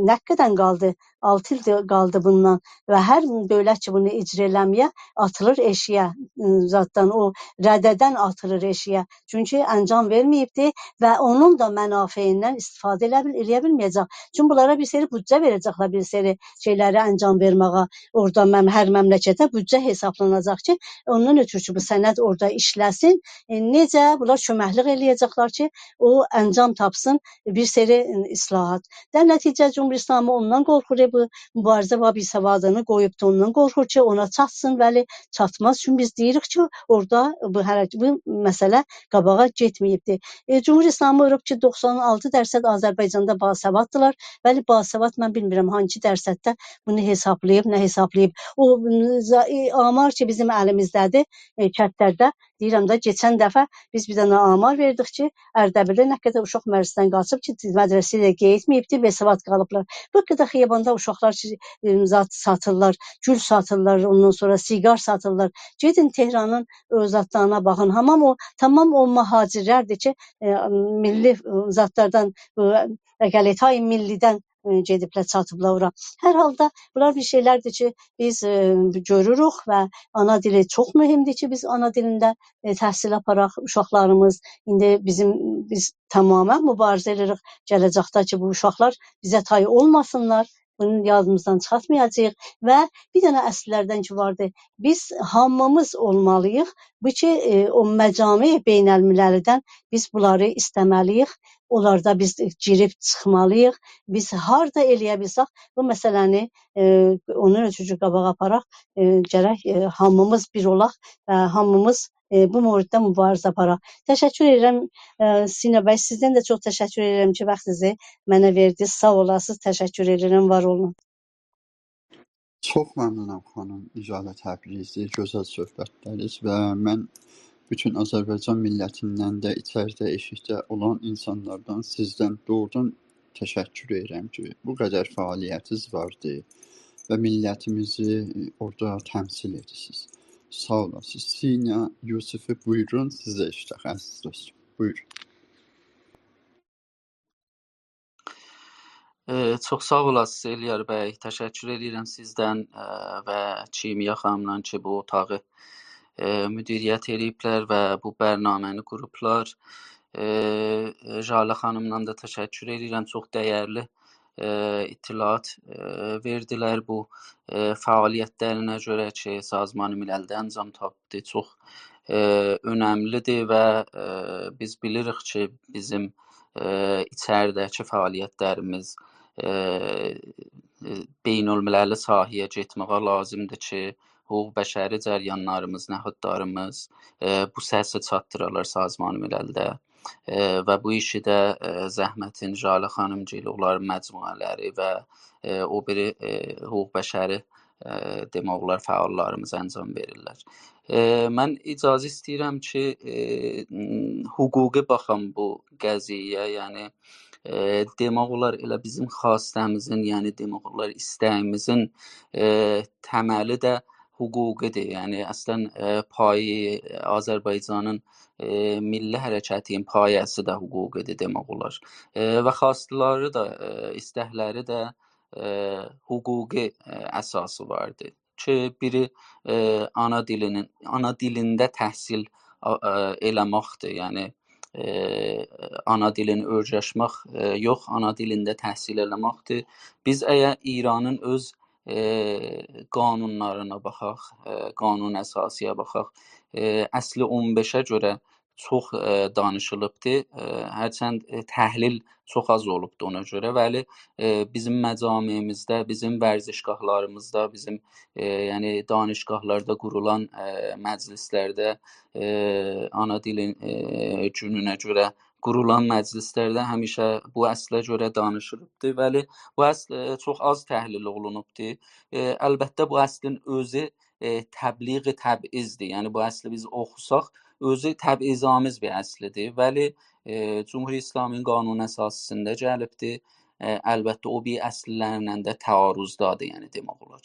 نه قدر قالدی؟ آلتی ایل ده قالدی بوندان و هر دؤولت کی، بونو اجرا ائله‌مه‌یه، آتیلیر ائشیگه، ائ، زاددان، او رده‌دن آتیلیر ائشیگه. چونکی انجام وئرمه‌ییبدی و اونون دا منافعیندن استفاده ائله بیل-، ائله‌یه بیلمه‌یه‌جک. چونکی بونلارا بیر سری بودجه وئره‌جکلر، بیر سری شئیلری انجام وئرمه‌یه. اورادا مم-، هر مملکته بودجه حسابلاناجاق کی، اوندان اؤترو کی، بو سند اورادا ایشله‌سین. ائ، نئجه بونلار کؤمکلیک ائله‌یه‌جکلر کی، او انجام تاپسین، بیر سری، ائ، اصلاحات. در نتیجه، جمهوری اسلامی اوندان قورخور، بو مبارزه و بی‌سوادینی قویوبدو، اوندان قورخور کی، اونا چاتسین، ولی چاتماز. چونکی بیز دئییریک کی، اورادا بو حرک-، بو مسئله قاباغا گئتمه‌ییبدی. ائ، جمهوری اسلامی گروپ کی، دوخسان آلتی درصد آذربایجاندا باسواددیلار، ولی باسواد من بیلمیرم هانسی درصدده بونو حسابلاییب، نه حسابلاییب. او، م، زا-، ائ، آمار کی، بیزیم الیمیزده‌دیر، ائ، کندلرده، دئییرم ده، کئچن دفعه بیز بیر دنه آمار وئردیک کی، اردبیلده نه قدر اوشاق مدرسه‌دن قاچیب کی، مدرسه‌یه ده گئتمه‌ییبدی، بی‌سواد قالیبلار. بو قدر خیاباندا اوشاقلار کی، ائ، زاد ساتیرلار، گول ساتیرلار، اوندان سونرا سیگار ساتیرلار. گئدین تهرانین او زادلارینا باخین. تمام او، تمام او مهاجرلردیر کی، ائ، میللی، ائ، زادلاردان، ائ، اقلیت‌های ملی‌دن، ائ، گئدیبلر، چاتیبلار اورا. هر حالدا بونلار بیر شئیلردیر کی، بیز، ائ، گؤروروک و آنا دیلی چوخ مهمدیر کی، بیز آنا دیلینده، ائ، تحصیل آپاراق اوشاقلاریمیز. ایندی بیزیم، بیز تمامیله مبارزه ائدیریک گله‌جکده کی، بو اوشاقلار بیزه تای اولماسینلار. بونو یادیمیزدان چیخارتمایاجاغیق. و بیر دنه اصللردن کی واردی، بیز هامیمیز اولمالی‌ییق. بو کی، ائ، او مجامع بین‌المللی‌دن بیز بونلاری ایسته‌مه‌لی‌ییک. اونلاردا بیز گیریب چیخمالی‌ییق. بیز هاردا ائلیه بیلسک، بو مسئله‌نی، ائ، اونو اؤزوجو قاباغا آپاراق، ائ، گرک، ائ، هامیمیز بیر اولاق و هامیمیز، ائ، بو موردده موباریزه آپاراق. تشکر ائدیرم، ائ، سینا بی، سیزدن ده چوخ تشکر ائدیرم کی، واختینیزی منه وئردینیز. ساغ اولاسینیز، تشکر ائدیرم، وار اولون. چوخ ممنونام، خانیم نژاله تبریزی، گؤزل صحبتلرینیز و من بوتون آذربایجان میللتیندن ده، ایچریده، ائشیکده اولان اینسانلاردان، سیزدن دوغرودان تشکر ائدیرم کی، بو قدر فعالیتینیز واردی و میللتیمیزی اورادا تمثیل ائدیرسینیز. ساغ اولاسینیز. سینا یوسفی، بویورون، سیزی ائشیدک، عزیز دوستوم. بویورون. ائ، چوخ ساغ اولاسینیز، الیار بی. تشکر ائدیرم سیزدن، ائ، و کیمیا خانیمدان کی، بو اوتاغی، ائ، مدیریت ائله‌ییبلر و بو برنامه‌نی قوروبلار. ائ، ژاله خانیمدان دا تشکر ائدیرم. چوخ دیرلی، ائ، اطلاعات، ائ، وئردیلر بو، ائ، فعالیتلرینه گؤره کی، سازمان مللده انجام تاپدی. چوخ، ائ، اؤنملی‌دیر و، ائ، بیز بیلیریک کی، بیزیم، ائ، ایچریده‌کی فعالیتلریمیز، ائ، ائ، بین‌المللی ساحه‌یه گئتمه‌یه لازیمدیر کی، حقوق بشری جریانلاریمیز، نهادلاریمیز، ائ، بو سسی چاتدیرالار سازمان مللده. ائ، و بو ایشی ده، ائ، زحمتین ژاله خانیم‌گیل، اونلارین مجموعه‌لری و، ائ، او بیری، ائ، حقوق بشری، ائ، دئمک اولار، فعاللاریمیز انجام وئریرلر. ائ، من اجازه ایسته‌ییرم کی، ائ، م، حقوقی باخام بو قضیه‌یه، یعنی، ائ، دئمک اولار، ائله بیزیم خواسته‌میزین، یعنی دئمک اولار، ایسته‌ییمیزین، ائ، تملی ده حقوقی‌دیر. یعنی اصلا، ائ، پایه، آذربایجانین، ائ، میللی حرکتین پایه‌سی ده حقوقی‌دیر دئمک اولار. ائ، و خواستلاری دا، ائ، ایستکلری ده، ائ، حقوقی، ائ، اساسی واردی کی، بیری، ائ، آنا دیلینین، آنا دیلینده تحصیل، آ، ائ، ائله‌مکدیر. یعنی، ائ، آنا دیلینی اؤیرشمک، ائ، یوخ، آنا دیلینده تحصیل ائله‌مکدیر. بیز اگر ایرانین اؤز، ائ، قانونلارینا باخاق، ائ، قانون اساسی‌یه باخاق، ائ، اصل اون بئشه گؤره چوخ، ائ، دانیشیلیبدی. ائ، هرچند، ائ، تحلیل چوخ آز اولوبدو اونا گؤره، ولی، ائ، بیزیم مجامعیمیزده، بیزیم ورزشگاهلاریمیزدا، بیزیم، ائ، یعنی دانشگاهلاردا قورولان، ائ، مجلسلرده، ائ، آنا دیلین، ائ، گونونه گؤره قورولان مجلسلرده همیشه بو اصله گؤره دانیشیلیبدی. ولی بو اصل، ائ، چوخ آز تحلیل اولونوبدی. ائ، البته، بو اصلین اؤزو، ائ، تبلیغ تبعیض‌دیر. یعنی بو اصلی بیز اوخوساق، اؤزو تبعیض‌آمیز بیر اصلی‌دیر. ولی، ائ، جمهوری اسلامی‌نین قانون اساسی‌سینده گلیبدیر. ائ، البته، او بیری اصللرله ده تعارضدادیر، یعنی دئمک اولار.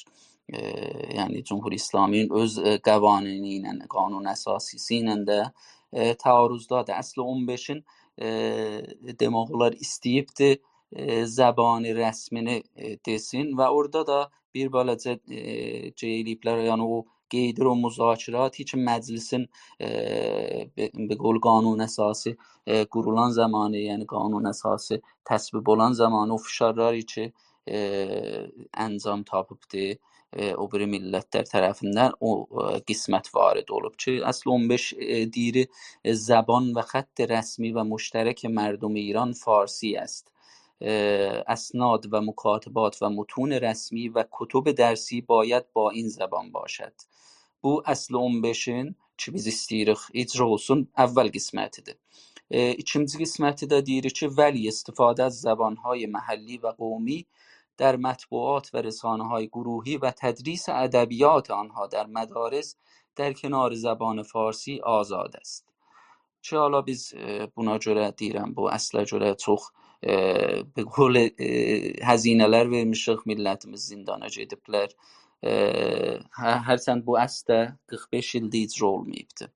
ائ، یعنی جمهوری اسلامی‌نین اؤز، ائ، قوانینی ایله، قانون اساسی‌سی ایله ده، ائ، تعارضدادیر. اصل اون بئشین، ائ، دئمک اولار، ایسته‌ییبدیر، ائ، زبان رسمی‌نی، ائ، دئسین و اورادا دا بیر بالاجا، ائ، شئی ائله‌ییبلر، یعنی او قئییدیر او مذاکراتی کی، مجلسین، ائ، به، به قول قانون اساسی، ائ، قورولان زمانی، یعنی قانون اساسی تصویب اولان زمانی او فشارلار کی، ائ، انجام تاپیبدی، ائ، او بیری میللتلر طرفیندن او، ائ، قسمت وارد اولوب کی، اصل اون بئش، ائ، دئییر، ائ، «زبان و خط رسمی و مشترک مردم ایران فارسی است. ائ، اسناد و مکاتبات و متون رسمی و کتب درسی باید با این زبان باشد.» بو اصل اون بئشین کی، بیز ایسته‌ییریک اجرا اولسون، اول قسمتی‌دیر. ائ، ایکینجی قسمتی ده دئییر کی، «ولی استفاده از زبان‌های محلی و قومی در مطبوعات و رسانه‌های گروهی و تدریس ادبیات آنها در مدارس در کنار زبان فارسی آزاد است.» کی، حالا بیز، ائ، بونا گؤره دئییرم، بو اصله گؤره چوخ، ائ، به قول، ائ، هزینه‌لر وئرمیشیک، میللتیمیز زندانا گئدیبلر. ائ، هه-، هرچند بو اصل ده قیرخ بئش ایلدیر اجرا اولماییبدی.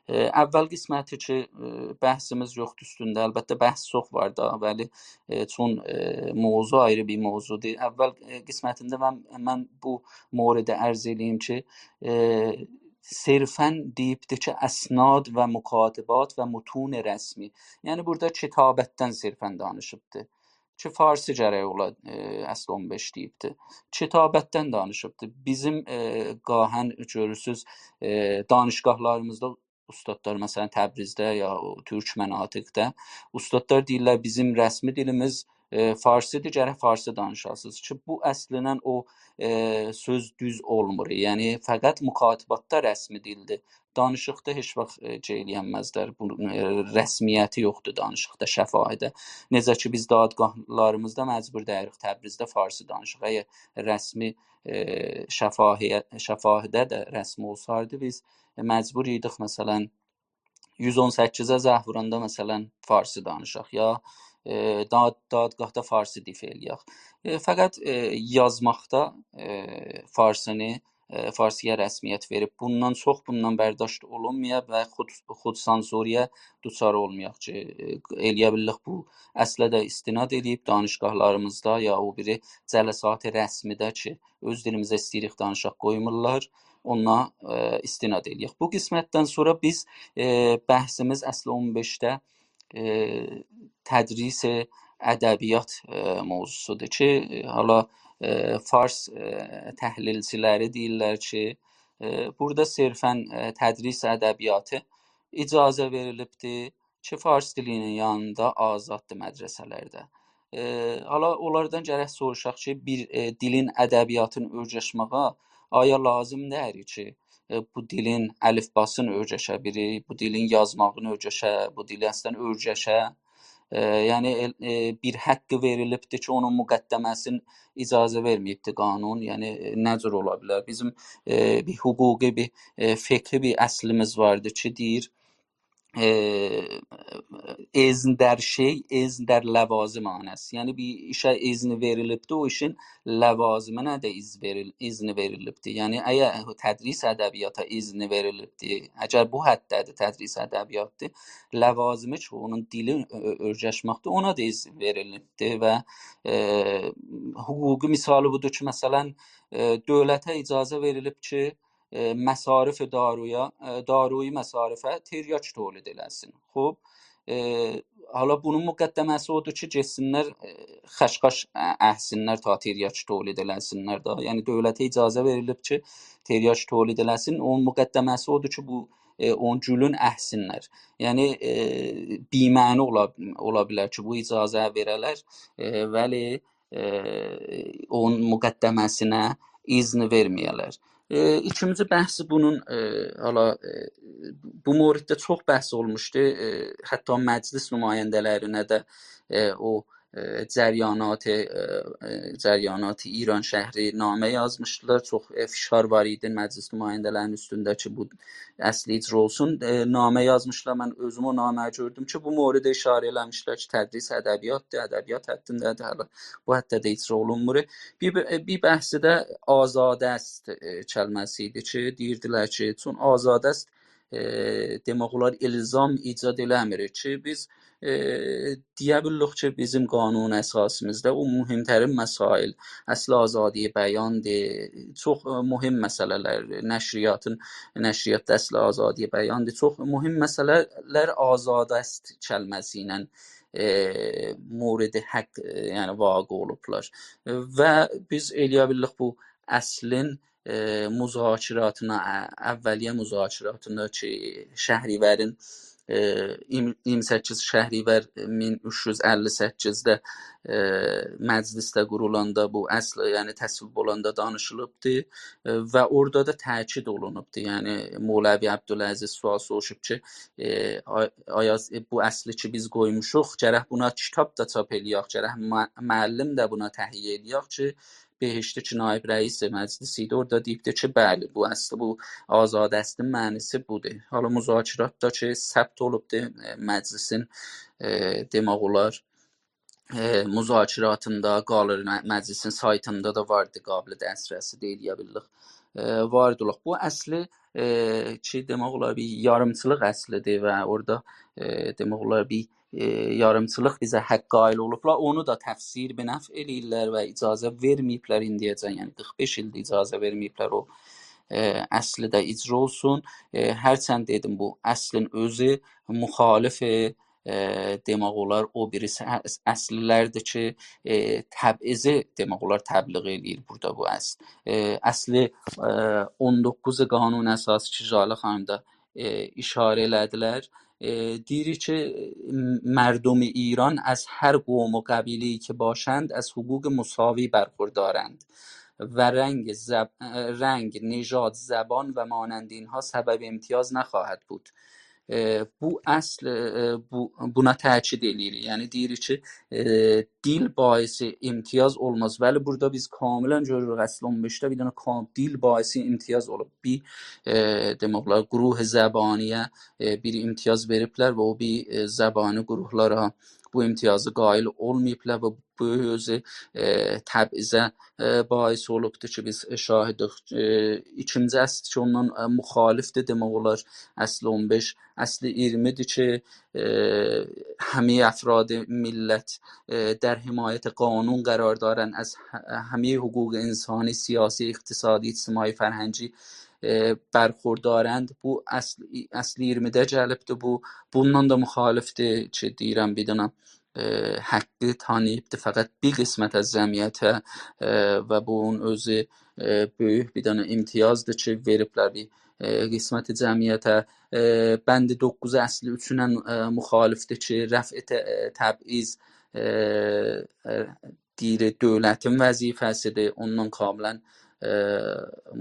ائ، اول قسمتی کی، ائ، بحثیمیز یوخدور اوستونده. البته، بحث چوخ وار دا، ولی، ائ، چون، ائ، موضوع آیری بیر موضوعدور. اول، ائ، قسمتینده من، من بو موردی عرض ائله‌ییم کی، ائ، صرفا دئییبدی کی، اسناد و مکاتبات و متون رسمی. یعنی، بورادا کتابتدن صرفا دانیشیبدی. کی، فارسی گرک اولا، ائ، اصل اون بئش دئییبدی. کتابتدن دانیشیبدی. بیزیم، ائ، گاهاً گؤرورسوز، ائ، دانشگاهلاریمیزدا اوستادلار، مثلاً، تبریزده یا او تورک مناطقده اوستادلار دئییرلر، «بیزیم رسمی دیلیمیز، ائ، فارسی‌دیر، گرک فارسی دانیشاسینیز.» کی، بو اصلینن او، ائ، سؤز دوز اولمور. یعنی، فقط مکاتباتدا رسمی دیلدیر. دانیشیقدا هئچ واخت، ائ، شئی ائلیه‌نمزلر. بو، ائ، رسمیتی یوخدور دانیشیقدا، شفاهی‌ده. نئجه کی، بیز دادگاهلاریمیزدا مجبور دئییلیک تبریزده فارسی دانیشاق. اگر رسمی، ائ، شفاهیه-، شفاهی‌ده ده رسمی اولسایدی، بیز مجبور ایدیک، مثلاً، یوز اون سککیزه زنگ ووراندا، مثلاً، فارسی دانیشاق، یا، ائ، داد-، دادگاهدا فارسی دفاع ائلیه‌ک. ائ، فقط، ائ، یازماقدا، ائ، فارسینی، ائ، فارسی‌یه رسمیت وئریب، بوندان چوخ، بوندان برداشت اولونمایا و خود-، خودسانسوری‌یه دچار اولمایاق کی، ائ، ائلیه بیلیریک بو اصله ده استناد ائله‌ییب دانشگاهلاریمیزدا یا او بیری جلسات رسمی‌ده کی، اؤز دیلیمیزه ایسته‌ییریک دانیشاق، قویمورلار، اونا، ائ، استناد ائلیه‌ک. بو قسمتدن سونرا بیز، ائ، بحثیمیز اصل اون بئشده، ائ، تدریس ادبیات، ائ، موضوعسودور کی، ائ، حالا، ائ، فارس، ائ، تحلیلچیلری دئییرلر کی، ائ، بورادا صرفاً، ائ، تدریس ادبیاتی اجازه وئریلیبدیر کی، فارس دیلی‌نین یانیندا آزاددیر مدرسه‌لرده. ائ، حالا اونلاردان گرک سوروشاق کی، بیر، ائ، دیلین ادبیاتینی اؤیرشمه‌یه آیا لازیم دئییل کی، ائ، بو دیلین الفباسینی اؤیرشه بیری، بو دیلین یازماغینی اؤیرشه، بو دیلی اصلاً اؤیرشه؟ ائ، یعنی، ائل-، ائ، بیر حقی وئریلیبدیر کی، اونون مقدمه‌سینی اجازه وئرمه‌ییبدیر قانون. یعنی، ائ، نه جور اولا بیلر؟ بیزیم، ائ، بیر حقوقی، بیر، ائ، فقهی بیر اصلیمیز واردیر کی، دئییر، ائ، «اذن در شیء، اذن در لوازم آن است.» یعنی، بیر ایشه اذن وئریلیبدیر، او ایشین لوازمینه ده اذن وئریل-، اذن وئریلیبدیر. یعنی، اگر تدریس ادبیاتا اذن وئریلیبدیر، اگر بو حدده‌دیر تدریس ادبیاتدیر، لوازمی کی، اونون دیلی اؤ-، اؤ-، اؤیرشمکدیر، اونا دا اذن وئریلیبدیر و، ائ، حقوقی مثالی بودور کی، مثلاً، ائ، دؤولته اجازه وئریلیب کی، ائ، مصارف دارویا، ائ، دارویی مصارفه تریاک تولید ائله‌سین. خوب، ائ، حالا بونون مقدمه‌سی اودور کی، گئتسینلر، ائ، خشخاش ا-، اکسینلر، تا تریاک تولید ائله‌سینلر ده. یعنی، دؤولته اجازه وئریلیب کی، تریاک تولید ائله‌سین. اونون مقدمه‌سی اودور کی، بو، ائ، اون گولون اکسینلر. یعنی، ائ، بی‌معنی اولا، اولا بیلر کی، بو اجازه وئره‌لر، ائ، ولی ائ، اونون مقدمه‌سینه اذن وئرمه‌یه‌لر. ائ، ایکینجی بحثی بونون، ائ، حالا، ائ، بو موردده چوخ بحث اولموشدو. ائ، حتی مجلس نماینده‌لرینه ده، ائ، او، ائ، جریانات، ائ، ائ، جریانات ایرانشهری نامه یازمیشدیلار. چوخ، ائ، فشار وار ایدی مجلس نماینده‌لرینین اوستونده کی، بو اصلی اجرا اولسون. ائ، نامه یازمیشلار، من اؤزوم او نامه‌نی گؤردوم کی، بو مورده اشاره ائله‌میشلر کی، تدریس ادبیاتدیر، ادبیات حدینده‌دیر، هله بو حدده ده اجرا اولونمور. بیر، بیر بحثی ده «آزاده است»، ائ، کلمه‌سی ایدی کی، دئییردیلر کی، چون «آزاده است»، ائ، دئمک اولار، الزام ایجاد ائله‌میر کی، بیز، ائ، دئیه بیلیریک کی، بیزیم قانون اساسیمیزدا او مهم‌ترین مسائل، اصل آزادی بیاندیر، چوخ، ائ، مهم مسئله‌لر، نشریاتین، نشریاتدا اصل آزادی بیاندیر، چوخ مهم مسئله‌لر «آزاده است» کلمه‌سی ایله، ائ، مورد حق، ائ، یعنی واقع اولوبلار. و بیز ائلیه بیلیریک بو اصلین، ائ، مذاکراتینا، ا-، اولیه مذاکراتینا کی، شهریورین، ائ، ایگیرمی، ایگیرمی سککیز شهریور مین اوچ یوز اللی سککیزده، ائ، مجلسده قورولاندا بو اصل، یعنی تصویب اولاندا دانیشیلیبدی، ائ، و اورادا دا تأکید اولونوبدو. یعنی مولوی عبدالعزیز سؤال سوروشوب کی، ائ، آ-، آیا، ائ، بو اصلی کی بیز قویموشوق، گرک بونا کیتاب دا چاپ ائلیه‌ک، گرک مع-، معلم ده بونا تهیه ائلیه‌ک کی، بهشتی کی، نایب رئیس مجلس ایدی، اورادا دئییبدی کی، بلی، بو اصلی، بو «آزاده است»ین معنی‌سی بودور. حالا مذاکراتدا کی، ثبت اولوبدور، ائ، مجلسین، ائ، دئمک اولار، ائ، مذاکراتیندا قالیر، م-، مجلسین سایتیندا دا واردی، قابل دسترسی‌دیر، ائلیه بیلیریک. ائ، واردی اولاق. بو اصلی، ائ، کی، دئمک اولار، بیر یاریمچیلیق اصلی‌دیر و اورادا، ائ، دئمک اولار، بیر ائ، یاریمچیلیق بیزه حق قائل اولوبلار، اونو دا تفسیر به نفع ائله‌ییرلر و اجازه وئرمه‌ییبلر ایندیه‌جن، یعنی قیرخ بئش ایلدیر اجازه وئرمه‌ییبلر او، ائ، اصلی ده اجرا اولسون. ائ، هرچند دئدیم، بو اصلین اؤزو مخالف، ائ، ائ، دئمک اولار، او بیریسی اص-، اصللردیر کی، ائ، تبعیضی، دئمک اولار، تبلیغ ائله‌ییر بورادا بو اصل. ائ، اصل، ائ، اون دوققوز قانون اساسی کی، ژاله خانیم دا، ائ، اشاره ائله‌دیلر. ائ، دئییر کی، مردم ایران از هر قوم و قبیله‌ای که باشند، از حقوق مساوی برخوردارند و رنگ زب-، رنگ، نژاد، زبان و مانند اینها سبب امتیاز نخواهد بود. ائ، بو اصل، ائ، بو، بونا تأکید ائله‌ییر. یعنی دئییر کی، ائ، دیل باعث امتیاز اولماز. بلی، بورادا بیز کاملاً گؤروروک، اصل اون بئشده بیر دنه کام-، دیل باعث امتیاز اولوب. بیر، ائ، دئمک اولار، گروه زبانی‌یه، ائ، بیر امتیاز وئریبلر و او بیر، ائ، زبانی گروهلارا بو امتیازی قائل اولماییبلار و بو اؤزو، ائ، تبعیضه، ائ، باعث اولوبدور کی، بیز شاهدیک. ائ، ایکینجی اصل کی، اوندان، ائ، مخالفدیر، دئمک اولار، اصل اون بئش. اصل اییرمی‌دیر کی، ائ، همهٔ افراد ملت، ائ، در حمایت قانون قرار دارند، از ه-، همهٔ حقوق انسانی، سیاسی، اقتصادی، اجتماعی، فرهنگی، ائ، برخوردارند. بو اصل، اصل اییرمی‌ده گلیبدیر بو. بوندان دا مخالفدیر کی، دئییرم، بیر دنه، ائ، حقی تانیییبدیر فقط بیر قسمت از جمعیته، ائ، و بونون اؤزو، ائ، بؤیوک بیر دنه امتیازدیر کی، وئریبلر بیر، ائ، قسمت جمعیته. ائ، بند دوققوز اصل اوچونن، ائ، مخالفدیر کی، رفع ت-، تبعیض، ائ، ائ، دئییر، دؤولتین وظیفه‌سیدیر، اوندان کاملاً، ائ،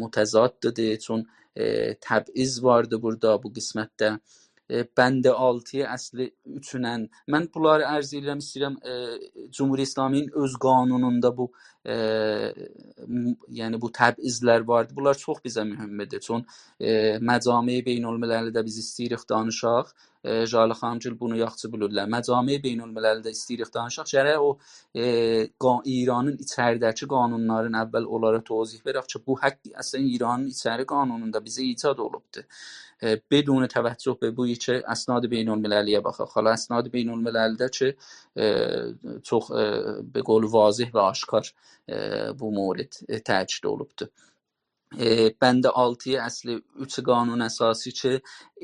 متضاددیر. چون، ائ، تبعیض واردی بورادا بو قسمتده. ائ، بند آلتی اصل اوچونن، من بونلاری عرض ائدیرم، ایسته‌ییرم، ائ، جمهوری اسلامی‌نین اؤز قانونوندا بو، ائ، م-، یعنی بو تبعیضلر واردی. بونلار چوخ بیزه مهمدور. چون، ائ، مجامع بین‌المللی‌ده بیز ایسته‌ییریک دانیشاق. ائ، ژاله خانیم‌گیل بونو یاخشی بیلیرلر. مجامع بین‌المللی‌ده ایسته‌ییریک دانیشاق. گرک او، ائ، قا-، ایرانین ایچریده‌کی قانونلارین اول اونلارا توضیح وئرک کی، بو حق اصلاً ایرانین ایچری قانونوندا بیزه ایجاد اولوبدور. ائ، بدون توجه به بو کی، اسناد بین‌المللی‌یه باخاق. حالا اسناد بین‌المللی‌ده کی، ائ، چوخ، ائ، به قول واضح و آشکار، ائ، بو مورد، ائ، تأکید اولوبدور. ائ، بند آلتی اصل اوچ قانون اساسی کی،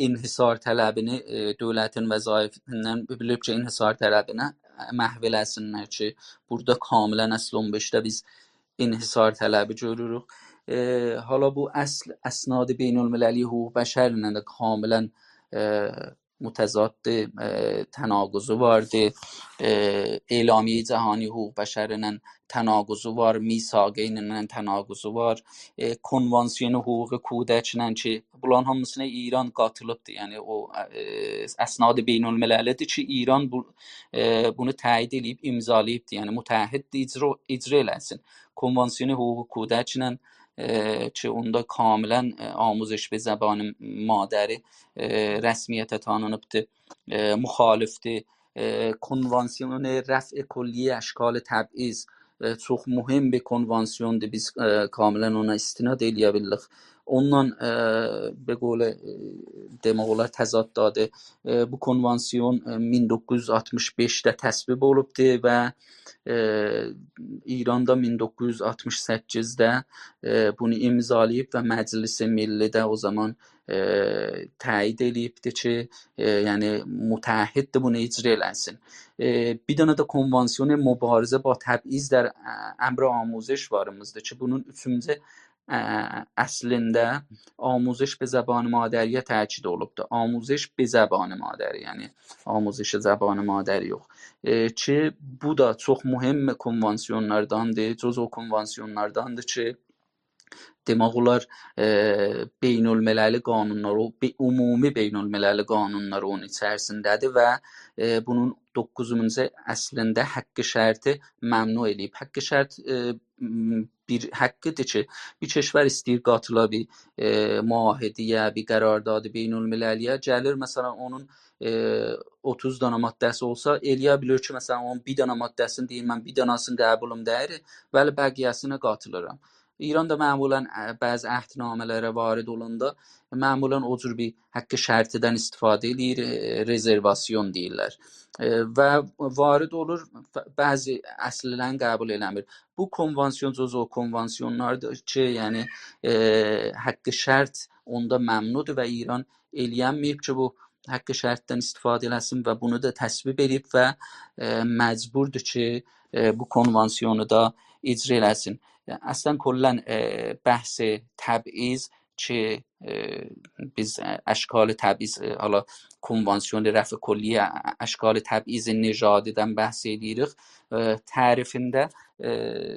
انحصارطلبی‌نی، ائ، دؤولتین وظایفیندن، بیلیب کی، انحصارطلبی‌نی محو ائله‌سینلر کی، بورادا کاملاً اصل اون بئشده بیز انحصارطلبی گؤروروک. ائ، حالا بو اصل، اسناد بین‌المللی حقوق بشر ایله ده کاملاً، ائ، متضاددیر، ائ، تناقضو واردیر. ائ، اعلامیهٔ جهانی حقوق بشر ایله تناقضو وار، میثاقین ایله تناقضو وار. ائ، کنوانسیون حقوق کودک ایله کی، بونلارین هامیسینا ایران قاتیلیبدیر. یعنی او، ائ، اسناد بین‌المللی‌دیر کی، ایران بو، ائ، بونو تأیید ائله‌ییب، امضالاییبدیر. یعنی متعهددیر اجرا، اجرا ائله‌سین. کنوانسیون حقوق کودک ایله، ائ، کی، اوندا کاملاً، ائ، آموزش به زبان مادری، ائ، رسمیته تانینیبدیر، ائ، مخالفدیر. ائ، کنوانسیون رفع کلیهٔ اشکال تبعیض، ائ، چوخ مهم بیر کنوانسیوندور. بیز، ائ، کاملاً اونا استناد ائله‌یه بیلیریک. اوندان، ائ، به قول، ائ، دئمک اولار، تضاددادیر. ائ، بو کنوانسیون، ائ، مین دوققوز یوز آلتمیش بئشده تصویب اولوبدور و، ائ، ایران دا مین دوققوز یوز آلتمیش سککیزده، ائ، بونو امضالاییب و مجلس ملی‌ده او زامان، ائ، تأیید ائله‌ییبدیر کی، ائ، یعنی متعهددیر بونو اجرا ائله‌سین. ائ، بیر دنه ده کنوانسیون مبارزه با تبعیض در، اه، امر آموزش واریمیزدیر کی، بونون اوچونجو، اه، اصلینده آموزش به زبان مادری‌یه تأکید اولوبدور. آموزش به زبان مادری، یعنی آموزش زبان مادری یوخ. ائ، کی، بو دا چوخ مهم کنوانسیونلارداندیر، جزو کنوانسیونلارداندیر کی، دئمک اولار، ائ، بین‌المللی قانونلار، او بی-، عمومی بین‌المللی قانونلار اونون ایچریسینده‌دیر و، ائ، بونون دوققوزونجو اصلینده حق شرطی ممنوع ائله‌ییب. حق شرط، ائ، م، بیر حقی‌دیر کی، بیر کشور ایسته‌ییر قاتیلا بیر، ائ، معاهده‌یه، بیر قرارداد بین‌المللی‌یه، گلیر، مثلاً، اونون، ائ، اوتوز دنه ماده‌سی اولسا، ائله‌یه بیلیر کی، مثلاً، اونون بیر دنه ماده‌سینی دئییر، من بیر دنه‌سینی قبولوم دئییر، ولی بقیه‌سینه قاتیلیرام. ایران دا معمولاً، اه، بعضی عهدنامه‌لره وارد اولاندا، معمولاً او جور بیر حق شرطی‌دن استفاده ائله‌ییر، ائ، رزرواسیون دئییرلر. ائ، و وارد اولور، ب-، بعضی اصللرینی قبول ائله‌میر. بو کنوانسیون جزو او کنوانسیونلاردیر کی، یعنی، ائ، حق شرط اوندا ممنوعدور و ایران ائله‌ینمه‌ییب کی، بو حق شرطدن استفاده ائله‌سین و بونو دا تصویب ائدیب و، ائ، مجبوردور کی، ائ، بو کنوانسیونو دا اجرا ائله‌سین. اصلاً، کلاً، ائ، بحث تبعیض کی، ائ، بیز، ائ، اشکال تبعیض، ائ، حالا کنوانسیون رفع کلیه اشکال تبعیض نژادی‌دن بحث ائدیریک، ائ، تعریفینده، ائ،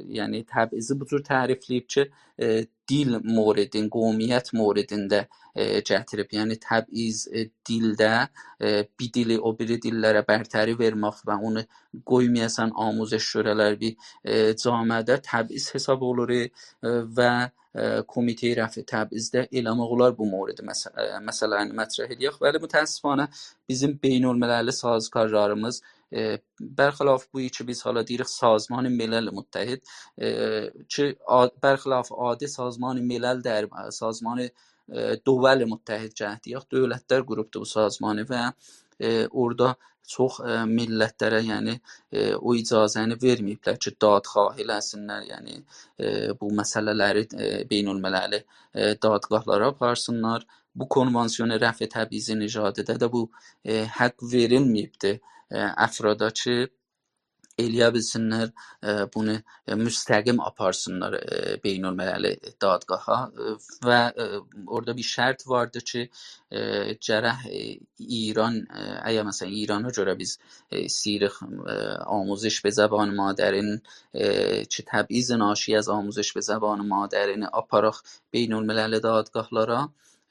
یعنی تبعیضی بو جور تعریفله‌ییب کی، ائ، دیل موردین، قومیت موردینده، ائ، گتیریب. یعنی تبعیض، ائ، دیلده، ائ، بیر دیلی او بیری دیللره برتری وئرمک و اونو قویمایاسان آموزش گؤره‌لر بیر، ائ، جامعه‌ده تبعیض حساب اولور، ائ، و، ائ، کمیته رفع تبعیض ده ائله‌مک اولار بو موردی مسئ-، ائ، مسئله‌نی مطرح ائله‌یک. ولی متأسفانه بیزیم بین‌المللی سازگارلاریمیز، ائ، برخلاف بو کی بیز حالا دئییریک سازمان ملل متحد، ائ، کی آ-، برخلاف عادی سازمان ملل دئییل، سازمان، ائ، دول متحد گرک دئیک، دؤولتلر قروپودور بو سازمانی و، ائ، اورادا چوخ، ائ، میللتلره، یعنی، ائ، او اجازه‌نی وئرمه‌ییبلر کی دادخواهی ائله‌سینلر، یعنی، ائ، بو مسئله‌لری، ائ، بین‌المللی، ائ، دادگاهلارا آپارسینلار. بو کنوانسیون رفع تبعیض نژادی‌ده ده بو، ائ، حق وئریلمه‌ییبدیر، ائ، افرادا کی ائله‌یه بیلسینلر، ائ، بونو، ائ، مستقیم آپارسینلار، ائ، بین‌المللی دادگاها، ائ، و، ائ، اورادا بیر شرط واردی کی، ائ، گرک، ائ، ایران، ائ، اگر مثلاً ایرانا گؤره بیز، ائ، ایسته‌ییریک، ائ، آموزش به زبان مادرین، ائ، کی تبعیض ناشی از آموزش به زبان مادرینی آپاراق بین‌المللی دادگاهلارا،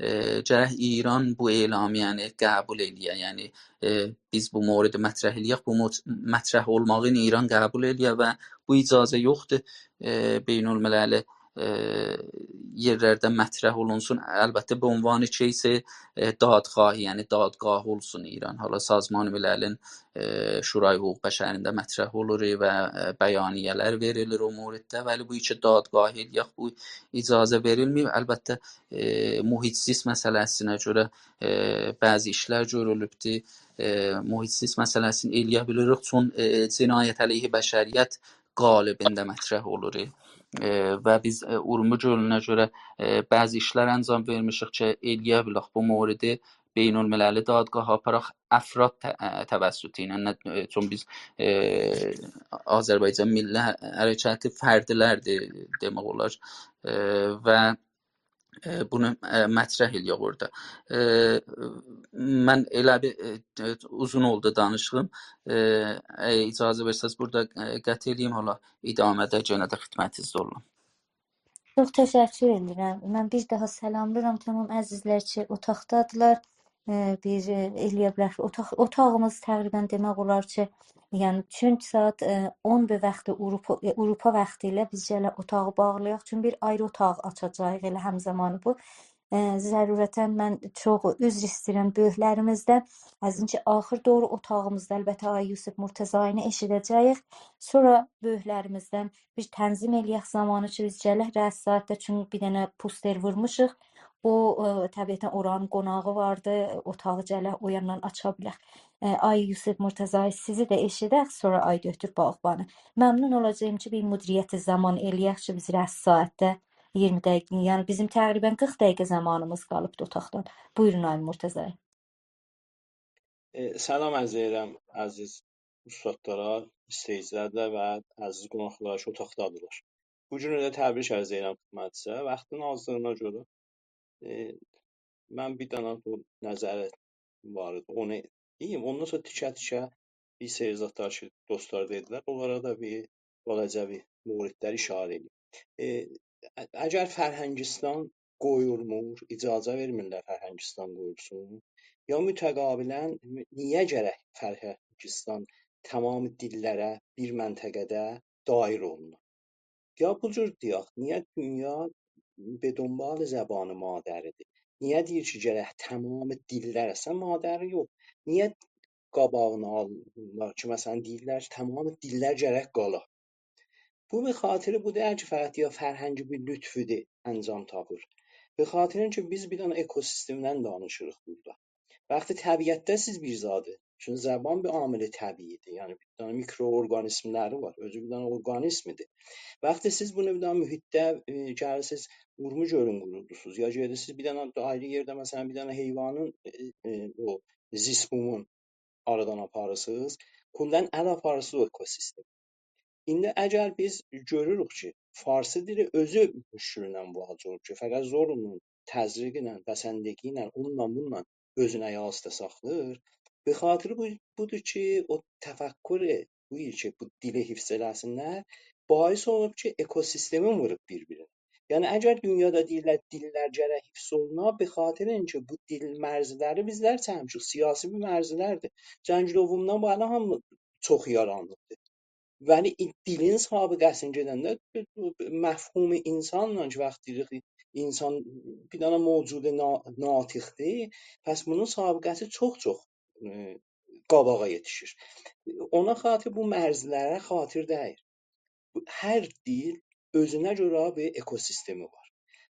ائ، گرک ایران بو اعلامیه‌نی قبول ائله‌یه. یعنی، ائ، بیز بو موردی مطرح ائله‌یک، بو مط-، مطرح اولماغینی ایران قبول ائله‌یه و بو اجازه یوخدور، ائ، بین‌المللی، ائ، یئرلرده مطرح اولونسون. البته، به عنوان کیس، ائ، دادخواهی، یعنی دادگاه اولسون ایران. حالا سازمان مللین، ائ، شورای حقوق بشرینده مطرح اولور و، ائ، بیانیه‌لر وئریلیر او موردده. ولی بو کی دادگاهی ائله‌یک، بو اجازه وئریلمه‌ییب. البته، ائ، محیط زیست مسئله‌سینه گؤره، ائ، بعضی ایشلر گؤرولوبدور. ائ، محیط زیست مسئله‌سینی ائله‌یه بیلیریک، چون، ائ، جنایت علیه بشریت قالبینده مطرح اولور. ائ، و بیز، ائ، اورمو گؤلونه گؤره، ائ، بعضی ایشلر انجام وئرمیشیک کی ائله‌یه بیلک بو موردی بین‌المللی دادگاها آپاراق افراد ت-، ائ، توسطی ایله، نه، ائ، چون بیز، ائ، آذربایجان میللی حرکتی فردلردیر دئمک اولار. ائ، و، ائ، بونو، ائ، مطرح ائله‌یک اورادا. ائ، من ائله بیر، ائ، ائ، اوزون اولدو دانیشیغیم. ائ، اگر اجازه وئرسز، بورادا، ائ، قطع ائله‌ییم، حالا ادامه‌ده یئنه ده خدمتینیزده اوللام. چوخ تشکر ائدیرم. من بیر داها سلاملاییرام تمام عزیزلر کی اوتاقدادیلار. ائ، بیر، ائ، ائله‌یه بیلر کی، اوتاق، اوتاغیمیز تقریباً دئمک اولار کی، یعنی، چونکی ساعات، ائ، اون به وقت آوروپا، ائ، آوروپا وقتی ایله بیز گرک اوتاغی باغلایاق. چونکی بیر آیری اوتاق آچاجاغیق ائله همزمان بو. ائ، ضرورتاً من چوخ عذر ایسته‌ییرم بؤیوکلریمیزدن. از اینکه آخیر دوغرو اوتاغیمیزدا، البته، آقای یوسف مرتضایی‌نی ائشیده‌جه‌ییک. سونرا بؤیوکلریمیزدن بیر تنظیم ائله‌یک زامانی کی، بیز گلک رأس ساعاتدا، چونکی بیر دنه پوستر وورموشوق. او، ائ، طبیعتاً اورانین قوناغی واردی، اوتاغی گلک او یاندان آچا بیلک. ائ، آقای یوسف مرتضایی، سیزی ده ائشیدک، سونرا آقای دکتر باغبانی. ممنون اولاجاغام کی، بیر مدیریت زامان ائله‌یک کی، بیز رأس ساعاتدا اییرمی دقیقه، یعنی بیزیم تقریباً قیرخ دقیقه زامانیمیز قالیبدی اوتاقدان. بویورون، آقای مرتضایی. ائ، سلام عرض ائدیرم عزیز اوستادلارا، ایزله‌ییجی‌لره ده و عزیز قوناقلارا کی اوتاقدادیلار. بو گونو ده تبریک عرض ائدیرم خدمتینیزه. واختین آزلیغینا گؤره، ائ، من بیر دنه بو نظر وار ایدی، اونو دئییم. اوندان سونرا تیکه-تیکه بیر سری زادلار کی، دوستلار دئدیلر، اونلارا دا بیر بالاجا بیر موردلر اشاره ائدیم. ائ، ا-، اگر فرهنگستان قویولمور، اجازه وئرمیرلر فرهنگستان قویولسون، یا متقابلاً نییه گرک فرهنگستان تمام دیللره بیر منطقه‌ده دایر اولونور؟ یا بو جور دئیک، نییه دونیا به دنبال زبان مادری‌دیر؟ نییه دئییر کی، گرک تمام دیللر، اصلاً مادری یوخ، نییه قاباغینی آلمیرلار کی، مثلاً، دئییرلر کی، تمام دیللر گرک قالا؟ بو به خاطر بو دئییل کی، فقط یا فرهنگی بیر لطفودور، انجام تاپیر. به خاطر اینکه بیز بیر دنه اکوسیستمدن دانیشیریق بورادا. وقتی طبیعتده سیز بیر زادی، چون زبان بیر عامل طبیعی‌دیر، یعنی بیر دنه میکروارگانیسملری وار، اؤزو بیر دنه اورگانیسمدیر. وقتی سیز بونو بیر دنه محیطده، ائ، گلیرسینیز، اورمو گؤلون قورودورسونوز، یا گئدیرسینیز بیر دنه آیری یئرده، مثلاً، بیر دنه حیوانین، ائ، ائ، او زیست بومون آرادان آپاریرسینیز، کلاً ال آپاریرسینیز او اکوسیستم. ایندی اگر بیز گؤروروک کی، فارسی دیلی اؤزو مشکلله مواجه اولور کی، فقط زورلا، تزریقله، بسندگی ایله، اونونلا، بونونلا اؤزونو آیاق اوسته ساخلاییر. به خاطر بو، بودور کی، او تفکر بو کی، بو دیلی حفظ ائله‌سینلر، باعث اولوب کی، اکوسیستمی ووروب بیر-بیرینه. یعنی، اگر دونیادا دئییرلر، دیللر گرک حفظ اولونا، به خاطر اینکه بو دیل مرزلری بیزلر چکمیشیک، سیاسی بیر مرزلردیر. جنگ دومدان بو یانا هامی چوخ یارانلیبدیر. ولی ای-، دیلین سابقه‌سینی گئدنده مفهوم انسانلا کی، وقتی دئییریک، انسان بیر دنه موجود نا-، ناطقدیر، پس بونون سابقه‌سی چوخ-چوخ، ائ، قاباغا یئتیشیر. اونا خاطر بو مرزلره خاطر دئییل. بو، هر دیل اؤزونه گؤره بیر اکوسیستمی وار.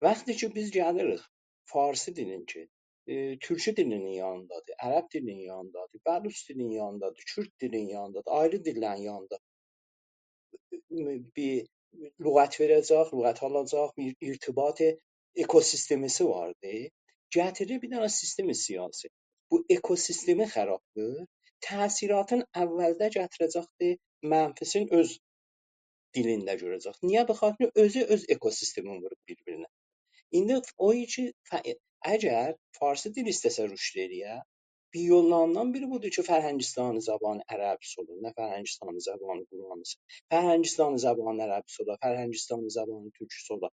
وقتی کی، بیز گلیریک فارسی دیلین کی، ائ، تورکی دیلینین یانیندادیر، عرب دیلینین یانیندادیر، بلوچ دیلینین یانیندادیر، کورد دیلینین یانیندادیر، آیری دیللرین یانیندا بیر لغت وئره‌جک، لغت آلاجاق، بیر ارتباط اکوسیستمیسی واردی. گتیریر بیر دنه سیستم سیاسی. بو اکوسیستمی خرابلاییر. تأثیراتین اولده گتیره‌جکدیر منفیسین اؤز دیلینده گؤره‌جک. نییه؟ به خاطر اؤزو اؤز اکوسیستمینی ووروب بیر-بیرینه. ایندی او کی، ف-، اگر فارسی دیل ایسته‌سه رشد ائله‌یه، بیر یوللاریندان بیری بودور کی، فرهنگستان زبان عربی‌سی اولور، نه فرهنگستان زبان قرآنی‌سی. فرهنگستان زبان عربی‌سی اولار، فرهنگستان زبان تورکی‌سی اولار.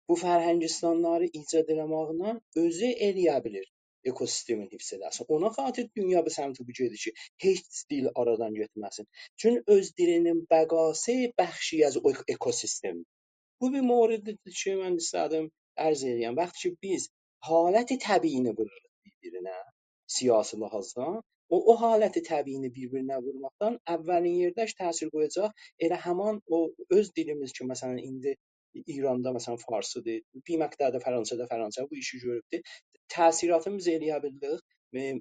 بو فرهنگستانلاری ایجاد ائله‌مکله اؤزو ائله‌یه بیلیر اکوسیستمین حفظ ائله‌سین. اونا خاطر دونیا بو سمته بو گئدیر کی، هئچ دیل آرادان گئتمه‌سین. چون اؤز دیلینین بقاسی بخشی از او اکوسیستم. بو بیر مورددیر کی، من ایسته‌دیم عرض ائله‌یم. وقتی کی، بیز حالت طبیعی‌نی ووروروق بیر-بیرینه، سیاسی لحاظدان، او، او حالت طبیعی‌نی بیر-بیرینه وورماقدان اولین یئرده کی، تأثیر قویاجاق ائله همان او اؤز دیلیمیز کی، مثلاً، ایندی ایراندا، مثلاً، فارسی‌دیر، بیر مقدار دا فرانسه‌ده، فرانسه بو ایشی گؤروبدور. تأثیراتینی بیز ائله‌یه بیلدیک،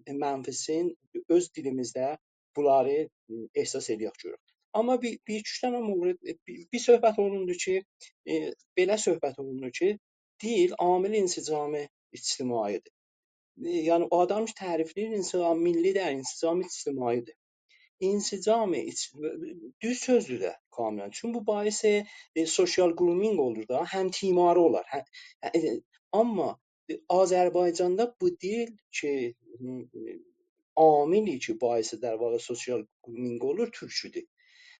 ائ، منفیسین اؤز دیلیمیزده بونلاری، ائ، احساس ائله‌یک، گؤرک. آمما بیر، بیر ایکی دنه مورد، ائ، بیر، بیر صحبت اولوندو کی، ائ، بئله صحبت اولونور کی، دیل عامل انسجام اجتماعی‌دیر. ائ، یعنی، او آدام کی، تعریفله‌ییر انسجام ملی دئییل، انسجام اجتماعی‌دیر. انسجام اج-، دوز سؤزدور ده کاملاً. چونکی بو باعث، ائ، social grooming اولور دا، هم‌تیماری اولار. هه، ائ، آمما، ائ، آذربایجاندا بو دیل کی، م، عاملی کی، باعث، در واقع، social grooming اولور، تورکودور.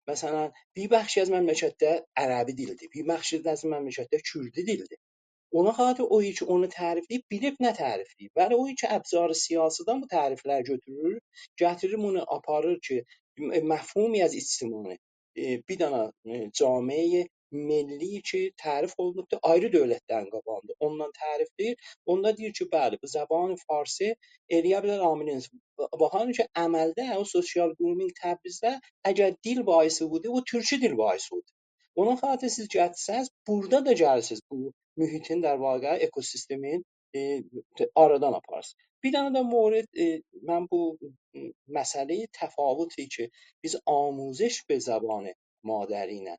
مثلاً، بیر بخشی از مملکتده عربی دیلدیر، بیر بخشی از مملکتده کوردی دیلدیر. اونا خاطر او کی، اونو تعریفله‌ییب، بیلیب نه تعریفله‌ییب. ولی او کی، ابزار سیاسی‌دن بو تعریفلری گؤتورور، گتیریر بونو آپاریر کی، م-، مفهومی از اجتماعی، ائ، بیر دنه، ائ، جامعه ملی کی، تعریف اولونوبدور، آیری دؤولتلرین قاباغیندا اوندان تعریفله‌ییر. اوندا دئییر کی، بلی، بو زبان فارسی ائله‌یه بیلر عامل انس-، با-، باخین کی، عملده او social grooming تبریزده اگر دیل باعثی بودور، بو تورکی دیل باعثی بودور. اونا خاطر سیز گتیرسز، بورادا دا گلیرسیز بو محیطین، در واقع، اکوسیستمین، ائ، آرادان آپاریرسیز. بیر دنه ده مورد، ائ، من بو، ائ، مسئله‌ی تفاوتی کی، بیز آموزش به زبان مادری ایله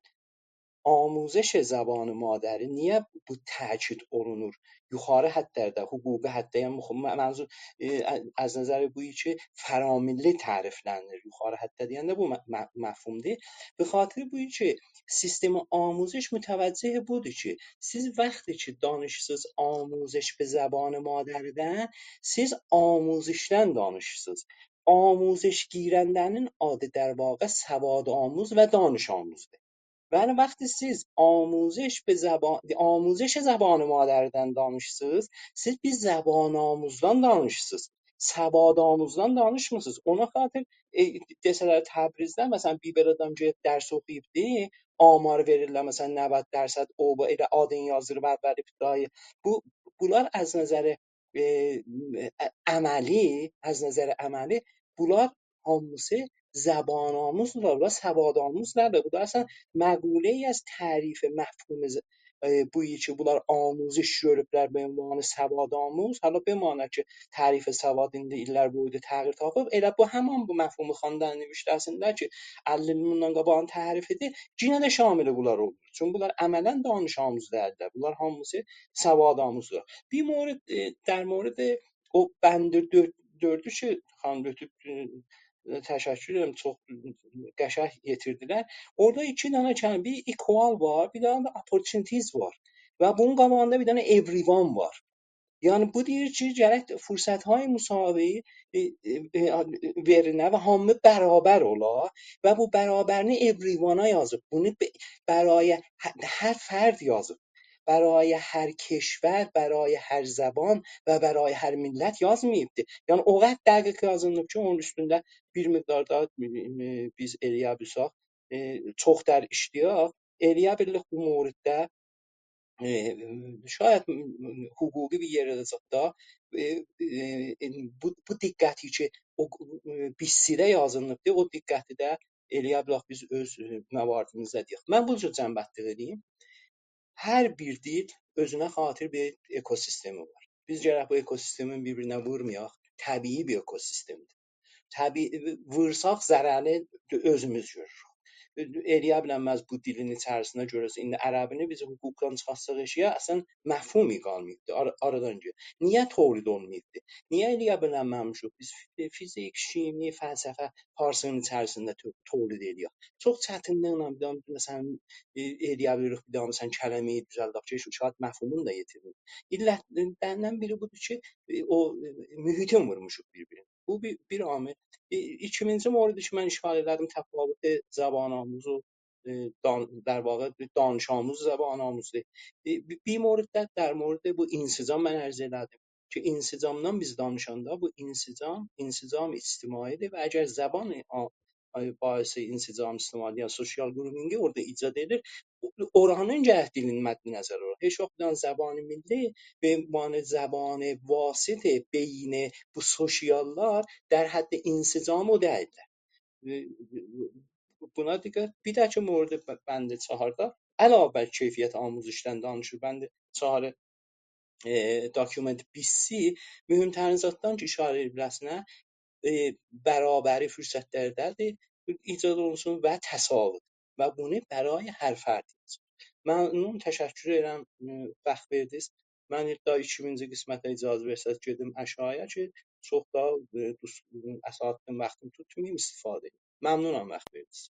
آموزش زبان مادری نییه بو تأکید اولونور؟ یوخاری حدلرده، حقوقی حدده، یعنی مخ-، م-، منظور، ائ، ا-، از نظر بو کی، فراملی تعریفلنیر. یوخاری حدده دئینده بو م-، م-، مفهومدور. به خاطر بو کی، سیستم آموزش متوجه بودور کی، سیز وقتی کی، دانیشیرسینیز آموزش به زبان مادری‌دن، سیز آموزشدن دانیشیرسینیز. آموزش گیرنده‌نین آدی، در واقع، سوادآموز و دانش‌آموزدور. ولی وقتی سیز آموزش به زبان، آموزش زبان مادری‌دن دانیشیرسینیز، سیز بیر زبان‌آموزدان دانیشیرسینیز، سوادآموزدان دانیشمیرسینیز. اونا خاطر، ائ، دئسه‌لر تبریزده، مثلاً، بیر بئله آدام گئدیب درس اوخویوبدی، آمار وئریرلر، مثلاً، نود درصد، او، بو، ائله آدین یازدیریب اول ابتدایی. بو، بونلار از نظر، ائ، ع-، عملی، از نظر عملی، بونلار هامیسی زبان‌آموزدورلار، بونلار سوادآموز دئییللر. بو دا اصلاً مقوله‌ای از تعریف مفهوم ز-، ائ، بو کی، بونلار آموزش گؤروبلر به عنوان سوادآموز. حالا بماند کی، تعریف سواد ایندی ایللر بویو دا تغییر تاپیب. ائله بو همان بو مفهوم خواندن نوشته‌سینده کی، اللی ایل بوندان قاباغین تعریفی‌دیر، یئنه ده شامل بونلار اولور. چونکی بونلار عملاً دانش‌آموز دئییللر. بونلار هامیسی سوادآموزدور. بیر مورد، ائ، در مورد او بند دؤرد دؤردو کی، خانیم دؤتوب، ائ، تشکر ائدیرم، چوخ قشنگ یئتیردیلر. اورادا ایکی دنه کلمه، بیر equal وار، بیر دنه ده opportunity وار. و بونون قاباغیندا بیر دنه everyone وار. یعنی، بو دئییر کی، گرک فرصت‌های مساوی، ائ، ائ، ائ، وئریله و هامی برابر اولا و بو برابرینی everyone-ا یازیب. بونو ب-، برای ه-، هر فرد یازیب. برای هر کشور، برای هر زبان و برای هر ملت یازماییبدی. یعنی، او قدر دقیق یازیلیب کی، اونون اوستونده بیر مقدار دا، ائ، بیز ائلیه بیلسک، ائ، چوخ‌تر ایشله‌یک، ائلیه بیلیریک بو موردده، ائ، شاید حقوقی بیر یئرده ده، ائ، ائ، بو، بو دقتی کی، او، ائ، بیسی‌ده یازیلیبدی، او دقتی ده ائلیه بیلک بیز اؤز، ائ، مواردیمیزده دئیک. من بو جور جمع‌بندلیک ائدیم. هر بیر دیل اؤزونه خاطر بیر اکوسیستمی وار. بیز گرک بو اکوسیستمین بیر-بیرینه وورمایاق، طبیعی بیر اکوسیستمدیر. طبیعی، وورساق ضررینی اؤزوموز گؤروروک. ائلیه بیلنمز بو دیلین ایچریسینده گؤره‌سن. ایندی عربینی بیز حقوقدان چیخارتساق ائشییه، اصلاً مفهومو قالماییبدی، آر-، آرادان گئدیر. نییه تولید اولماییبدی؟ نییه ائلیه بیلنمه‌میشیک بیز فی-، فیزیک، شیمی، فلسفه، فارسین ایچریسینده تو-، تولید ائلیک. چوخ چتینلیکله بیر دنه، مثلاً، ائ، ائلیه بیلیریک بیر دنه، مثلاً، کلمه‌ای دوزلدک کی، شاید مفهومونو دا ییتیرمیر. علتلریندن بیری بودور کی، ائ، او، ائ، محیطین وورموشوق بیر-بیرینه. بو بیر، بیر عامل. ائ، ایکینجی موردی کی، من اشاره ائله‌دیم، تفاوت زبان‌آموز و، ائ، دان-، در واقع، دانش‌آموز زبان‌آموزدور. ائ، بی-، بیر مورد ده، در مورد بو انسجام من عرض ائله‌دیم. کی، انسجامدان بیز دانیشاندا بو انسجام، انسجام اجتماعی‌دیر و اگر زبان آ-، آ-، باعث انسجام اجتماعی، یعنی سوسیال گرومینگی اورادا ایجاد ائدیر، او-، اورانین گرک دیلینی مد نظر آلاق. هئچ واخت بیر دنه زبان ملی به عنوان زبان واسط بین بو سوسیال‌لار در حد انسجام او دئییللر. ائ، بونا دقت. بیر داهاکی مورد ب-، بند چهاردا علاوه بر کیفیت آموزشدن دانیشیر. بند چهار، ائ، داکیومنت بی سی مهم‌ترین زاددان کی، اشاره ائدیله‌سینه، ائ، برابری فرصت‌لرده‌دیر، ایجاد اولونسون و تساوی و بونو برای هر فرد یازیر. ممنون، تشکر ائدیرم، ائ، واخت وئردینیز. من دا ایکینجی قسمته اجازه وئرسز گئدیم آشاغی‌یا کی، چوخ دا، ائ، دوز-، اساتیدین واختینی توتماییم، استفاده ائدیم. ممنونام واخت وئردینیز.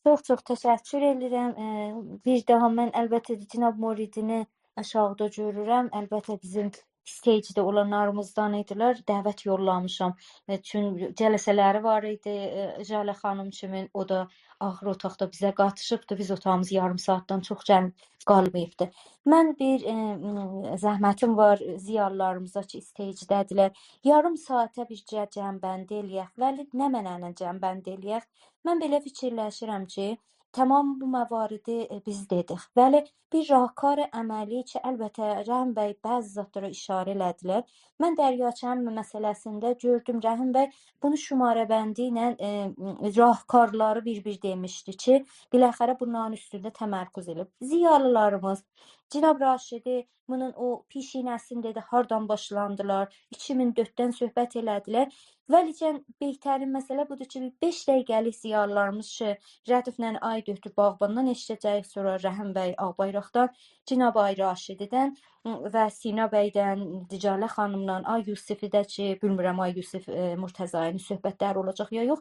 چوخ چوخ تشکر ائدیرم. ائ، بیر داها من البته جناب مریدینی آشاغیدا گؤرورم. البته بیزیم استیجده اولانلاریمیزدان ایدیلر. دعوت یوللامیشام. ائ، چون جلسه‌لری وار ایدی، ائ، ژاله خانیم کیمین. او دا آخیر اوتاقدا بیزه قاتیشیبدی. بیز اوتاغیمیز یاریم ساعاتدان چوخ گل-، قالماییبدی. من بیر، ائ، م، زحمتیم وار ضیالیلاریمیزا کی، استیجده‌دیرلر. یاریم ساعاته بیر جه-، جمع‌بندی ائلیک. ولی نمنه‌له جمع‌بندی ائلیک؟ من بئله فیکیرلشیرم کی، تمام بو مواردی، ائ، بیز دئدیک. ولی بیر راهکار عملی کی، البته، رحیم بی بعضی زادلارا اشاره ائله‌دیلر. من دریاچه‌نین مسئله‌سینده گؤردوم، رحیم بی بونو شماره‌بندی ایله، ائ، راهکارلاری بیر-بیر دئمیشدی کی، بالاخره بونلارین اوستونده تمرکز ائدیب. ضیالیلاریمیز، جناب راشدی، بونون او پیشینه‌سینی دئدی، هاردان باشلاندیلار، ایکی مین دؤرددن صحبت ائله‌دیلر. ولی جن-، بهترین مسئله بودور کی، بیر بئش دقیقه‌لیک ضیالیلاریمیز کی، ردیفله آقای دکتر باغباندان ائشیده‌جه‌ییک، سونرا رحیم بی آغ‌بایراقدان، جناب آقای راشدی‌دن و سینا بی‌دن، ژاله خانیمدان، آقای یوسفی ده کی، بیلمیرم آقای یوسف، ائ، مرتضایی‌نین صحبت‌لری اولاجاق یا یوخ.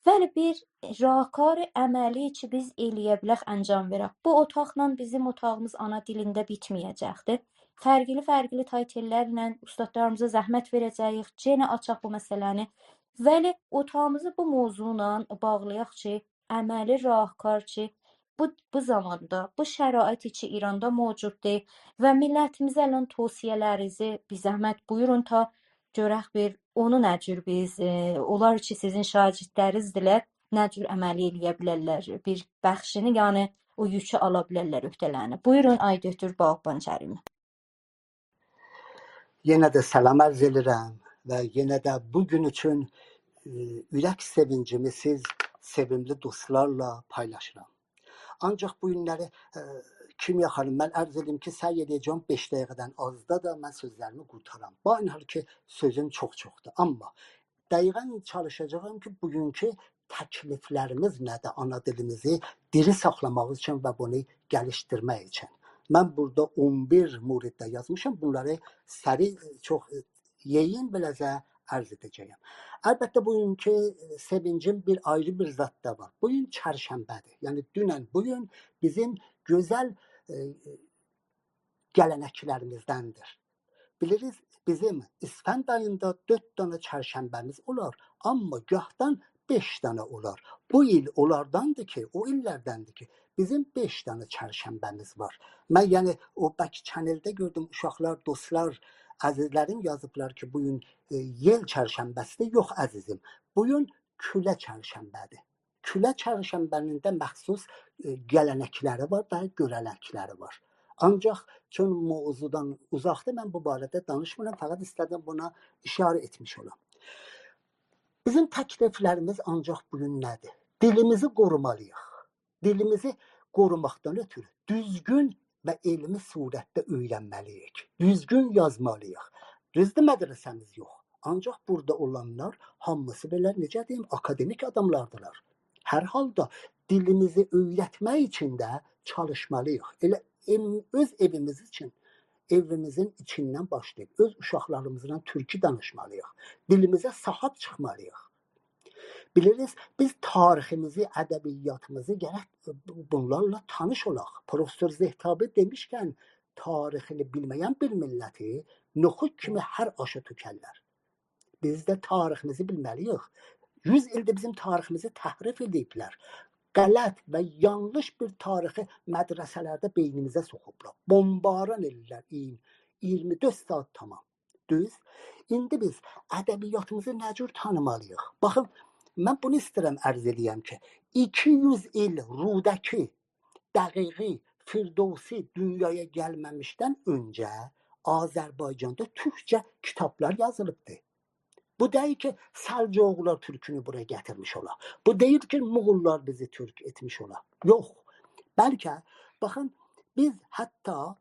ولی بیر راهکار عملی کی، بیز ائلیه بیلک، انجام وئرک. بو اوتاقلا بیزیم اوتاغیمیز آنا دیلینده بیتمه‌یه‌جکدیر. فرقلی-فرقلی تایتل‌لرله اوستادلاریمیزا زحمت وئره‌جه‌ییک، یئنه آچاق بو مسئله‌نی. ولی اوتاغیمیزی بو موضوعلا باغلایاق کی، عملی راهکار کی، بو، بو زاماندا، بو شرایط کی، ایراندا موجوددور و میللتیمیزه الان توصیه‌لرینیزی بیر زحمت بویورون، تا گؤرک بیر اونو نه جور بیز، ائ، اونلار کی، سیزین شاگردلرینیزدیرلر، نه جور عملی ائلیه بیلرلر، بیر بخشینی، یعنی او یوکو آلا بیلرلر عهده‌لرینه. بویورون، آقای دکتر باغبان کریمی. یئنه ده سلام عرض ائدیرم و یئنه ده بو گون اوچون، ائ، اورک سئوینجیمی سیز سئویملی دوستلارلا پایلاشیرام. آنجاق بو گونلری، ائ، کیمیا خانیم، من عرض ائدیم کی، سعی ائده‌جم بئش دقیقه‌دن آزدا دا من سؤزلریمی قورتارام. با این حال کی، سؤزوم چوخ چوخدور. آمما دقیقاً چالیشاجاغام کی، بوگونکو تکلیفلریمیز نه‌دیر، آنا دیلیمیزی دیری ساخلاماق اوچون و بونو گلیشدیرمک اوچون. من بورادا اون بیر موردده یازمیشام. بونلاری سریع، چوخ، ائ، یئیین، بئله‌جه عرض ائده‌جه‌یم. البته، بوگونکو سئوینجیم بیر آیری بیر زاددا وار. بوگون چرشنبه‌دیر. یعنی، دونن بوگون بیزیم گؤزل، ائ، گله‌نکلریمیزدندیر. بیلیریز، بیزیم اسفند آییندا دؤرد دنه چرشنبه‌میز اولار، آمما گاهدان بئش دنه اولار. بو ایل اونلارداندیر کی، او ایللردندیر کی، بیزیم بئش دنه چرشنبه‌میز وار. من، یعنی، او بک چنلده گؤردوم، اوشاقلار، دوستلار، عزیزلریم یازیبلار کی، بوگون، ائ، یئل چرشنبه‌سیدیر. یوخ، عزیزیم، بوگون کوله چرشنبه‌دیر. کوله چرشنبه‌نین ده مخصوص، ائ، گله‌نکلری وار و گؤره‌نکلری وار. آنجاق چون موضوعدان اوزاقدیر، من بو باره‌ده دانیشمیرام، فقط ایسته‌دیم بونا ایشاره ائتمیش اولام. بیزیم تکلیفلریمیز آنجاق بوگون نه‌دیر؟ دیلیمیزی قورومالی‌ییق. دیلیمیزی قوروماقدان اؤتورو دوزگون و علمی صورتده اؤیرنمه‌لی‌ییک. دوزگون یازمالی‌ییق. دوزدور، مدرسه‌میز یوخ. آنجاق بورادا اولانلار هامیسی بئله، نئجه دئییم، آکادمیک آداملاردیلار. هر حالدا دیلیمیزی اؤیرتمک اوچون ده چالیشمالی‌ییق. ائله ائو-، اؤز ائویمیز اوچون، ائویمیزین ایچیندن باشلاییب، اؤز اوشاقلاریمیزلا تورکو دانیشمالی‌ییق. دیلیمیزه صاحیب چیخمالی‌ییق. بیلیریز، بیز تاریخیمیزی، ادبیاتیمیزی گرک بونلارلا تانیش اولاق. پروفسور زهتابی دئمیشکن، تاریخینی بیلمه‌ین بیر میللتی نوخود کیمی هر آشا تؤکرلر. بیز ده تاریخیمیزی بیلمه‌لی‌ییک. یوز ایلدیر بیزیم تاریخیمیزی تحریف ائدیبلر. غلط و یانلیش بیر تاریخی مدرسه‌لرده بئینیمیزه سوخوبلار. بمباران ائللر اییرمی، اییرمی دؤرد ساعات تامام. دوز؟ ایندی بیز ادبیاتیمیزی نه جور تانیمالی‌ییق؟ باخین، من بونو ایسته‌ییرم عرض ائله‌یم کی، ایکی یوز ایل رودکی، دقیقی، فردوسی دونیایا گلمه‌میشدن اؤنجه آذربایجاندا تورکجه کیتابلار یازیلیبدی. بو دئییل کی، سلجوقلار تورکونو بورا گتیرمیش اولا. بو دئییل کی، موغوللار بیزی تورک ائتمیش اولا. یوخ. بلکه، باخین، بیز حتی، ائ،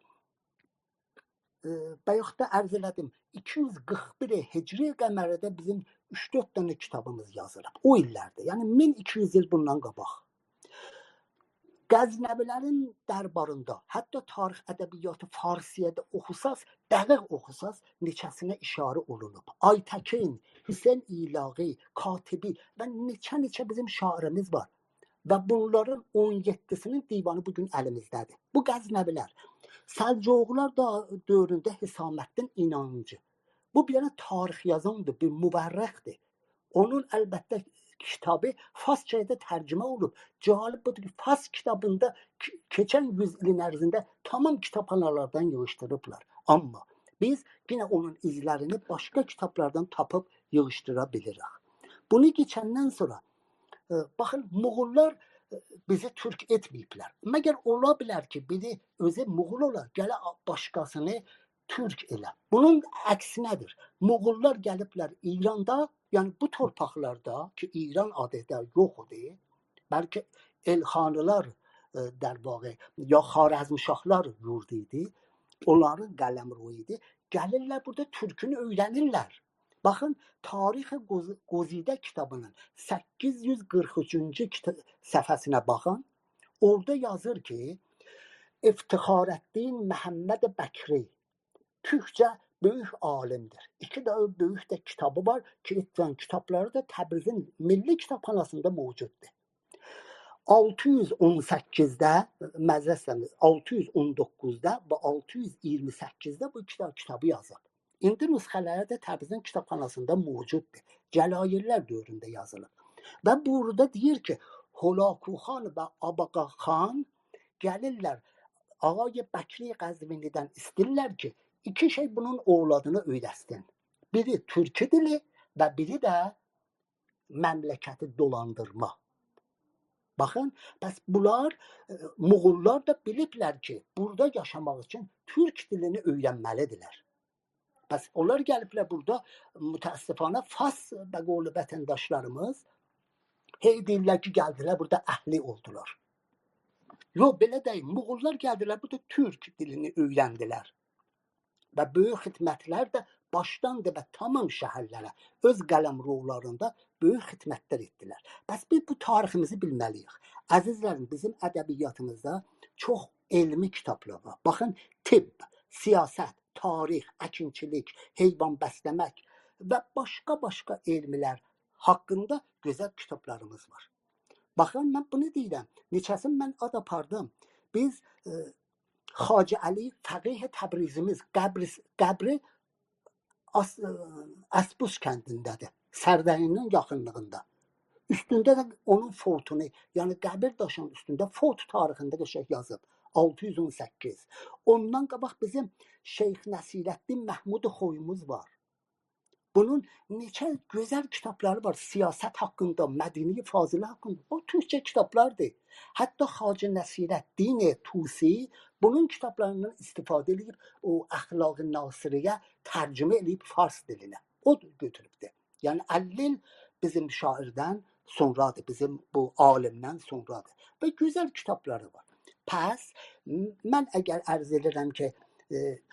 بایاقدا عرض ائله‌دیم، ایکی یوز قیرخ بیر هجری قمری‌ده بیزیم اوچ-دؤرد دنه کیتابیمیز یازیلیب. او ایللرده، یعنی مین ایکی یوز ایل بوندان قاباق. غزنوی‌لرین درباریندا، حتی تاریخ ادبیاتی فارسی‌یه ده اوخوساز، دقیق اوخوساز، نئچه‌سینه ایشاره اولونوب. آیتکین، حسین ایلاغی، کاتبی و نئچه-نئچه بیزیم شاعیریمیز وار. و بونلارین اون یئددیسی‌نین دیوانی بوگون الیمیزده‌دیر. بو غزنوی‌لر. سلجوقلار دا دؤورونده حسام‌الدین اینانجی. بو بیر دنه تاریخ‌یازاندیر، بیر مورخدیر. اونون البته کیتابی فارسجایا دا ترجمه اولوب. جالب بودور کی، فارس کیتابیندا کی-، کئچن یوز ایلین عرضینده تامام کیتابخانالاردان ییغیشدیریبلار. آمما بیز یئنه اونون ایزلرینی باشقا کیتابلاردان تاپیب ییغیشدیرا بیلیریک. بونو کئچندن سونرا، ائ، باخین، موغوللار، ائ، بیزی تورک ائتمه‌ییبلر. مگر اولا بیلر کی، بیری اؤزو موغول اولا، گله آ-، باشقاسینی تورک ائله. بونون عکسینه‌دیر. موغوللار گلیبلر ایراندا، یعنی بو تورپاقلاردا کی، ایران آدی دا یوخ ایدی، بلکه الخانی‌لار، ائ، در واقع، یا خوارزمشاهلار یوردو ایدی، اونلارین قلمرو ایدی. گلیرلر بورادا تورکونو اؤیرنیرلر. باخین، تاریخ گز-، گزیده کیتابی‌نین سککیز یوز قیرخ اوچونجو کیتا-، صفحه‌سینه باخین. اورادا یازیر کی، افتخارالدین محمد بکری تورکجه بؤیوک عالیمدیر. ایکی دنه بؤیوک ده کیتابی وار کی، ائتدیگی کیتابلاری دا تبریزین میللی کیتابخاناسیندا موجوددور. آلتی یوز اون سککیزده، معذرت ایسته‌ییرم، آلتی یوز اون دوققوزدا و آلتی یوز اییرمی سککیزده بو ایکی دنه کیتابی یازیب. ایندی نسخه‌لری ده تبریزین کیتابخاناسیندا موجوددور. جلایرلر دؤورونده یازیلیب. و بورادا دئییر کی، هولاکو خان و آباقا خان گلیرلر، آقای بکری قزوینی‌دن ایسته‌ییرلر کی، ایکی شئی بونون اولادینا اؤیرتسین. بیری تورکو دیلی و بیری ده مملکتی دولاندیرما. باخین، پس بونلار، ائ، موغوللار دا بیلیبلر کی، بورادا یاشاماق اوچون تورک دیلینی اؤیرنمه‌لی‌دیرلر. پس اونلار گلیبلر بورادا، متأسفانه، فارس، به قول وطنداشلاریمیز، هئی دئییرلر کی، گلدیلر بورادا اهلی اولدولار. یوخ، بئله دئییل. موغوللار گلدیلر بورادا تورک دیلینی اؤیرندیلر. و بؤیوک خدمتلر ده باشدان دبه تامام شهرلره، اؤز قلمرولاریندا بؤیوک خدمتلر ائتدیلر. پس بیز بو تاریخیمیزی بیلمه‌لی‌ییک. عزیزلریم، بیزیم ادبیاتیمیزدا چوخ علمی کیتابلار وار. باخین، طب، سیاست، تاریخ، اکینچیلیک، حیوان بسله‌مک و باشقا-باشقا علملر حاقیندا گؤزل کیتابلاریمیز وار. باخین، من بونو دئییرم، نئچه‌سین من آد آپاردیم. بیز، ائ، خواجه علی فقیه تبریزیمیز قبری، قبری آس-، ائ، اسبوس کندینده‌دیر. سرده‌نین یاخینلیغیندا. اوستونده ده اونون فوتونو، یعنی قبیر داشینین اوستونده فوت تاریخینده قشنگ یازیب. آلتی یوز اون سککیز. اوندان قاباق بیزیم شیخ نصیرالدین محمود خویوموز وار. بونون نئچه گؤزل کیتابلاری وار. سیاست حاقیندا، مدینه فاضله حاقیندا. او تورکجه کیتابلاردیر. حتی خواجه نصیرالدین طوسی بونون کیتابلاریندان استفاده ائدیب، او اخلاق ناصریه ترجمه ائله‌ییب فارس دیلینه. او دا گؤتوروبدور. یعنی اللی ایل بیزیم شاعردن سونرادیر، بیزیم بو عالیمدن سونرادیر. و گؤزل کیتابلاری وار. پس، م-، من اگر عرض ائدیرم کی، ائ،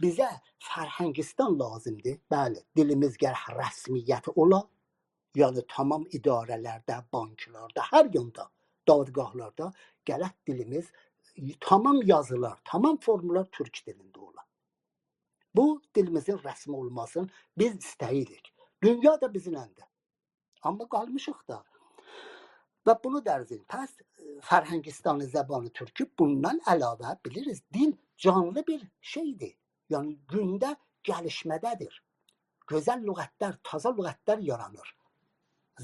بیزه فرهنگستان لازیمدیر. بلی، دیلیمیز گرک رسمیتی اولا. یعنی تمام اداره‌لرده، بانکلاردا، هر یاندا، دادگاهلاردا گرک دیلیمیز، تمام یازیلار، تمام فورمولار تورک دیلینده اولا. بو دیلیمیزین رسمی اولماسینی بیز ایسته‌ییریک. دونیا دا بیزیمله‌دیر. آمما قالمیشیق دا. و بونو دا عرض ائدیم. پس، ائ، فرهنگستان زبان ترکی بوندان علاوه، بیلیریز، دیل جانلی بیر شئیدیر. یعنی گونده گلیشمه‌ده‌دیر. گؤزل لغتلر، تازا لغتلر یارانیر.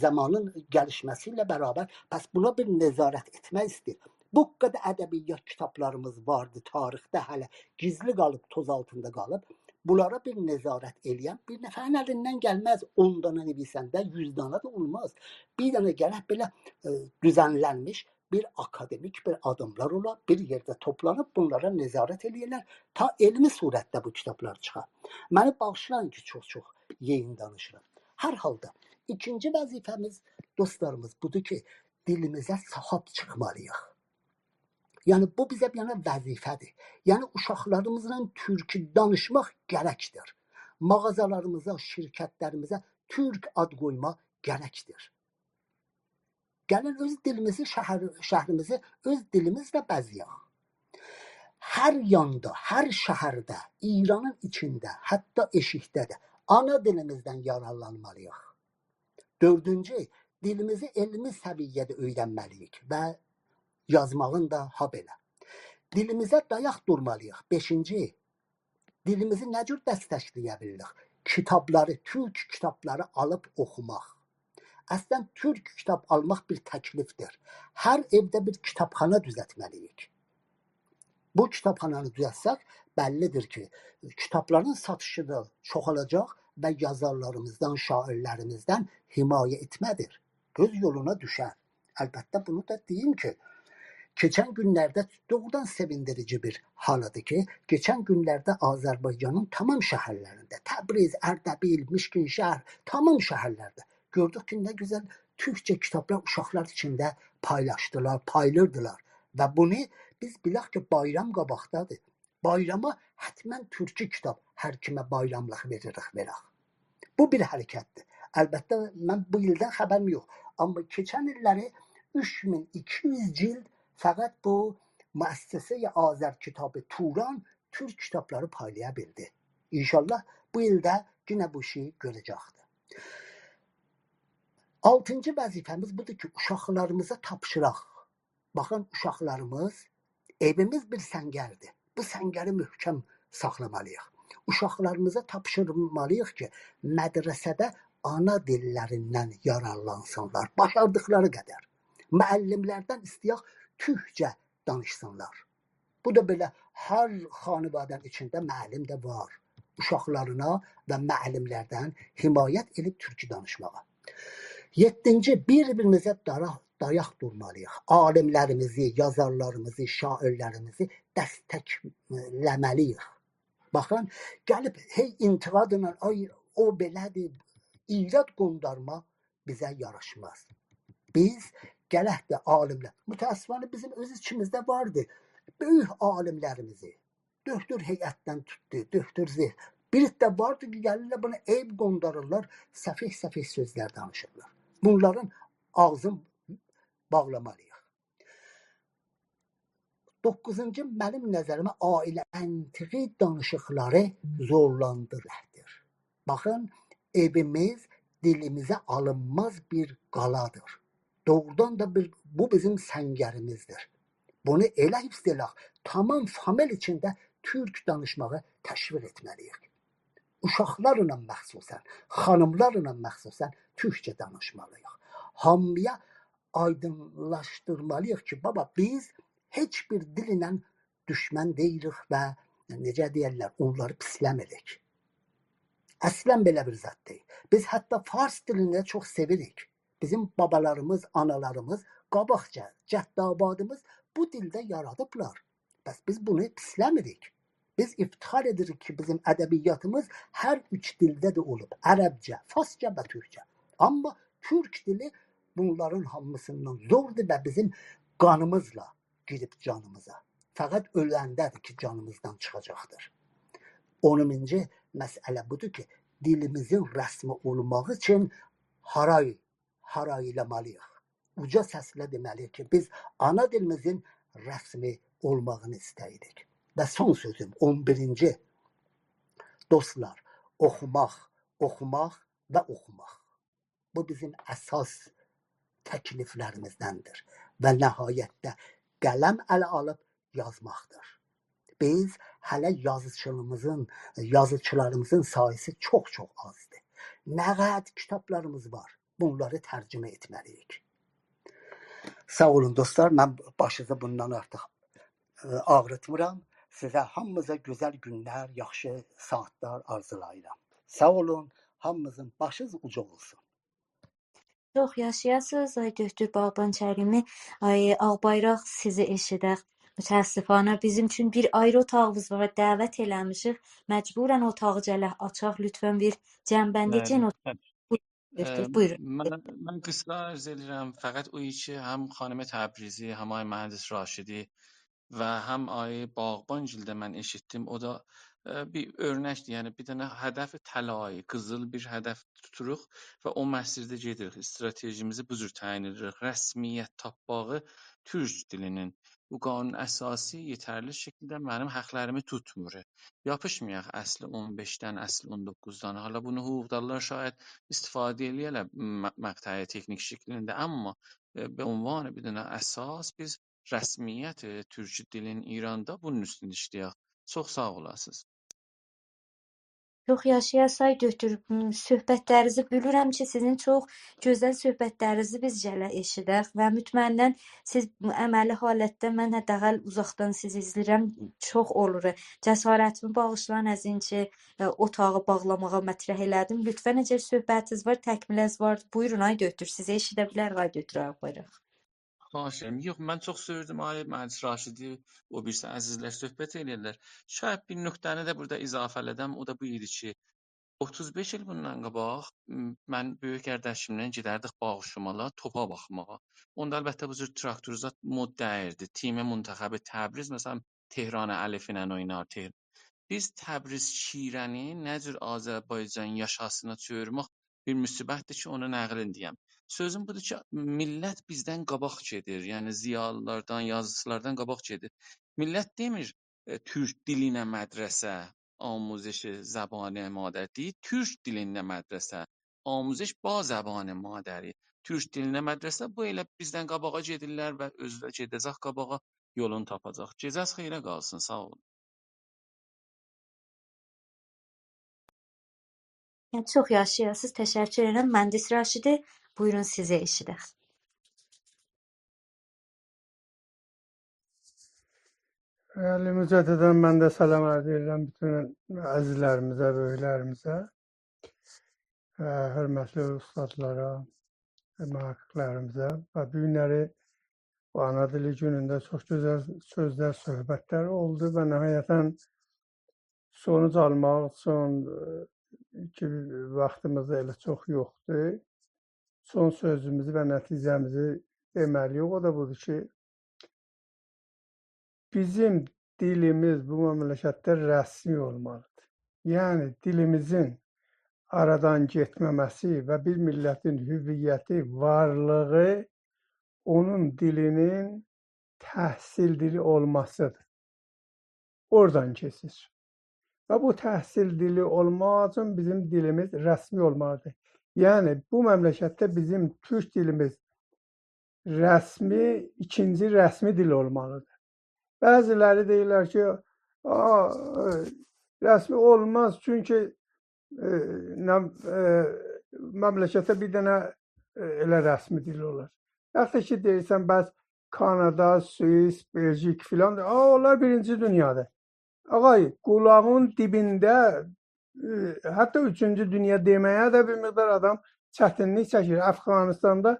زامانین گلیشمه‌سی ایله برابر، پس بونا بیر نظارت ائتمک ایسته‌ییر. بو قدر ادبیات کیتابلاریمیز واردی تاریخده، هله گیزلی قالیب، توز آلتیندا قالیب. بونلارا بیر نظارت ائله‌ین بیر نفرین الیندن گلمز. اون دانا نویسنده، یوز دانا دا اولماز. بیر دنه گرک بئله، ائ، دوزنلنمیش بیر آکادمیک بیر آداملار اولا، بیر یئرده توپلانیب بونلارا نظارت ائله‌یه‌لر. تا علمی صورتده بو کیتابلار چیخا. منی باغیشلایین کی، چوخ-چوخ یئیین دانیشیرام. هر حالدا، ایکینجی وظیفه‌میز، دوستلاریمیز، بودور کی، دیلیمیزه صاحیب چیخمالی‌ییق. یعنی، بو بیزه بیر دنه وظیفه‌دیر. یعنی، اوشاقلاریمیزلا تورکی دانیشماق گرکدیر. مغازالاریمیزا، شرکتلریمیزه تورک آد قویما گرکدیر. گلین اؤز دیلیمیزی، شهر، شهریمیزی اؤز دیلیمیزله بزه‌یک. هر یاندا، هر شهرده، ایرانین ایچینده، حتی ائشیکده ده آنا دیلیمیزدن یارارلانمالی‌ییق. دؤردونجو، دیلیمیزی علمی سویه‌ده اؤیرنمه‌لی‌ییک و یازماغین دا هابئله. دیلیمیزه دایاق دورمالی‌ییق. بئشینجی، دیلیمیزی نه جور دستکله‌یه بیلیریک؟ کیتابلاری، تورک کیتابلاری آلیب اوخوماق. اصلاً، تورک کیتاب آلماق بیر تکلیفدیر. هر ائوده بیر کیتابخانا دوزلتمه‌لی‌ییک. بو کیتابخانانی دوزلتسک، بللی‌دیر کی، کیتابلارین ساتیشی دا چوخالاجاق و یازارلاریمیزدان، شاعیرلریمیزدن حمایه ائتمه‌دیر. اؤز یولونا دوشر. البته، بونو دا دئییم کی، کئچن گونلرده، دوغرودان سئویندیریجی بیر حالدیر کی، کئچن گونلرده آذربایجانین تمام شهرلرینده، تبریز، اردبیل، میشکین‌شهر، تمام شهرلرده گؤردوک کی، نه گؤزل تورکجه کیتابلار اوشاقلار ایچینده پایلاشدیلار، پایلاییردیلار. و بونو بیز بیلک کی، بایرام قاباقدادیر. بایراما حتماً تورکی کیتاب هر کیمه بایراملیق وئریریک، وئرک. بو بیر حرکتدیر. البته، من بو ایلدن خبریم یوخ. آمما کئچن ایللری اوچ مین ایکی یوز جلد فقط بو مؤسسه‌ی آذرکتاب توران تورک کیتابلاری پایلایا بیلدی. انشاءالله بو ایل ده یئنه بو ایشی گؤره‌جکدیر. آلتینجی وظیفه‌میز بودور کی، اوشاقلاریمیزا تاپشیراق. باخین، اوشاقلاریمیز، ائویمیز بیر سنگردیر. بو سنگری محکم ساخلامالی‌ییق. اوشاقلاریمیزا تاپشیرمالی‌ییق کی، مدرسه‌ده آنا دیللریندن یارارلانسینلار، باشاردیقلاری قدر. معلم‌لردن ایسته‌یک تورکجه دانیشسینلار. بو دا بئله هر خانواده‌نین ایچینده معلم ده وار. اوشاقلارینا و معلم‌لردن حمایت ائدیب تورکی دانیشماغا. یئددینجی، بیر-بیریمیزه دارا-، دایاق دورمالی‌ییق. عالیم‌لریمیزی، یازارلاریمیزی، شاعیرلریمیزی دستکله‌مه‌لی‌ییک. باخین، گلیب هئی انتقادلا، «آی، او بئله‌دیر»، ایراد قوندارما بیزه یاراشماز. بیز گرک ده عالیم‌لر، متأسفانه بیزیم اؤز ایچیمیزده واردی، بؤیوک عالیم‌لریمیزی، دکتر هیئتدن توتدو، دکتر زه-، بیر ده واردی کی، گلیرلر بونا عیب قونداریرلار، سفیه-سفیه سؤزلر دانیشیرلار. بونلارین آغزینی باغلامالی‌ییق. دوققوزونجو، منیم نظریمه، عائله منطقی دانیشیقلاری زورلاندیریر. باخین، ائویمیز دیلیمیزه آلینماز بیر قالادیر. دوغرودان دا بیر، بو بیزیم سنگریمیزدیر. بونو ائله حفظ ائله‌یک، تمام فامیل ایچینده تورک دانیشماغی تشویق ائتمه‌لی‌ییک. اوشاقلارلا مخصوصاً، خانیملارلا مخصوصاً تورکجه دانیشمالی‌ییق. هامییا آیدینلاشدیرمالی‌ییق کی، بابا، بیز هئچ بیر دیل ایله دوشمن دئییلیک و، نئجه دئیرلر، اونلاری پیسله‌میریک. اصلاً بئله بیر زاد دئییل. بیز حتی فارس دیلینی ده چوخ سئویریک. بیزیم بابالاریمیز، آنالاریمیز قاباقجا، جدّوآبادیمیز بو دیلده یارادیبلار. پس بیز بونو پیسله‌میریک. بیز افتخار ائدیریک کی، بیزیم ادبیاتیمیز هر اوچ دیلده ده اولوب: عربجه، فارسجا و تورکجه. آمما تورک دیلی بونلارین هامیسیندان زوردور و بیزیم قانیمیزلا گیریب جانیمیزا. فقط اؤلنده‌دیر کی، جانیمیزدان چیخاجاقدیر. اونونجو مسئله بودور کی، دیلیمیزین رسمی اولماغی اوچون هارای، هارایلامالی‌ییق. اوجا سسله دئمه‌لی‌ییک کی، بیز آنا دیلیمیزین رسمی اولماغینی ایسته‌ییریک. و سون سؤزوم، اون بیرینجی. دوستلار، اوخوماق، اوخوماق و اوخوماق. بو بیزیم اساس تکلیفلریمیزدندیر. و نهایتده قلم اله آلیب یازماقدیر. بیز هله یازیچیلیغیمیزین، یازیچیلاریمیزین ساییسی چوخ-چوخ آزدیر. نه قدر کیتابلاریمیز وار، بونلاری ترجمه ائتمه‌لی‌ییک. ساغ اولون دوستلار، من باشینیزی بوندان آرتیق، ائ، آغریتمیرام. سیزه، هامینیزا گؤزل گونلر، یاخشی ساعاتلار آرزولاییرام. ساغ اولون، هامینیزین باشینیز اوجا اولسون. چوخ یاشایاسینیز، آی دؤکتور باغبان کریمی. آی آغ‌بایراق، سیزی ائشیدک. متأسفانه بیزیم اوچون بیر آیری اوتاغیمیز وار، دعوت ائله‌میشیک. مجبوراً اوتاغی گرک آچاق. لطفاً بیر جمع‌بندی، بلی، ائدین او، تب-، بویورون، ائ، بویورون. من، من قیسا عرض ائدیرم، فقط او کی، هم خانم تبریزی، هم آقای مهندس راشدی و هم آقای باغبان‌گیلدن من ائشیتدیم. او دا، ائ، بیر اؤرنکدیر، یعنی بیر دنه هدف طلایی، قیزیل بیر هدف توتوروق و او مسیرده گئدیریک. استراتژیمیزی بو جور تعیین ائدیریک. رسمیت تاپماغی تورک دیلینین، بو قانون اساسی یئترلی شکیلده منیم حقلریمی توتمور. یاپیشمایاق اصل اون بئشدن، اصل اون دوققوزدان. حالا بونو حقوقدانلار شاید استفاده ائله‌یه‌لر م-، مقطع تکنیک شکلینده، اما، ائ، به عنوان بیر دنه اساس بیز رسمیت، ائ، تورکی دیلین ایراندا بونون اوستونده ایشله‌یک. چوخ ساغ اولاسینیز. چوخ یاشایاسینیز، آی دؤکتور. م، صحبتلرینیزی، بیلیرم کی، سیزین چوخ گؤزل صحبتلرینیزی بیز گله ائشیدک و مطمئناً سیز عملی حالتده، من حداقل اوزاقدان سیزی ایزله‌ییرم، چوخ اولور. جسارتیمی باغیشلایین، از این کی، ائ، اوتاغی باغلاماغا مطرح ائله‌دیم. لطفاً، اگر صحبتینیز وار، تکمله‌نیز وار، بویورون، آی دؤکتور، سیزی ائشیده بیلریک، آی دؤکتور آغ‌بایراق. خواهش ائدیرم. یوخ، من چوخ سئویردیم، آقای مهندس راشدی، او بیریسی عزیزلر صحبت ائله‌ییرلر. شاید بیر نقطه‌نی ده بورادا اضافه‌له‌دم، او دا بو ایدی کی، اوتوز بئش ایل بوندان قاباق، م، من بؤیوک قارداشیملا گئدردیک باغ شمالا، توپا باخماغا. اوندا البته بو جور تراکتور زاد مد دئییردی. تیم منتخب تبریز، مثلاً، تهران الفینن اوینار، تهر-، بیز تبریز شیره‌نی نه جور آذربایجان یاشاسینا چئویرمک بیر مصیبتدیر کی، اونو نقلین دئیم. سؤزوم بودور کی، میللت بیزدن قاباق گئدیر، یعنی ضیالیلاردان، یازیچیلاردان قاباق گئدیر. میللت دئمیر، ائ، تورک دیلینه مدرسه، آموزش زبان مادری، دئییر، تورک دیلینه مدرسه، آموزش با زبان مادری. تورک دیلینه مدرسه، بو ائله بیزدن قاباغا گئدیرلر و اؤزو ده گئده‌جک قاباغا، یولونو تاپاجاق. گئجه‌ز خئیره قالسین، ساغ اولون. چوخ یاشایاسینیز، تشکر ائدیرم. مهندس راشدی، بویورون، سیزی ائشیدک. بلی، مجدداً من ده سلام عرض ائدیرم بوتون عزیزلریمیزه، بؤیوکلریمیزه، ائ، حؤرمتلی اوستادلارا، محققلریمیزه. و بو گونلری بو آنا دیلی گونونده چوخ گؤزل سؤزلر، صحبتلر اولدو و نهایتاً سونوج آلماق اوچون، ائ، کی، واختیمیز دا ائله چوخ یوخدور، سون سؤزوموزو و نتیجه‌میزی دئمه‌لی‌ییک. او دا بودور کی، بیزیم دیلیمیز بو مملکتده رسمی اولمالیدیر. یعنی، دیلیمیزین آرادان گئتمه‌مه‌سی و بیر میللتین هویتی، وارلیغی اونون دیلینین تحصیل دیلی اولماسیدیر. اورادان کئچیر. و بو تحصیل دیلی اولماغی اوچون بیزیم دیلیمیز رسمی اولمالیدیر. یعنی، بو مملکتده بیزیم تورک دیلیمیز رسمی، ایکینجی رسمی دیل اولمالیدیر. بعضی‌لری دئییرلر کی، «آ، ائ، رسمی اولماز، چونکی، ائ، نه، ائ، مملکتده بیر دنه، ائ، ائله رسمی دیل اولار.» یاخود کی، دئییرسن، بس کانادا، سوئیس، بلژیک فلان، آ، اونلار بیرینجی دونیادیر. آقای، قولاغین دیبینده، ائ، حتی اوچونجو دونیا دئمه‌یه ده بیر مقدار آدام چتینلیک چکیر. افغانستاندا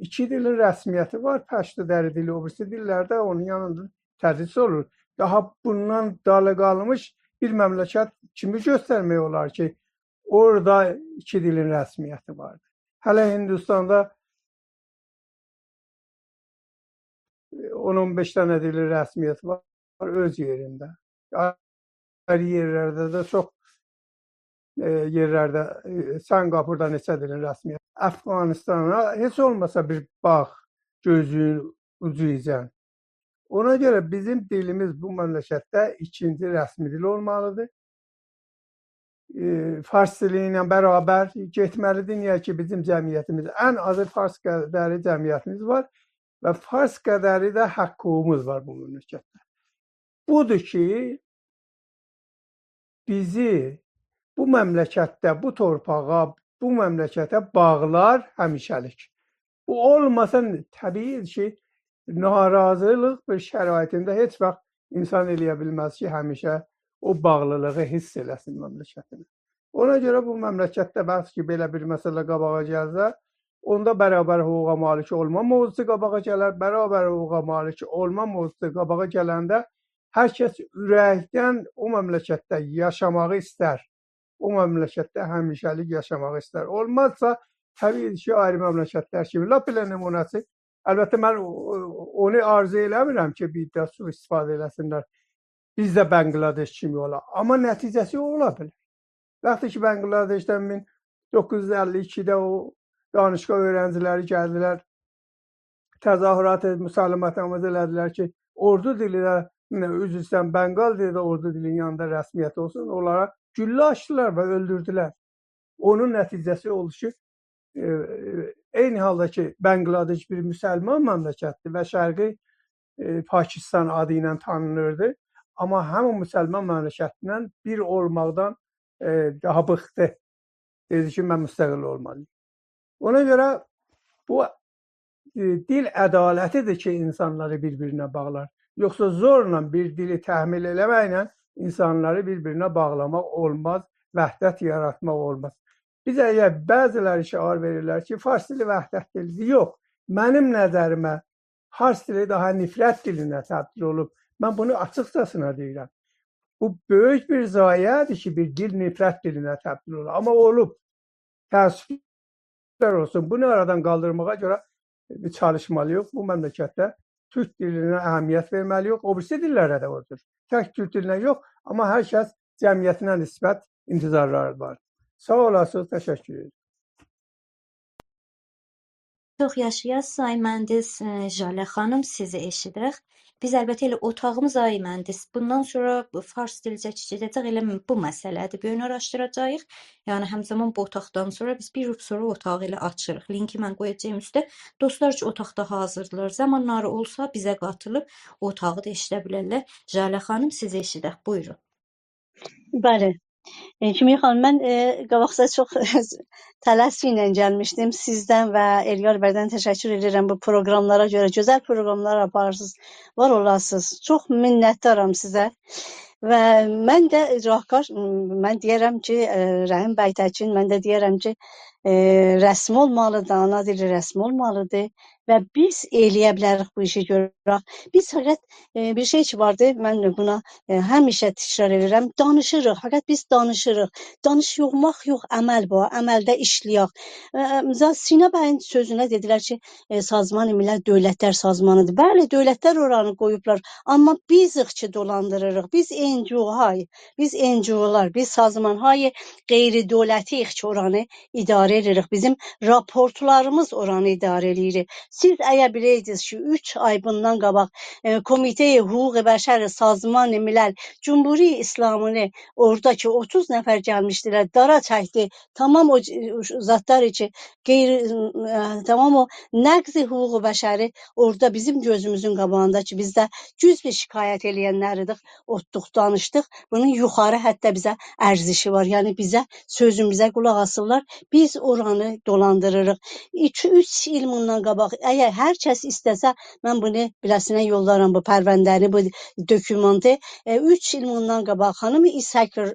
ایکی دیلین رسمیتی وار، پشتو دری دیلی، او بیریسی دیللر ده اونون یانیندا تدریس اولور. داها بوندان دالی قالمیش بیر مملکت کیمی گؤسترمک اولار کی، اورادا ایکی دیلین رسمیتی واردیر؟ هله هندوستاندا اون، اون بئش دنه دیلین رسمیتی وار اؤز یئرینده. آیری یئرلرده ده چوخ، ائ، یئرلرده، ائ، سنگاپوردا نئچه دیلین رسمیتی. افغانستانا هئچ اولماسا بیر باخ، گؤزون اوجو ایجن. اونا گؤره بیزیم دیلیمیز بو مملکتده ایکینجی رسمی دیل اولمالیدیر. ائ، فارس دیلی ایله برابر گئتمه‌لیدیر. نییه کی، بیزیم جمعیتیمیز، ان آزی فارس قدری جمعیتیمیز وار و فارس قدری ده حقوقوموز وار بو مملکتده. بودور کی، بیزی بو مملکتده، بو تورپاغا، بو مملکته باغلار همیشه‌لیک. بو اولماسا، طبیعی کی، ناراضیلیق بیر شرایطینده هئچ واخت اینسان ائلیه بیلمز کی، همیشه او باغلیلیغی حیس ائله‌سین مملکتینه. اونا گؤره بو مملکتده بس کی، بئله بیر مسئله قاباغا گلسه، اوندا برابر حقوقا مالیک اولما موضوعو قاباغا گلر. برابر حقوقا مالیک اولما موضوعو قاباغا گلنده هر کس اورکدن او مملکتده یاشاماغی ایستر. او مملکتده همیشه‌لیک یاشاماغی ایستر. اولمازسا، طبیعی کی، آیری مملکتلر کیمی. لاپ ائله نمونه‌سی، البته، من او-، او-، اونو آرزو ائله‌میرم کی، بیر ده سوءاستفاده ائله‌سینلر، بیز ده بنگلادش کیمی اولاق. آمما نتیجه‌سی اولا بیلر. وقتی کی، بنگلادشدن مین دوققوز یوز اللی ایکیده او دانشگاه اؤیرنجیلری گلدیلر، تظاهرات، مسلمت‌آموز ائله‌دیلر کی، اوردو دیلی ده، نه، عذر ایسته‌ییرم، بنگال دیلی ده اوردو دیلینین یانیندا رسمیت اولسون، اونلارا گولله آچدیلار و اؤلدوردولر. اونون نتیجه‌سی اولدو کی، ائ، ائ، عینی حالدا کی، بنگلادش بیر مسلمان مملکتدیر و شرقی، ائ، پاکستان آدی ایله تانینیردی. آمما همین مسلمان مملکتیندن بیر اولماقدان، ائ، داها بیخدی. دئدی کی، «من مستقل اولمالی‌یام.» اونا گؤره بو، ائ، دیل عدالتی‌دیر کی، اینسانلاری بیر-بیرینه باغلار. یوخسا زورلا بیر دیلی تحمیل ائله‌مکله اینسانلاری بیر-بیرینه باغلاماق اولماز، وحدت یاراتماق اولماز. بیز اگر بعضی‌لری شعار وئریرلر کی، فارس دیلی وحدت دیلی‌دیر. یوخ، منیم نظریمه فارس دیلی داها نفرت دیلینه تبدیل اولوب. من بونو آچیقجاسینا دئییرم. بو بؤیوک بیر ضایعه‌دیر کی، بیر دیل نفرت دیلینه تبدیل اولور. آمما اولوب. تأسفلر اولسون. بونو آرادان قالدیرماغا گؤره بیر چالیشمالی‌ییق. بو مملکتده تورک دیلینه اهمیت وئرمه‌لی‌ییک. او بیریسی دیللره ده اودور. تک تورک دیلینه یوخ، آمما هر کس جمعیتینه نسبت انتظارلاری وار. ساغ اولاسینیز، تشکر ائدیرم. چوخ یاشایاسیز، آقای مهندس. ائ، ژاله خانیم، سیزی ائشیدک. بیز البته ائله اوتاغیمیز، آقای مهندس، بوندان سونرا بو فارس دیلجه کیچیلده‌جک، ائله بو مسئله‌دیر. بو گون آراشدیراجاغیق. یعنی، همزمان بو اوتاقدان سونرا بیز بیر گروپ سونرا اوتاغی ائله آچیریق. لینکی من قویاجاغام اوسته. دوستلار کی، اوتاقدا حاضیردیلار، زامانلاری اولسا بیزه قاتیلیب اوتاغی دا ائشیده بیلرلر. ژاله خانیم، سیزی ائشیدک. بویورون. بلی. ائ، کیمیا خانیم، من، ائ، قاباقجا چوخ تله‌سیکله گلمیشدیم. سیزدن و ائلیار بیدن تشکر ائدیرم بو پروگراملارا گؤره. گؤزل پروگراملار آپاریرسینیز. وار اولاسینیز. چوخ منتدارام سیزه. و من ده راهکار، من دئیه‌رم کی، ائ، رحیم بی‌تکین، من ده دئیه‌رم کی، ائ، رسمی اولمالیدیر، آنا دیلی رسمی اولمالیدیر. و بیز ائلیه بیلریک بو ایشی گؤرک. بیز فقط، ائ، بیر شئی کی واردی، من بونا، ائ، همیشه تکرار ائدیرم، دانیشیریق، فقط بیز دانیشیریق. دانیش یوغماق یوخ، عمل بو، عملده ایشله‌یک. ائ، مثلا، سینا بیین سؤزونه دئدیلر کی، ائ، سازمان ملل دؤولتلر سازمانیدیر. بلی، دؤولتلر اورانی قویوبلار، آمما بیزیک کی دولاندیریریق. بیز NGO-های، بیز NGO-لار، بیز سازمان‌های غیردولتی‌ییک کی اورانی اداره ائله‌ییریک. بیزیم راپورتلاریمیز اورانی اداره ائله‌ییر. سیز اگر بیلئیدینیز کی، اوچ آی بوندان قاباق، ائ، کمیته حقوق بشر سازمان ملل، جمهوری اسلامی‌نی اورادا کی، اوتوز نفر گلمیشدیلر، دارا چکدی. تمام او ج-، زادلار کی، غیر، ائ، تمام او نقض حقوق بشری اورادا بیزیم گؤزوموزون قاباغیندا کی، بیز ده دوز بیر شکایت ائله‌ینلریدیک، اوتدوق، دانیشدیق. بونون یوخاری حدده بیزه ارزشی وار. یعنی بیزه، سؤزوموزه قولاق آسیرلار. بیز اورانی دولاندیریریق. ایکی، اوچ ایل بوندان قاباق، اگر هر کس ایسته‌سه، من بونو بیله‌سینه یوللارام، بو پرونده‌نی، بو دوکومانتی. ائ، اوچ ایل بوندان قاباق خانیم ایسک، ائ،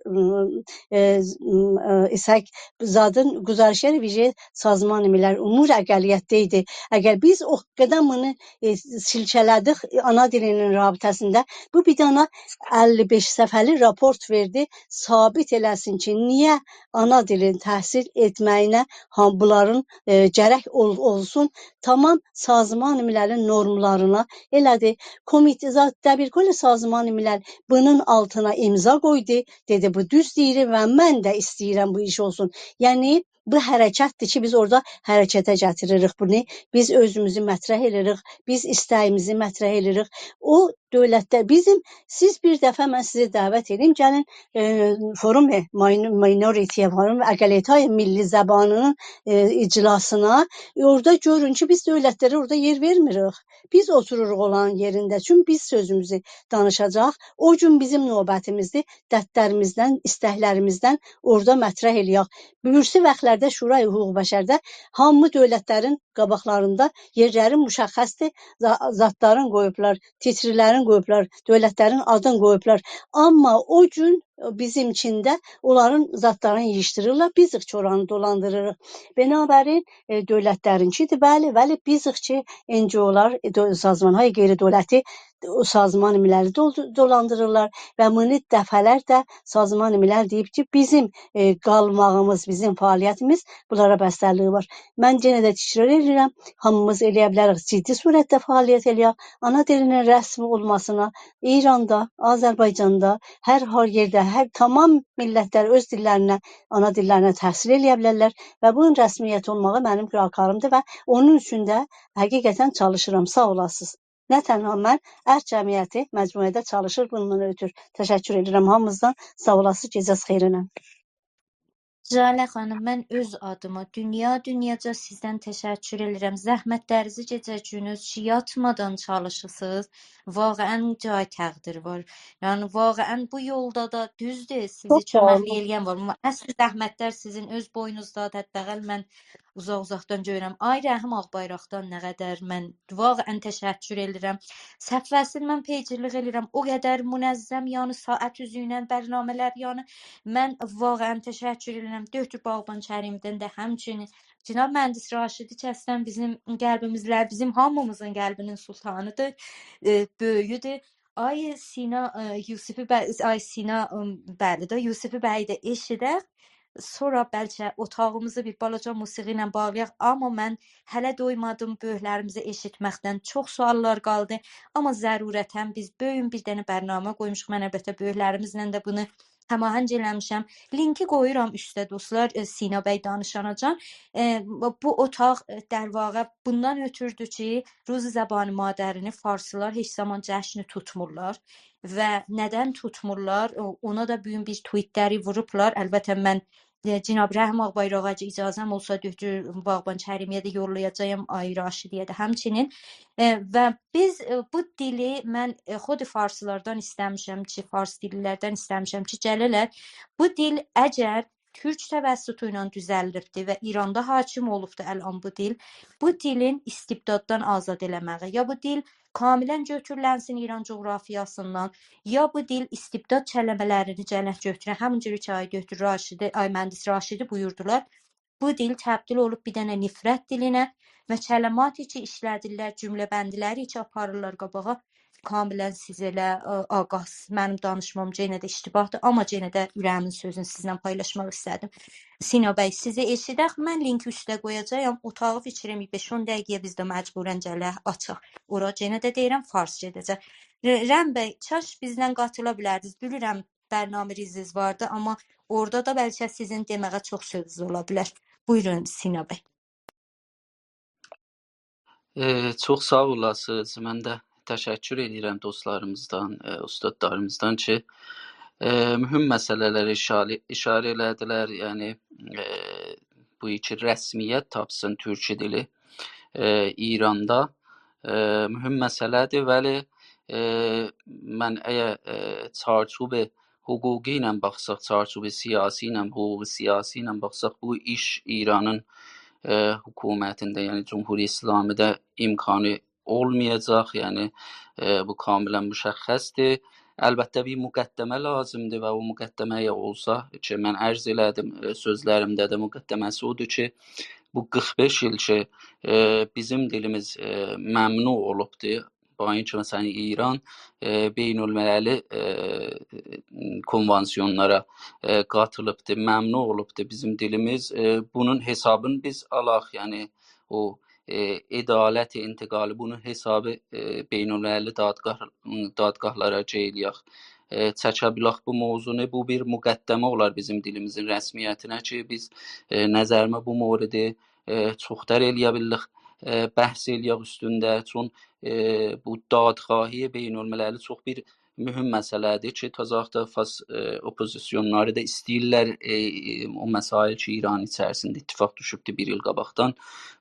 ائ، ایسک زادین گزارشگر ویژه سازمان ملل امور اقلیتده ایدی. اگر بیز او قدر بونو، ائ، سیلکه‌له‌دیک، ائ، آنا دیلینین رابطه‌سینده، بو بیر دنه اللی بئش صفحه‌لی راپورت وئردی، ثابت ائله‌سین کی، نییه آنا دیلین تحصیل ائتمه‌یینه ها، بونلارین، ائ، گرک اول-، اولسون، تمام سازمان مللین نورملارینا ائله‌دی. کمیته، زاد، دبیرکل سازمان ملل بونون آلتینا امضا قویدو، دئدی: «بو دوز دئییر و من ده ایسته‌ییرم بو ایش اولسون.» یعنی، بو حرکتدیر کی، بیز اورادا حرکته گتیریریک بونو. بیز اؤزوموزو مطرح ائدیریک، بیز ایسته‌ییمیزی مطرح ائدیریک. او دؤولتده بیزیم، سیز بیر دفعه، من سیزی دعوت ائدیم، گلین، ائ، فوروم ماین-، ماینوریتی، فوروم اقلیت‌های ملی زبانی‌نین، ائ، اجلاسینا. ائ، اورادا گؤرون کی، بیز دؤولتلره اورادا یئر وئرمیریک. بیز اوتوروروق اولارین یئرینده. چونکی بیز سؤزوموزو دانیشاجاق. او گون بیزیم نوبتیمیزدیر. دردلریمیزدن، ایستکلریمیزدن اورادا مطرح ائله‌یک. بویورسو واختلاردا شورای حقوق بشرده هامی دؤولتلرین قاباقلاریندا یئرلری مشخصدیر. زا-، زادلارین قویوبلار، تیترلرین قویوبلار، دؤولتلرین آدین قویوبلار. آمما او گون بیزیم ایچینده اونلارین زادلارینی ییغیشدیریرلار، بیز کی اورانی دولاندیریریق. بنابراین، ائ، دؤولتلرینکیدیر، بلی، ولی بیز کی، ان جی او‌لار، ائ، دؤ-، سازمان‌های غیردولتی، او سازمان مللی دول-، دولاندیریرلار و بونو دفعه‌لرده سازمان ملل دئییب کی، بیزیم، ائ، قالماغیمیز، بیزیم فعالیتیمیز بونلارا بسته‌لیگی وار. من یئنه ده تکرار ائدیرم، هامیمیز ائلیه بیلریک جدی صورتده فعالیت ائلیک. آنا دیلینین رسمی اولماسینا ایراندا، آذربایجاندا، هر، هر یئرده، هر، تمام میللتلر اؤز دیللرینه، آنا دیللرینه تحصیل ائلیه بیلرلر و بونون رسمیت اولماغی منیم راهکاریمدیر و اونون اوچون ده حقیقتاً چالیشیرام. ساغ اولاسینیز. نه تنها من، ارک جمعیتی مجموعه‌ده چالیشیر بوندان اؤتور. تشکر ائدیرم هامینیزدان. ساغ اولاسینیز، گئجه‌ز خئیرینن. ژاله خانیم، من اؤز آدیما دونیا دونیاجا سیزدن تشکر ائدیرم. زحمتلرینیزی گئجه گوندوز کی، یاتمادان چالیشیرسینیز. واقعاً جای تقدیر وار. یعنی، واقعاً بو یولدا دا دوزدور، سیزی چوخ ساغ اولون. کؤمکلیک ائله‌ین وار. آمما اصل زحمتلر سیزین اؤز بوینونوزدادیر. حداقل من اوزاق-اوزاقدان گؤرورم. آی رحیم آغ‌بایراقدان نه قدر من واقعاً تشکر ائدیرم. صفحه‌سینی من پیجیرلیک ائدیرم. او قدر منظم، یعنی ساعت اوزو ایله برنامه‌لر، یعنی من واقعاً تشکر ائدیرم. دکتر باغبان کریمی‌دن ده همچنین. جناب مهندس راشدی کی اصلاً بیزیم قلبیمیزله، بیزیم هامیمیزین قلبی‌نین سلطانی‌دیر، ائ، بؤیویودور. آی سینا، ائ، یوسفی بی، آی سینا، ام، بلی ده، یوسفی بیی ده ائشیدک. سونرا بلکه اوتاغیمیزی بیر بالاجا موسیقی ایله باغلایاق. آمما من هله دویمادیم بؤیوکلریمیزی ائشیتمکدن. چوخ سؤاللار قالدی. آمما ضرورتاً بیز بو گون بیر دنه برنامه قویموشوق. من البته بؤیوکلریمیزله ده بونو هماهنگ ائله‌میشم. لینکی قویورام اوسته، دوستلار، ائ، سینا بی دانیشاناجان. ائ، بو، بو اوتاق، ائ، در واقع بوندان اؤتوردو کی، روز زبان مادری‌نی فارسلار هئچ زامان جشنی توتمورلار. و ندن توتمورلار؟ او-، اونا دا بو گون بیر توییتلری ووروبلار. البته، من، ائ، جناب رحیم آغ‌بایراغا کی اجازه‌م اولسا، دکتر باغبان کریمی‌یه ده یوللایاجاغام، آی راشدی‌یه ده همچنین. ائ، و بیز، ائ، بو دیلی من، ائ، خود فارسلاردان ایسته‌میشم کی، فارس دیللی‌لردن ایسته‌میشم کی، گله‌لر. بو دیل اگر تورک توسطو ایله دوزلیبدیر و ایراندا حاکم اولوبدور الان بو دیل، بو دیلین استبداددان آزاد ائله‌مه‌یی، یا بو دیل کاملاً گؤتورولنسین ایران جغرافیاسیندان، یا بو دیل استبداد کلمه‌لرینی گلک گؤتورک، همین جور کی، آی دکتر راشدی، آی مهندس راشدی بویوردولار. بو دیل تبدیل اولوب بیر دنه نفرت دیلینه و کلماتی کی ایشله‌دیرلر، جمله‌بندی‌لری کی آپاریرلار قاباغا، کاملاً سیز ائله، ائ، آغاز، منیم دانیشمام یئنه ده اشتباهدیر، آمما یئنه ده اوره‌ییمین سؤزونو سیزله پایلاشماق ایسته‌دیم. سینا بی، سیزی ائشیدک، من لینکی اوسته قویاجاغام، اوتاغی فیکریم بئش-اون دقیقه‌یه بیز ده مجبوراً گلک، آچاق. اورا یئنه ده دئییرم، فارس گئده‌جک. ر-، رحیم بی، کاش بیزله قاتیلا بیلردینیز. بیلیرم، برنامه‌ریزیز واردی، آمما اورادا دا بلکه سیزین دئمه‌یه چوخ سؤزونوز اولا بیلر. بویورون، سینا بی. ائ، چوخ ساغ اولاسینیز. من ده تشکر ائدیرم دوستلاریمیزدان، ائ، اوستادلاریمیزدان کی، ائ، مهم مسئله‌لره اشاره، اشاره ائله‌دیلر. یعنی، ائ، بو کی رسمیت تاپسین تورکی دیلی، ائ، ایراندا، ائ، مهم مسئله‌دیر. ولی، ائ، من اگر، ائ، چارچوب حقوقی ایله باخساق، چارچوب سیاسی ایله، حقوق سیاسی ایله باخساق، بو ایش ایرانین، ائ، حکومتینده، یعنی جمهوری اسلامی‌ده امکانی اولمایاجاق. یعنی، ائ، بو کاملاً مشخصدیر. البته، بیر مقدمه لازیمدیر و او مقدمه اگر اولسا، کی من عرض ائله‌دیم، ائ، سؤزلریمده ده مقدمه‌سی اودور کی، بو قیرخ بئش ایل کی، ائ، بیزیم دیلیمیز، ائ، ممنوع اولوبدور. با این کی، مثلاً، ایران، ائ، بین‌المللی، ائ، کنوانسیونلارا، ائ، قاتیلیبدیر، ممنوع اولوبدور بیزیم دیلیمیز. ائ، بونون حسابینی بیز آلاق، یعنی او، ائ، عدالت انتقالی، بونون حسابی، ائ، بین‌المللی دادگاه، دادگاهلارا شئی ائله‌یک، ائ، چکه بیلک بو موضوعنو. بو بیر مقدمه اولار بیزیم دیلیمیزین رسمیتینه کی، بیز، ائ، نظریمه بو موردی، ائ، چوخ‌تر ائله‌یه بیلیریک، ائ، بحث ائله‌یک اوستونده. چون، ائ، بو دادخواهی بین‌المللی چوخ بیر مهم مسئله‌دیر کی، تازالیقدا فارس، ائ، اوپوزیسیونلاری دا ایسته‌ییرلر، ائ، ائ، او مسائل کی، ایران ایچریسینده اتفاق دوشوبدور بیر ایل قاباقدان.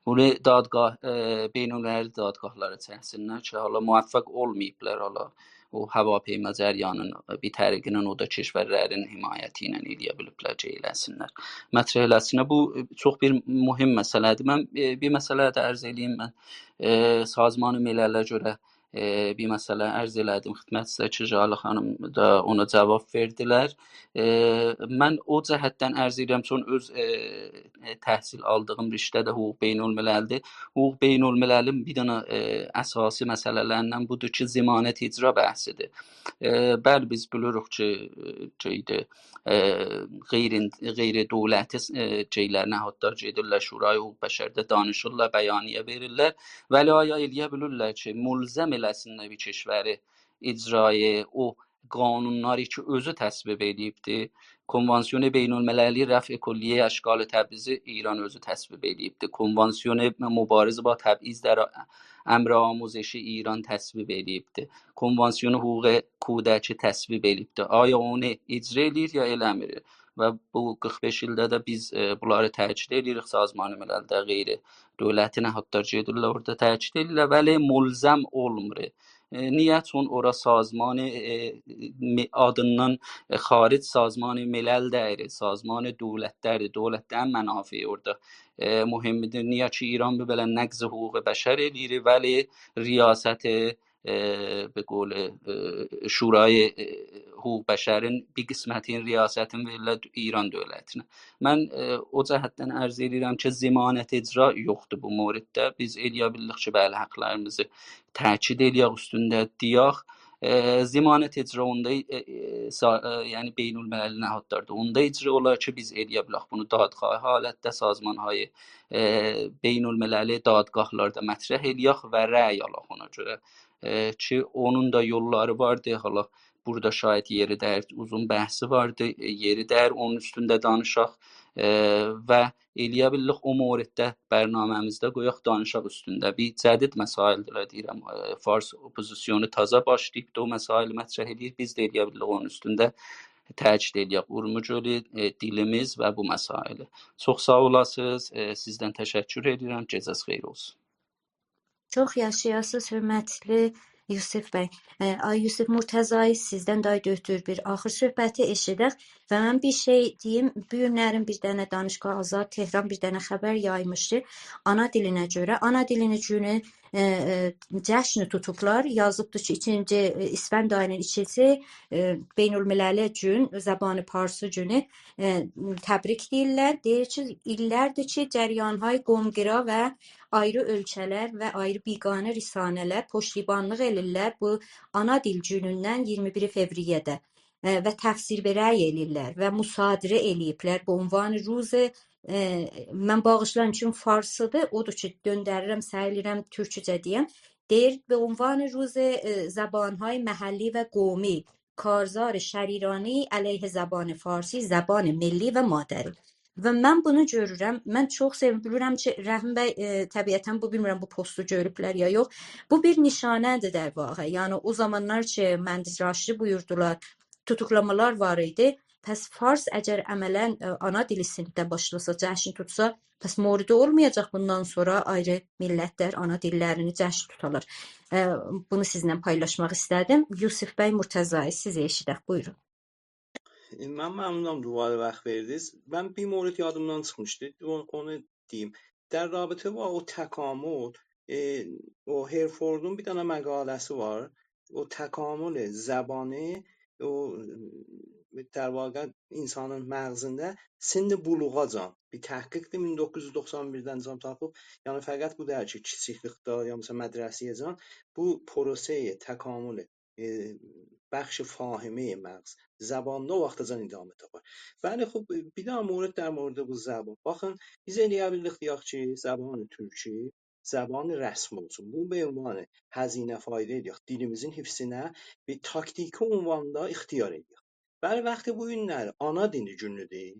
بونو دادگاه، ائ، بین‌المللی دادگاهلارا چکسینلر کی، حالا موفق اولماییبلار، حالا او هواپیما جریانین بیر طریقینن او دا کشورلرین حمایتی ایله ائله‌یه بیلیبلر کی، ائله‌سینلر. مطرح ائله‌سینلر. بو، ائ، چوخ بیر مهم مسئله‌دیر. من، ائ، بیر مسئله ده عرض ائله‌ییم من. ائ، سازمان ملله گؤره، ائ، بیر مسئله عرض ائله‌دیم خدمتینیزه کی، ژاله خانیم دا اونا جواب وئردیلر. ائ، من او جهتدن عرض ائدیرم، چون اؤز، ائ، ائ، تحصیل آلدیغیم رشته ده حقوق بین‌المللی‌دیر. حقوق بین‌المللی‌نین بیر دنه، ائ، اساسی مسئله‌لریندن بودور کی، ضمانت اجرا بحثی‌دیر. ائ، بلی، بیز بیلیریک کی، ائ، شئی‌دیر، ائ، غیر، غیر دولتی، ائ، شئیلر، نهادلار گئدیرلر، شورای حقوق بشرده دانیشیرلار، بیانیه وئریرلر. ولی آیا ائله‌یه بیلیرلر کی، ملزم ائله‌سینلر بیر کشوری اجرای او قانونلاری کی، اؤزو تصویب ائله‌ییبدی؟ کنوانسیون بین‌المللی رفع کلیهٔ اشغال تبعیضی ایران اؤزو تصویب ائله‌ییبدی. کنوانسیون مبارزه با تبعیض در امر آموزشی ایران تصویب ائله‌ییبدی. کنوانسیون حقوق کودکی تصویب ائله‌ییبدی. آیا اونو اجرا ائله‌ییر یا ائله‌میر؟ و بو قیرخ بئش ایلده ده بیز، ائ، بونلاری تأکید ائله‌ییریک. سازمان مللده غیر دولتی نهادلار گئدیرلر، اورادا تأکید ائله‌ییرلر. ولی ملزم اولمور. ائ، نییه؟ چون اورا سازمان، ائ، م-، آدیندان، ائ، خارج سازمان ملل دئییل، سازمان دولتلردیر. دولتلرین منافعی اورادا، ائ، مهمدیر. نییه کی، ایران بیر بئله نقض حقوق بشر ائله‌ییر، ولی ریاست، ائ، به قول، ائ، شورای، ائ، حقوق بشرین بیر قسمتین ریاستینی وئریرلر ایران دولتینه. من، ائ، او جهتدن عرض ائدیرم کی، ضمانت اجرا یوخدور بو موردده. بیز ائله‌یه بیلیریک کی، بلی، حقلریمیزی تأکید ائله‌یک، اوستونده دئیک. ائ، ضمانت اجرا اوندا، ائ، ائ، سا-، ائ، یعنی بین‌المللی نهادلاردا اوندا اجرا اولار کی، بیز ائله‌یه بیلک بونو دادخواهی حالتده سازمان‌های، ائ، بین‌المللی دادگاهلاردا مطرح ائله‌یک و رأی آلاق اونا گؤره. ائ، کی، اونون دا یوللاری واردی. حالا بورادا شاید یئری دئییر، اوزون بحثی واردی، ائ، یئری دئییر اونون اوستونده دانیشاق، ائ، و ائله‌یه بیلیریک او موردده برنامه‌میزده قویاق، دانیشاق اوستونده. بیر جدید مسائل‌دیر، دئییرم، ائ، فارس اوپوزیسیونو تازا باشلاییب دا او مسائلی مطرح ائله‌ییر. بیز ده ائله‌یه بیلیریک اونون اوستونده تأکید ائله‌یک اورمو گؤلو، ائ، دیلیمیز و بو مسائلی. چوخ ساغ اولاسینیز، ائ، سیزدن تشکر ائدیرم. گئجه‌ز خئیر اولسون. چوخ یاشایاسینیز، حؤرمتلی یوسف بی. ائ، آی یوسف مرتضایی، سیزدن دای دؤکتور بیر آخیر صحبتی ائشیدک. و من بیر شئی دئییم، بو گونلری بیر دنه دانشگاه آزاد تهران بیر دنه خبر یایمیشدی. آنا دیلینه گؤره، آنا دیلینی گونو، ائ، ائ، جشنی توتوبلار. یازیبدی کی، ایکینجی، ائ، اسفند آیی‌نین ایکیسی، ائ، بین‌المللی گون، زبان پارسی گونو، ائ، تبریک دئییرلر. دئییر کی، ایللردیر کی، جریان‌های قوم‌گرا و آیری اؤلکه‌لر و آیری بیگانه رسانه‌لر پشتیبانلیق ائدیرلر بو آنا دیل گونوندن اییرمی بیر فوریه‌ده، ائ، و تفسیر به رأی ائدیرلر و مصادره ائله‌ییبلر به عنوان روز، ائ، من باغیشلایین، چون فارسی‌دیر، اودور کی، دؤندریرم، سعی ائدیرم تورکوجه دئیم. دئییر، به عنوان روز، ائ، زبان‌های محلی و قومی، کارزار شریرانی علیه زبان فارسی، زبان ملی و مادری. و من بونو گؤرورم. من چوخ سئوینیرم. بیلیرم کی، رحیم بی، ائ، طبیعتاً بو، بیلمیرم بو پوستو گؤروبلر یا یوخ. بو بیر نشانه‌دیر در واقع. یعنی، او زامانلار کی، مهندس راشدی بویوردولار، توتوقلامالار وار ایدی. پس فارس اگر عملاً، ائ، آنا دیلی سینیفده باشلاسا، جشن توتسا، پس موردی اولمایاجاق بوندان سونرا آیری میللتلر آنا دیللرینی جشن توتالار. ائ، بونو سیزله پایلاشماق ایسته‌دیم. یوسف بی مرتضایی، سیزی ائشیدک، بویورون. من ممنونم دوباره وقت وئردینیز. من بیر مورد یادیمدان چیخمیشدی. او-، اونو دئییم. در رابطه با او تکامل، ائ، او هرفوردون بیر دنه مقاله‌سی وار. او تکامل زبانی، او، در واقع انسانین مغزینده سن بلوغاجان بیر تحقیقدیر، مین دوققوز یوز دوخسان بیردن جان تاپیب. یعنی فقط بو دئییل کی، کیچیکلیکده، یا مثلاً مدرسه‌یه‌جان، بو پروسه‌ی تکامل، ائ، بخش فاهمه‌ی مغز، زباندا او واختاجان ادامه تاپار. بلی، خوب، بیر دنه مورد در مورد بو زبان. باخین، بیز ائلیه بیلریک دئیک کی، زبان تورکی زبان رسمی اولسون. بونو به عنوان هزینه فایده ائلیک. دیلیمیزین حفظینه بیر تاکتیکی عنواندا اختیار ائلیک. بلی، وقتی بو گونلری آنا دیلی گونودور،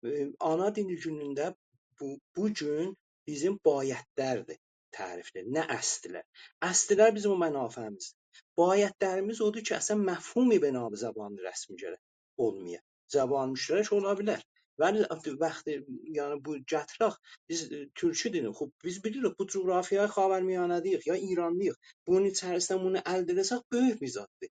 ائ، آنا دیلی گونونده بو، بو گون بیزیم بایدلردیر تعریفلر، نه اصللر. اصللر بیزیم او منافعیمیزدیر. بایدلریمیز اودور کی، اصلاً مفهومی به نام زبان رسمی گرک اولمایا. زبان مشترک اولا بیلر. ولی وقتی، یعنی بو گتیرک، بیز، ائ، تورکی دیلینی، خوب، بیز بیلیریک، بو جغرافیای خاورمیانه‌ده‌ییک، یا ایرانلی‌ییق. بونون ایچریسیندن بونو الده ائله‌سک، بؤیوک بیر زاددیر.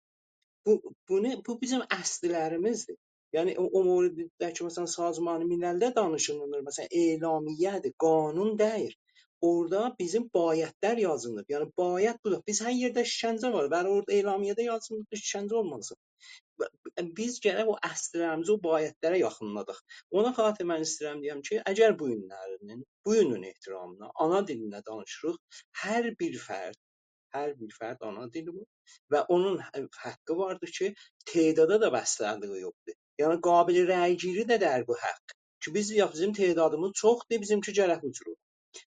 بو، بونو، بو بیزیم اصللریمیزدیر. یعنی او، او موردده کی، مثلاً، سازمان مللده دانیشیلیر، مثلاً، اعلامیه‌دیر، قانون دئییل. اورادا بیزیم بایدلر یازیلیر. یعنی باید بودور. بیز هر یئرده شکنجه وار. ولی اورادا اعلامیه‌ده یازیلیر، شکنجه اولماسین. ب-، بیز گرک او اصللریمیزی، او بایدلره یاخینلاداق. اونا خاطر من ایسته‌ییرم دئیم کی، اگر بو گونلرینین، بو گونون احترامینا، آنا دیلینده دانیشیریق، هر بیر فرد، هر بیر فرد آنا دیلی بو و اونون ح-، حقی واردیر کی، تعدادا دا بسته‌لیگی یوخدور. یعنی قابل رأی‌گیری ده دئییل بو حق. کی، بیز دئیک، بیزیم تعدادیمیز چوخدور، بیزیمکی گرک بو جور اولا.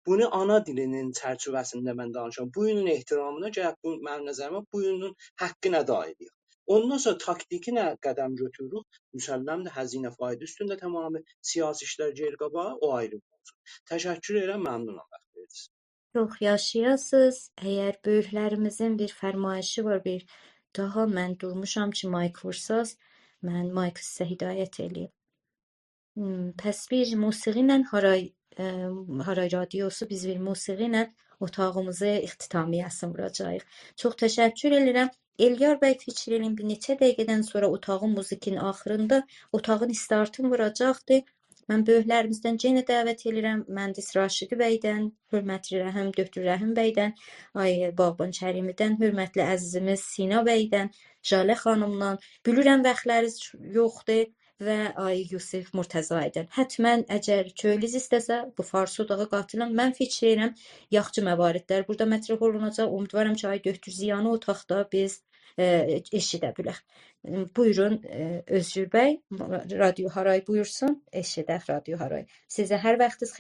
بونو آنا دیلینین چرچیوه‌سینده من دانیشیرام. بو گونون احترامینا گرک، بو، منیم نظریمه، بو گونون حقینی ادا ائدک. اوندان سونرا تاکتیکی نه قدم گؤتوروروک، مسلم‌دیر، هزینه فایده اوستونده تمامی سیاسی ایشلر گئدیر قاباغا، او آیری بیر موضوع. تشکر ائدیرم، ممنونام وقت وئردینیز. چوخ یاشایاسینیز. اگر بؤیوکلریمیزین بیر فرمایشی وار، بیر داها، من دورموشام کی، مایک وورساز، من مایکی سیزه هدایت ائله‌ییم. هوم، پس بیر موسیقی ایله هارای، ائ، هارای رادیوسو، بیز بیر موسیقی ایله اوتاغیمیزی اختتامیه‌سینی ووراجاغیق. چوخ تشکر ائدیرم. الیار بی، فیکیر ائله‌ییم، بیر نئچه دقیقه‌دن سونرا اوتاغین موزیکین آخیریندا اوتاغین استارتینی ووراجاقدی. من بؤیوکلریمیزدن یئنه دعوت ائدیرم. مهندس راشدی بی‌دن، حؤرمتلی رحیم، دکتر رحیم بی‌دن، آی باغبان کریمی‌دن، حؤرمتلی عزیزیمیز سینا بی‌دن، ژاله خانیمدان. بیلیرم واختلارینیز یوخدور و آی یوسف مرتضایی‌دن. حتماً اگر کؤیلوز ایسته‌سه، بو فارسی اوتاغا قاتیلین. من فیکیر ائدیرم، یاخشی مواردلر بورادا مطرح اولوناجاق. امیدوارام کی، آی دکتر ضیانی اوتاقدا بیز، ائ، ائشیده بیلک. بویورون، ائ، اؤزگور بی، رادیو هارای بویورسون، ائشیدک رادیو هارای. سیزه هر واختینیز خئیر.